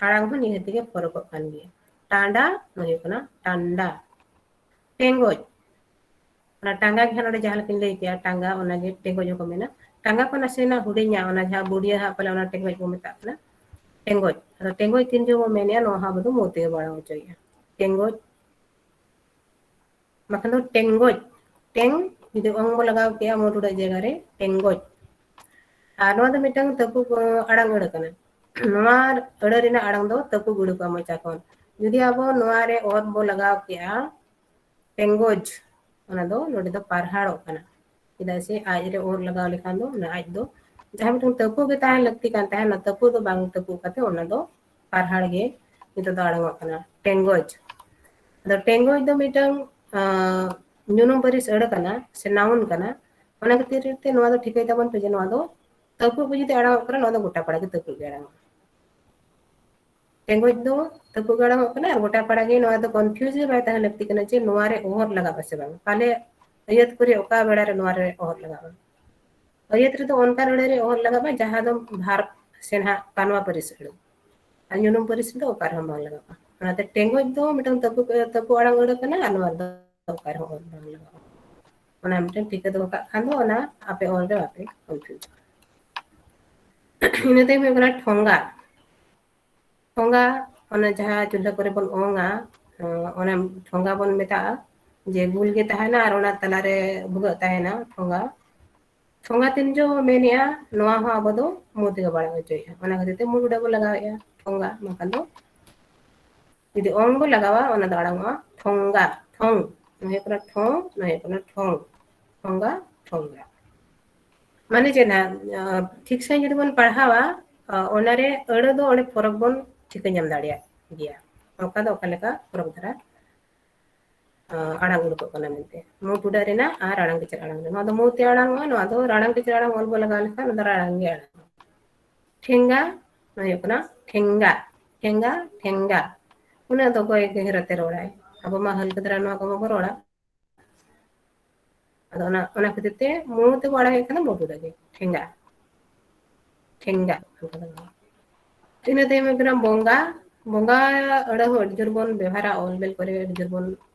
ᱟᱲᱟᱝ ᱦᱚᱸ ᱱᱤᱦᱟᱹᱛ ᱜᱮ ᱯᱷᱚᱨᱚᱠᱚᱜ ᱠᱟᱱ ᱜᱮᱭᱟ᱾ ᱴᱟᱸᱰᱟ ᱫᱚ ᱦᱩᱭᱩᱜ ᱠᱟᱱᱟ ᱴᱟᱱᱰᱟ᱾ ᱴᱮᱸᱜᱚᱡ, ᱚᱱᱟ ᱴᱟᱸᱜᱟ ᱜᱮ ᱦᱟᱸᱜ ᱱᱚᱰᱮ ᱡᱟᱦᱟᱸ ᱞᱮᱠᱟᱧ ᱞᱟᱹᱭ ᱠᱮᱜᱼᱟ, ᱴᱟᱸᱜᱟ, ᱚᱱᱟᱜᱮ ᱴᱮᱸᱜᱚᱡ ᱦᱚᱸᱠᱚ ᱢᱮᱱᱟ᱾ ᱴᱟᱸᱜᱟ ᱠᱷᱚᱱ ᱱᱟᱥᱮᱱᱟᱜ ᱦᱩᱰᱤᱧᱟ, ᱚᱱᱟ ᱡᱟᱦᱟᱸ ᱵᱩᱰᱤᱭᱟᱹ ᱦᱟᱸᱜ ᱯᱟᱞᱮ ᱚᱱᱟ ᱴᱮᱸᱜᱚᱡ ᱠᱚ ᱢᱮᱛᱟᱜ ᱠᱟᱱᱟ, ᱴᱮᱸᱜᱚᱡ᱾ ᱟᱫᱚ ᱴᱮᱸᱜᱚᱡ ᱛᱤᱱ ᱡᱚᱦᱚᱜ ᱵᱚᱱ ᱢᱮᱱᱮᱜᱼᱟ, ᱱᱚᱣᱟ ᱦᱚᱸ ᱟᱵᱚ ᱫᱚ ᱢᱩ ᱛᱮᱜᱮ ᱵᱚ ᱟᱲᱟᱝ ᱦᱚᱪᱚᱭᱮᱜᱼᱟ, ᱴᱮᱸᱜᱚᱡ᱾ ᱵᱟᱠᱷᱟᱱ ᱫᱚ ᱴᱮᱸᱜᱚᱡ, ᱴᱮᱝ ᱡᱩᱫᱤ ᱚᱝ ᱵᱚ ᱞᱟᱜᱟᱣ ᱠᱮᱜᱼᱟ ᱢᱩ ᱴᱩᱰᱟᱹᱜ ᱡᱟᱭᱜᱟ ᱨᱮ, ᱴᱮᱸᱜᱚᱡ᱾ ᱟᱨ ᱱᱚᱣᱟ ᱫᱚ ᱢᱤᱫᱴᱟᱝ ᱛᱟᱹᱯᱩᱜ, ᱚ, ᱟᱲᱟᱝ ᱟᱹᱲᱟᱹ ᱠᱟᱱᱟ᱾ ᱱᱚᱣᱟ ᱟᱹᱲᱟᱹ ᱨᱮᱱᱟᱜ ᱟᱲᱟᱝ ᱫᱚ ᱛᱟᱹᱯᱩᱜ ᱩᱰᱩᱠᱚᱜᱼᱟ ᱢᱚᱪᱟ ᱠᱷᱚᱱ᱾ ᱡᱩᱫᱤ ᱟᱵᱚ ᱱᱚᱣᱟ ᱨᱮ ᱚᱛ ᱵᱚ ᱞᱟᱜᱟᱣ ᱠᱮᱜᱼᱟ, ᱴᱮᱸᱜᱚᱡ, ᱚᱱᱟ ᱫᱚ ᱱᱚᱰᱮ ᱫᱚ ᱯᱟᱨᱦᱟᱲᱚᱜ ᱠᱟᱱᱟ᱾ ᱪᱮᱫᱟᱜ ᱥᱮ ᱟᱡ ᱨᱮ ᱚᱨ ᱞᱟᱜᱟᱣ ᱞᱮᱠᱷᱟᱱ ᱫᱚ ᱚᱱᱟ ᱟᱡ ᱫᱚ ᱡᱟᱦᱟᱸ ᱢᱤᱫᱴᱟᱝ ᱛᱟᱹᱯᱩᱜ ᱜᱮ ᱛᱟᱦᱮᱸ ᱞᱟᱹᱠᱛᱤ ᱠᱟᱱ ᱛᱟᱦᱮᱸᱫ, ᱚᱱᱟ ᱛᱟᱹᱯᱩᱜ ᱫᱚ ᱵᱟᱝ ᱛᱟᱹᱯᱩᱜ ᱠᱟᱛᱮ ᱚᱱᱟ ᱫᱚ ᱯᱟᱨᱦᱟᱲ ᱜᱮ ᱱᱤᱛᱚᱜ ᱫᱚ ᱟᱲᱟᱝᱚᱜ ᱠᱟᱱᱟ, ᱴᱮᱸᱜᱚᱡ᱾ ᱟᱫᱚ ᱴᱮᱸᱜᱚᱡ ᱫᱚ ᱢᱤᱫᱴᱟᱝ, ᱟᱸ, ᱧᱩᱱᱩᱢ ᱯᱟᱹᱨᱤᱥ ᱟᱹᱲᱟᱹ ᱠᱟᱱᱟ ᱥᱮ noun ᱠᱟᱱᱟ᱾ ᱚᱱᱟ ᱠᱷᱟᱹᱛᱤᱨ ᱛᱮ ᱱᱚᱣᱟ ᱫᱚ ᱴᱷᱤᱠᱟᱹᱭ ᱛᱟᱵᱚᱱ ᱯᱮ ᱡᱮ ᱱᱚᱣᱟ ᱫᱚ ᱛᱟᱹᱯᱩᱜ ᱜᱮ ᱡᱩᱫᱤ ᱟᱲᱟᱝᱚᱜ ᱠᱟᱱᱟ, ᱱᱚᱣᱟ ᱫᱚ ᱜᱚᱴᱟ ᱯᱟᱲᱟ ᱜᱮ ᱛᱟᱹᱯᱩᱜ ᱜᱮ ᱟᱲᱟᱝᱚᱜᱼᱟ᱾ ᱴᱮᱸᱜᱚᱡ ᱫᱚ ᱛᱟᱹᱯᱩᱜ ᱜᱮ ᱟᱲᱟᱝᱚᱜ ᱠᱟᱱᱟ ᱟᱨ ᱜᱚᱴᱟ ᱯᱟᱲᱟ ᱜᱮ ᱱᱚᱣᱟ ᱫᱚ confuse ᱜᱮ ᱵᱟᱭ ᱛᱟᱦᱮᱸ ᱞᱟᱹᱠᱛᱤ ᱠᱟᱱᱟ ᱡᱮ ᱱᱚᱣᱟ ᱨᱮ ᱚᱦᱚᱨ ᱞᱟᱜᱟᱜᱼᱟ ᱥᱮ ᱵᱟᱝ, ᱯᱟᱞᱮ ᱟᱹᱭᱟᱹᱛ ᱠᱚᱨᱮ ᱚᱠᱟ ᱵᱮᱲᱟ ᱨᱮ ᱱᱚᱣᱟ ᱨᱮ ᱚᱦᱚᱨ ᱞᱟᱜᱟᱜᱼᱟ᱾ ᱟᱹᱭᱟᱹᱛ ᱨᱮᱫᱚ ᱚᱱᱠᱟᱱ ᱟᱹᱲᱟᱹ ᱨᱮ ᱚᱦᱚᱨ ᱞᱟᱜᱟᱜᱼᱟ ᱡᱟᱦᱟᱸ ᱫᱚ verb ᱥᱮ ᱱᱟᱦᱟᱜ ᱠᱟᱱᱣᱟ ᱯᱟᱹᱨᱤᱥ ᱟᱹᱲᱟᱹ, ᱟᱨ ᱧᱩᱱᱩᱢ ᱯᱟᱹᱨᱤᱥ ᱨᱮᱫᱚ ᱚᱠᱟ ᱨᱮᱦᱚᱸ ᱵᱟᱝ ᱞᱟᱜᱟᱜᱼᱟ᱾ ᱚᱱᱟᱛᱮ ᱴᱮᱸᱜᱚᱡ ᱫᱚ ᱢᱤᱫᱴᱟᱝ ᱛᱟᱹᱯᱩᱜ, ᱛᱟᱹᱯᱩᱜ ᱟᱲᱟᱝ ᱟᱹᱲᱟᱹ ᱠᱟᱱᱟ ᱟᱨ ᱱᱚᱣᱟ ᱫᱚ ᱚᱠᱟ ᱨᱮᱦᱚᱸ ᱚᱞ ᱵᱟᱝ ᱞᱟᱜᱟᱜᱼᱟ᱾ ᱚᱱᱟ ᱢᱤᱫᱴᱟᱝ ᱴᱷᱤᱠᱟᱹ ᱫᱚᱦᱚ ᱠᱟᱜ ᱠᱷᱟᱱ ᱫᱚ ᱚᱱᱟ ᱟᱯᱮ ᱚᱞ ᱨᱮ ᱵᱟᱯᱮ confuse᱾ ᱤᱱᱟᱹ ᱛᱟᱭᱚᱢ ᱦᱩᱭᱩᱜ ᱠᱟᱱᱟ ᱴᱷᱚᱸᱜᱟ᱾ ᱴᱷᱚᱸᱜᱟ, ᱚᱱᱟ ᱡᱟᱦᱟᱸ ᱪᱩᱞᱦᱟᱹ ᱠᱚᱨᱮ ᱵᱚᱱ ᱚᱝᱟ, ᱚᱱᱟ ᱴᱷᱚᱸᱜᱟ ᱵᱚᱱ ᱢᱮᱛᱟᱜᱼᱟ, ᱡᱮ ᱜᱩᱞ ᱜᱮ ᱛᱟᱦᱮᱱᱟ ᱟᱨ ᱚᱱᱟ ᱛᱟᱞᱟᱨᱮ ᱵᱷᱩᱜᱟᱹᱜ ᱛᱟᱦᱮᱱᱟ ᱴᱷᱚᱸᱜᱟ᱾ ᱴᱷᱚᱸᱜᱟ ᱛᱤᱱ ᱡᱚᱦᱚᱜ ᱢᱮᱱᱮᱜᱼᱟ, ᱱᱚᱣᱟ ᱦᱚᱸ ᱟᱵᱚ ᱫᱚ ᱢᱩ ᱛᱮᱜᱮ ᱵᱚ ᱟᱲᱟᱝ ᱦᱚᱪᱚᱭᱮᱜᱼᱟ᱾ ᱚᱱᱟ ᱠᱷᱟᱹᱛᱤᱨ ᱛᱮ ᱢᱩ ᱴᱩᱰᱟᱹᱜ ᱵᱚ ᱞᱟᱜᱟᱣᱮᱜᱼᱟ, ᱴᱷᱚᱸᱜᱟ᱾ ᱵᱟᱝᱠᱷᱟᱱ ᱫᱚ ᱡᱩᱫᱤ ᱚᱝ ᱵᱚ ᱞᱟᱜᱟᱣᱟ, ᱚᱱᱟ ᱫᱚ ᱟᱲᱟᱝᱚᱜᱼᱟ ᱴᱷᱚᱝᱜᱟ, ᱴᱷᱚᱝ᱾ ᱱᱚᱣᱟ ᱦᱩᱭᱩᱜ ᱠᱟᱱᱟ ᱴᱷᱚᱝ, ᱱᱚᱣᱟ ᱦᱩᱭᱩᱜ ᱠᱟᱱᱟ ᱴᱷᱚᱝ᱾ ᱴᱷᱚᱝᱜᱟ, ᱴᱷᱚᱝᱜᱟ᱾ ᱢᱟᱱᱮ ᱪᱮᱫ ᱱᱟᱜ, ᱟᱸ, ᱴᱷᱤᱠ ᱥᱟᱺᱦᱤᱡ ᱡᱩᱫᱤ ᱵᱚᱱ ᱯᱟᱲᱦᱟᱣᱟ, ᱟᱸ, ᱚᱱᱟᱨᱮ ᱟᱹᱲᱟᱹ ᱫᱚ ᱚᱸᱰᱮ ᱯᱷᱚᱨᱚᱠ ᱵᱚᱱ ᱴᱷᱤᱠᱟᱹ ᱧᱟᱢ ᱫᱟᱲᱮᱭᱟᱜ ᱜᱮᱭᱟ᱾ ᱚᱠᱟ ᱫᱚ ᱚᱠᱟ ᱞᱮᱠᱟ ᱯᱷᱚᱨᱚᱠ ᱫᱷᱟᱨᱟ, ᱟᱸ, ᱟᱲᱟᱝ ᱩᱰᱩᱠᱚᱜ ᱠᱟᱱᱟ ᱢᱮᱱᱛᱮ᱾ ᱢᱩ ᱴᱩᱰᱟᱹᱜ ᱨᱮᱱᱟᱜ ᱟᱨ ᱟᱲᱟᱝ ᱠᱮᱪᱮᱫ ᱟᱲᱟᱝ ᱨᱮ᱾ ᱱᱚᱣᱟ ᱫᱚ ᱢᱩ ᱛᱮ ᱟᱲᱟᱝᱚᱜᱼᱟ, ᱱᱚᱣᱟ ᱫᱚ ᱟᱲᱟᱝ ᱠᱮᱪᱮᱫ ᱟᱲᱟᱝ ᱚᱞ ᱵᱚ ᱞᱟᱜᱟᱣ ᱞᱮᱠᱷᱟᱱ ᱚᱱᱟ ᱫᱚ ᱟᱲᱟᱝ ᱜᱮ ᱟᱲᱟᱝᱚᱜᱼᱟ᱾ ᱴᱷᱮᱸᱜᱟ, ᱱᱚᱣᱟ ᱦᱩᱭᱩᱜ ᱠᱟᱱᱟ ᱴᱷᱮᱸᱜᱟ, ᱴᱷᱮᱸᱜᱟ, ᱴᱷᱮᱸᱜᱟ᱾ ᱩᱱᱟᱹᱜ ᱫᱚ ᱚᱠᱚᱭ ᱜᱟᱹᱦᱤᱨ ᱟᱛᱮ ᱨᱚᱲᱟᱭ? ᱟᱵᱚ ᱢᱟ ᱦᱟᱹᱞᱠᱟᱹ ᱫᱷᱟᱨᱟ ᱱᱚᱣᱟ ᱠᱚᱢᱟ ᱵᱚ ᱨᱚᱲᱟ᱾ ᱟᱫᱚ ᱚᱱᱟ, ᱚᱱᱟ ᱠᱷᱟᱹᱛᱤᱨ ᱛᱮ ᱢᱩ ᱛᱮᱵᱚ ᱟᱲᱟᱝᱮᱫ ᱠᱷᱟᱱ ᱫᱚ ᱢᱩ ᱴᱩᱰᱟᱹᱜ ᱜᱮ, ᱴᱷᱮᱸᱜᱟ᱾ ᱴᱷᱮᱝᱜᱟ᱾ ᱤᱱᱟᱹ ᱛᱟᱭᱚᱢ ᱦᱩᱭᱩᱜ ᱠᱟᱱᱟ ᱵᱚᱸᱜᱟ᱾ ᱵᱚᱸᱜᱟ ᱟᱹᱲᱟᱹ ᱦᱚᱸ ᱟᱹᱰᱤ ᱡᱳᱨ ᱵᱚᱱ ᱵᱮᱵᱷᱟᱨᱟ, ᱚᱞ ᱵᱮᱞ ᱠᱚᱨᱮ ᱟᱹᱰᱤ ᱡᱳᱨ ᱵᱚᱱ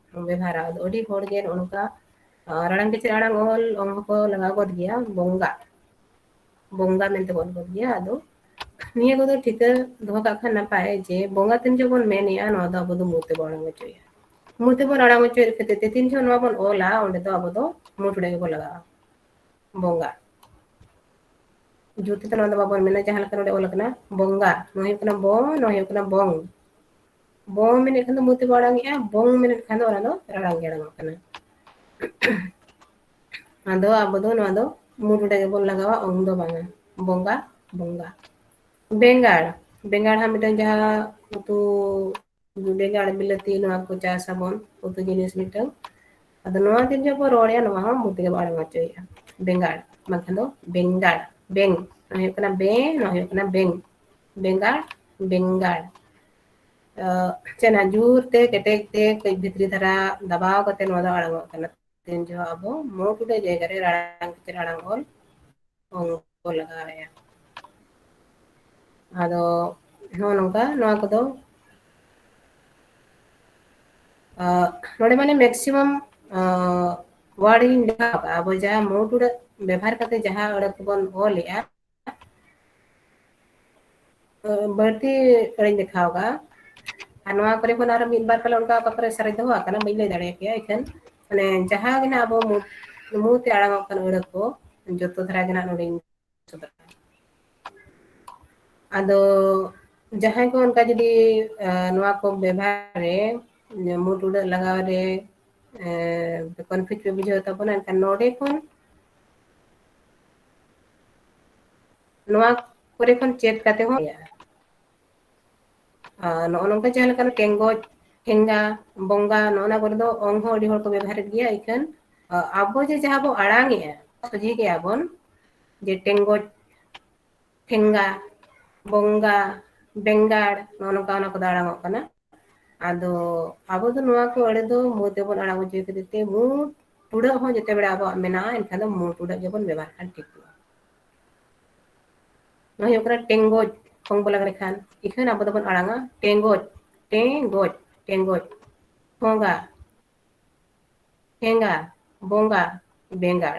ᱵᱮᱵᱷᱟᱨᱟ᱾ ᱟᱫᱚ ᱟᱹᱰᱤ ᱦᱚᱲ ᱜᱮ ᱱᱚᱜᱼᱚ ᱱᱚᱝᱠᱟ, ᱟᱨ ᱟᱲᱟᱝ ᱠᱤᱪᱨᱤᱡ ᱟᱲᱟᱝ ᱚᱞ ᱚᱝ ᱦᱚᱸᱠᱚ ᱞᱟᱜᱟᱣ ᱜᱚᱫ ᱜᱮᱭᱟ, ᱵᱚᱸᱜᱟ, ᱵᱚᱸᱜᱟ ᱢᱮᱱᱛᱮ ᱵᱚᱱ ᱜᱚᱫ ᱜᱮᱭᱟ᱾ ᱟᱫᱚ ᱱᱤᱭᱟᱹ ᱠᱚᱫᱚ ᱴᱷᱤᱠᱟᱹ ᱫᱚᱦᱚ ᱠᱟᱜ ᱠᱷᱟᱱ ᱱᱟᱯᱟᱭ ᱡᱮ ᱵᱚᱸᱜᱟ ᱛᱤᱱ ᱡᱚᱠᱷᱚᱱ ᱵᱚᱱ ᱢᱮᱱᱮᱜᱼᱟ, ᱱᱚᱣᱟ ᱫᱚ ᱟᱵᱚ ᱫᱚ ᱢᱩ ᱛᱮᱵᱚᱱ ᱟᱲᱟᱝ ᱦᱚᱪᱚᱭᱟ᱾ ᱢᱩ ᱛᱮᱵᱚᱱ ᱟᱲᱟᱝ ᱦᱚᱪᱚᱭᱮᱫ ᱠᱷᱟᱹᱛᱤᱨ ᱛᱮ ᱛᱤᱱ ᱡᱚᱠᱷᱚᱱ ᱱᱚᱣᱟ ᱵᱚᱱ ᱚᱞᱟ, ᱚᱸᱰᱮ ᱫᱚ ᱟᱵᱚ ᱫᱚ ᱢᱩ ᱴᱩᱰᱟᱹᱜ ᱜᱮᱵᱚᱱ ᱞᱟᱜᱟᱣᱟ, ᱵᱚᱸᱜᱟ᱾ ᱡᱩᱛ ᱛᱮ ᱱᱚᱣᱟ ᱫᱚ ᱵᱟᱵᱚᱱ ᱢᱮᱱᱟ, ᱡᱟᱦᱟᱸ ᱞᱮᱠᱟ ᱱᱚᱰᱮ ᱚᱞ ᱟᱠᱟᱱᱟ ᱵᱚᱸᱜᱟ, ᱱᱚᱣᱟ ᱦᱩᱭᱩᱜ ᱠᱟᱱᱟ ᱵᱚ, ᱱᱚᱣᱟ ᱦᱩᱭᱩᱜ ᱠᱟᱱᱟ ᱵᱚᱝ᱾ ᱵᱚ ᱢᱮᱱᱮᱫ ᱠᱷᱟᱱ ᱫᱚ ᱢᱩ ᱛᱮᱵᱚ ᱟᱲᱟᱝᱮᱜᱼᱟ, ᱵᱚᱝ ᱢᱮᱱᱮᱫ ᱠᱷᱟᱱ ᱫᱚ ᱚᱱᱟ ᱫᱚ ᱨᱟᱲᱟᱝ ᱜᱮ ᱟᱲᱟᱝᱚᱜ ᱠᱟᱱᱟ᱾ ᱟᱫᱚ ᱟᱵᱚ ᱫᱚ ᱱᱚᱣᱟ ᱫᱚ ᱢᱩ ᱴᱩᱰᱟᱹᱜ ᱜᱮᱵᱚᱱ ᱞᱟᱜᱟᱣᱟ, ᱚᱝ ᱫᱚ ᱵᱟᱝᱟ᱾ ᱵᱚᱸᱜᱟ, ᱵᱚᱸᱜᱟ᱾ ᱵᱮᱸᱜᱟᱲ, ᱵᱮᱸᱜᱟᱲ ᱦᱚᱸ ᱢᱤᱫᱴᱟᱝ ᱡᱟᱦᱟᱸ ᱩᱛᱩ ᱵᱮᱸᱜᱟᱲ, ᱵᱤᱞᱟᱹᱛᱤ, ᱱᱚᱣᱟ ᱠᱚ ᱪᱟᱥ ᱟᱵᱚᱱ, ᱩᱛᱩ ᱡᱤᱱᱤᱥ ᱢᱤᱫᱴᱟᱝ᱾ ᱟᱫᱚ ᱱᱚᱣᱟ ᱫᱤᱱ ᱡᱚᱠᱷᱚᱱ ᱵᱚ ᱨᱚᱲᱮᱜᱼᱟ, ᱱᱚᱣᱟ ᱦᱚᱸ ᱢᱩ ᱛᱮᱜᱮ ᱵᱚ ᱟᱲᱟᱝ ᱦᱚᱪᱚᱭᱮᱜᱼᱟ, ᱵᱮᱸᱜᱟᱲ, ᱵᱟᱝᱠᱷᱟᱱ ᱫᱚ ᱵᱮᱸᱜᱟᱲ, ᱵᱮᱝ᱾ ᱱᱚᱣᱟ ᱦᱩᱭᱩᱜ ᱠᱟᱱᱟ ᱵᱮ, ᱱᱚᱣᱟ ᱦᱩᱭᱩᱜ ᱠᱟᱱᱟ ᱵᱮᱝ, ᱵᱮᱸᱜᱟᱲ, ᱵᱮᱸᱜᱟᱲ᱾ ᱟᱸ, ᱪᱮᱫ ᱱᱟᱜ ᱡᱳᱨ ᱛᱮ, ᱠᱮᱴᱮᱡ ᱛᱮ, ᱠᱟᱹᱡ ᱵᱷᱤᱛᱨᱤ ᱫᱷᱟᱨᱟ ᱫᱟᱵᱟᱣ ᱠᱟᱛᱮ ᱱᱚᱣᱟ ᱫᱚ ᱟᱲᱟᱝᱚᱜ ᱠᱟᱱᱟ᱾ ᱛᱤᱱ ᱡᱚᱦᱚᱜ ᱟᱵᱚ ᱢᱩ ᱴᱩᱰᱟᱹᱜ ᱡᱟᱭᱜᱟ ᱨᱮ ᱨᱟᱲᱟᱝ ᱠᱟᱛᱮ ᱟᱲᱟᱝ ᱚᱞ ᱚᱝ ᱠᱚ ᱞᱟᱜᱟᱣᱮᱜᱼᱟ᱾ ᱟᱫᱚ ᱱᱚᱜᱼᱚ ᱱᱚᱝᱠᱟ ᱱᱚᱣᱟ ᱠᱚᱫᱚ, ᱟᱸ, ᱱᱚᱰᱮ ᱢᱟᱱᱮ maximum, ᱟᱸ, word ᱤᱧ ᱞᱮᱠᱷᱟ ᱟᱠᱟᱫᱼᱟ, ᱟᱵᱚ ᱡᱟᱦᱟᱸ ᱢᱩ ᱴᱩᱰᱟᱹᱜ ᱵᱮᱵᱷᱟᱨ ᱠᱟᱛᱮ ᱡᱟᱦᱟᱸ ᱟᱹᱲᱟᱹ ᱠᱚᱵᱚᱱ ᱚᱞᱮᱜᱼᱟ, ᱟᱸ, ᱵᱟᱹᱲᱛᱤ ᱟᱹᱲᱟᱹᱧ ᱞᱮᱠᱷᱟ ᱟᱠᱟᱫᱼᱟ᱾ ᱟᱨ ᱱᱚᱣᱟ ᱠᱚᱨᱮ ᱠᱷᱚᱱ ᱟᱨᱚ ᱢᱤᱫ ᱵᱟᱨ ᱯᱟᱞᱮ ᱚᱱᱠᱟ ᱚᱠᱟ ᱠᱚᱨᱮ ᱥᱟᱨᱮᱡ ᱫᱚᱦᱚ ᱟᱠᱟᱱᱟ, ᱵᱟᱹᱧ ᱞᱟᱹᱭ ᱫᱟᱲᱮᱭᱟᱯᱮᱭᱟ᱾ ᱮᱱᱠᱷᱟᱱ ᱢᱟᱱᱮ ᱡᱟᱦᱟᱸ ᱜᱮ ᱱᱟᱜ ᱟᱵᱚ ᱢᱩ, ᱢᱩ ᱛᱮ ᱟᱲᱟᱝ ᱚᱜ ᱠᱟᱱ ᱟᱹᱲᱟᱹ ᱠᱚ, ᱡᱚᱛᱚ ᱫᱷᱟᱨᱟ ᱜᱮ ᱱᱟᱜ ᱱᱚᱰᱮᱧ ᱟᱫᱚ ᱡᱟᱦᱟᱸᱭ ᱠᱚ ᱚᱱᱠᱟ ᱡᱩᱫᱤ, ᱟᱸ, ᱱᱚᱣᱟ ᱠᱚ ᱵᱮᱵᱷᱟᱨ ᱨᱮ, ᱢᱩ ᱴᱩᱰᱟᱹᱜ ᱞᱟᱜᱟᱣ ᱨᱮ, ᱮᱸ, confuse ᱯᱮ ᱵᱩᱡᱷᱟᱹᱣ ᱛᱟᱵᱚᱱᱟ, ᱮᱱᱠᱷᱟᱱ ᱱᱚᱰᱮ ᱠᱷᱚᱱ ᱱᱚᱣᱟ ᱠᱚᱨᱮ ᱠᱷᱚᱱ ᱪᱮᱫ ᱠᱟᱛᱮ ᱦᱚᱸ ᱦᱩᱭᱩᱜᱼᱟ᱾ ᱟᱨ ᱱᱚᱜᱼᱚ ᱱᱚᱝᱠᱟ ᱡᱟᱦᱟᱸ ᱞᱮᱠᱟ ᱴᱮᱸᱜᱚᱡ, ᱴᱷᱮᱸᱜᱟ, ᱵᱚᱸᱜᱟ, ᱱᱚᱜᱼᱚ ᱱᱟ ᱠᱚᱨᱮ ᱫᱚ ᱚᱝ ᱦᱚᱸ ᱟᱹᱰᱤ ᱦᱚᱲ ᱠᱚ ᱵᱮᱵᱷᱟᱨᱮᱫ ᱜᱮᱭᱟ᱾ ᱤᱠᱷᱟᱹᱱ, ᱟ, ᱟᱵᱚ ᱡᱮ ᱡᱟᱦᱟᱸ ᱵᱚ ᱟᱲᱟᱝᱮᱜᱼᱟ, ᱥᱚᱡᱷᱮ ᱜᱮᱭᱟ ᱵᱚᱱ ᱡᱮ ᱴᱮᱸᱜᱚᱡ, ᱴᱷᱮᱸᱜᱟ, ᱵᱚᱸᱜᱟ, ᱵᱮᱸᱜᱟᱲ, ᱱᱚᱜᱼᱚ ᱱᱚᱝᱠᱟ ᱚᱱᱟ ᱠᱚᱫᱚ ᱟᱲᱟᱝᱚᱜ ᱠᱟᱱᱟ᱾ ᱟᱫᱚ ᱟᱵᱚ ᱫᱚ ᱱᱚᱣᱟ ᱠᱚ ᱟᱹᱲᱟᱹ ᱫᱚ ᱢᱩ ᱛᱮᱵᱚᱱ ᱟᱲᱟᱝ ᱦᱚᱪᱚᱭ ᱠᱷᱟᱹᱛᱤᱨ ᱛᱮ ᱢᱩ ᱴᱩᱰᱟᱹᱜ ᱦᱚᱸ ᱡᱮᱛᱮ ᱵᱮᱲᱟ ᱟᱵᱚᱣᱟᱜ ᱢᱮᱱᱟᱜᱼᱟ, ᱮᱱᱠᱷᱟᱱ ᱫᱚ ᱢᱩ ᱴᱩᱰᱟᱹᱜ ᱜᱮᱵᱚᱱ ᱵᱮᱵᱷᱟᱨ ᱠᱷᱟᱱ ᱴᱷᱤᱠᱚᱜᱼᱟ᱾ ᱱᱚᱣᱟ ᱦᱩᱭᱩᱜ ᱠᱟᱱᱟ ᱴᱮᱸᱜᱚᱡ᱾ ᱠᱷᱚᱝ ᱵᱚ ᱞᱟᱜᱟᱣ ᱞᱮᱠᱷᱟᱱ ᱤᱠᱷᱟᱹᱱ ᱟᱵᱚ ᱫᱚᱵᱚᱱ ᱟᱲᱟᱝᱟ ᱴᱮᱸᱜᱚᱡ, ᱴᱮᱸᱜᱚᱡ, ᱴᱮᱸᱜᱚᱡ᱾ ᱵᱚᱸᱜᱟ, ᱴᱷᱮᱸᱜᱟ, ᱵᱚᱸᱜᱟ, ᱵᱮᱸᱜᱟᱲ᱾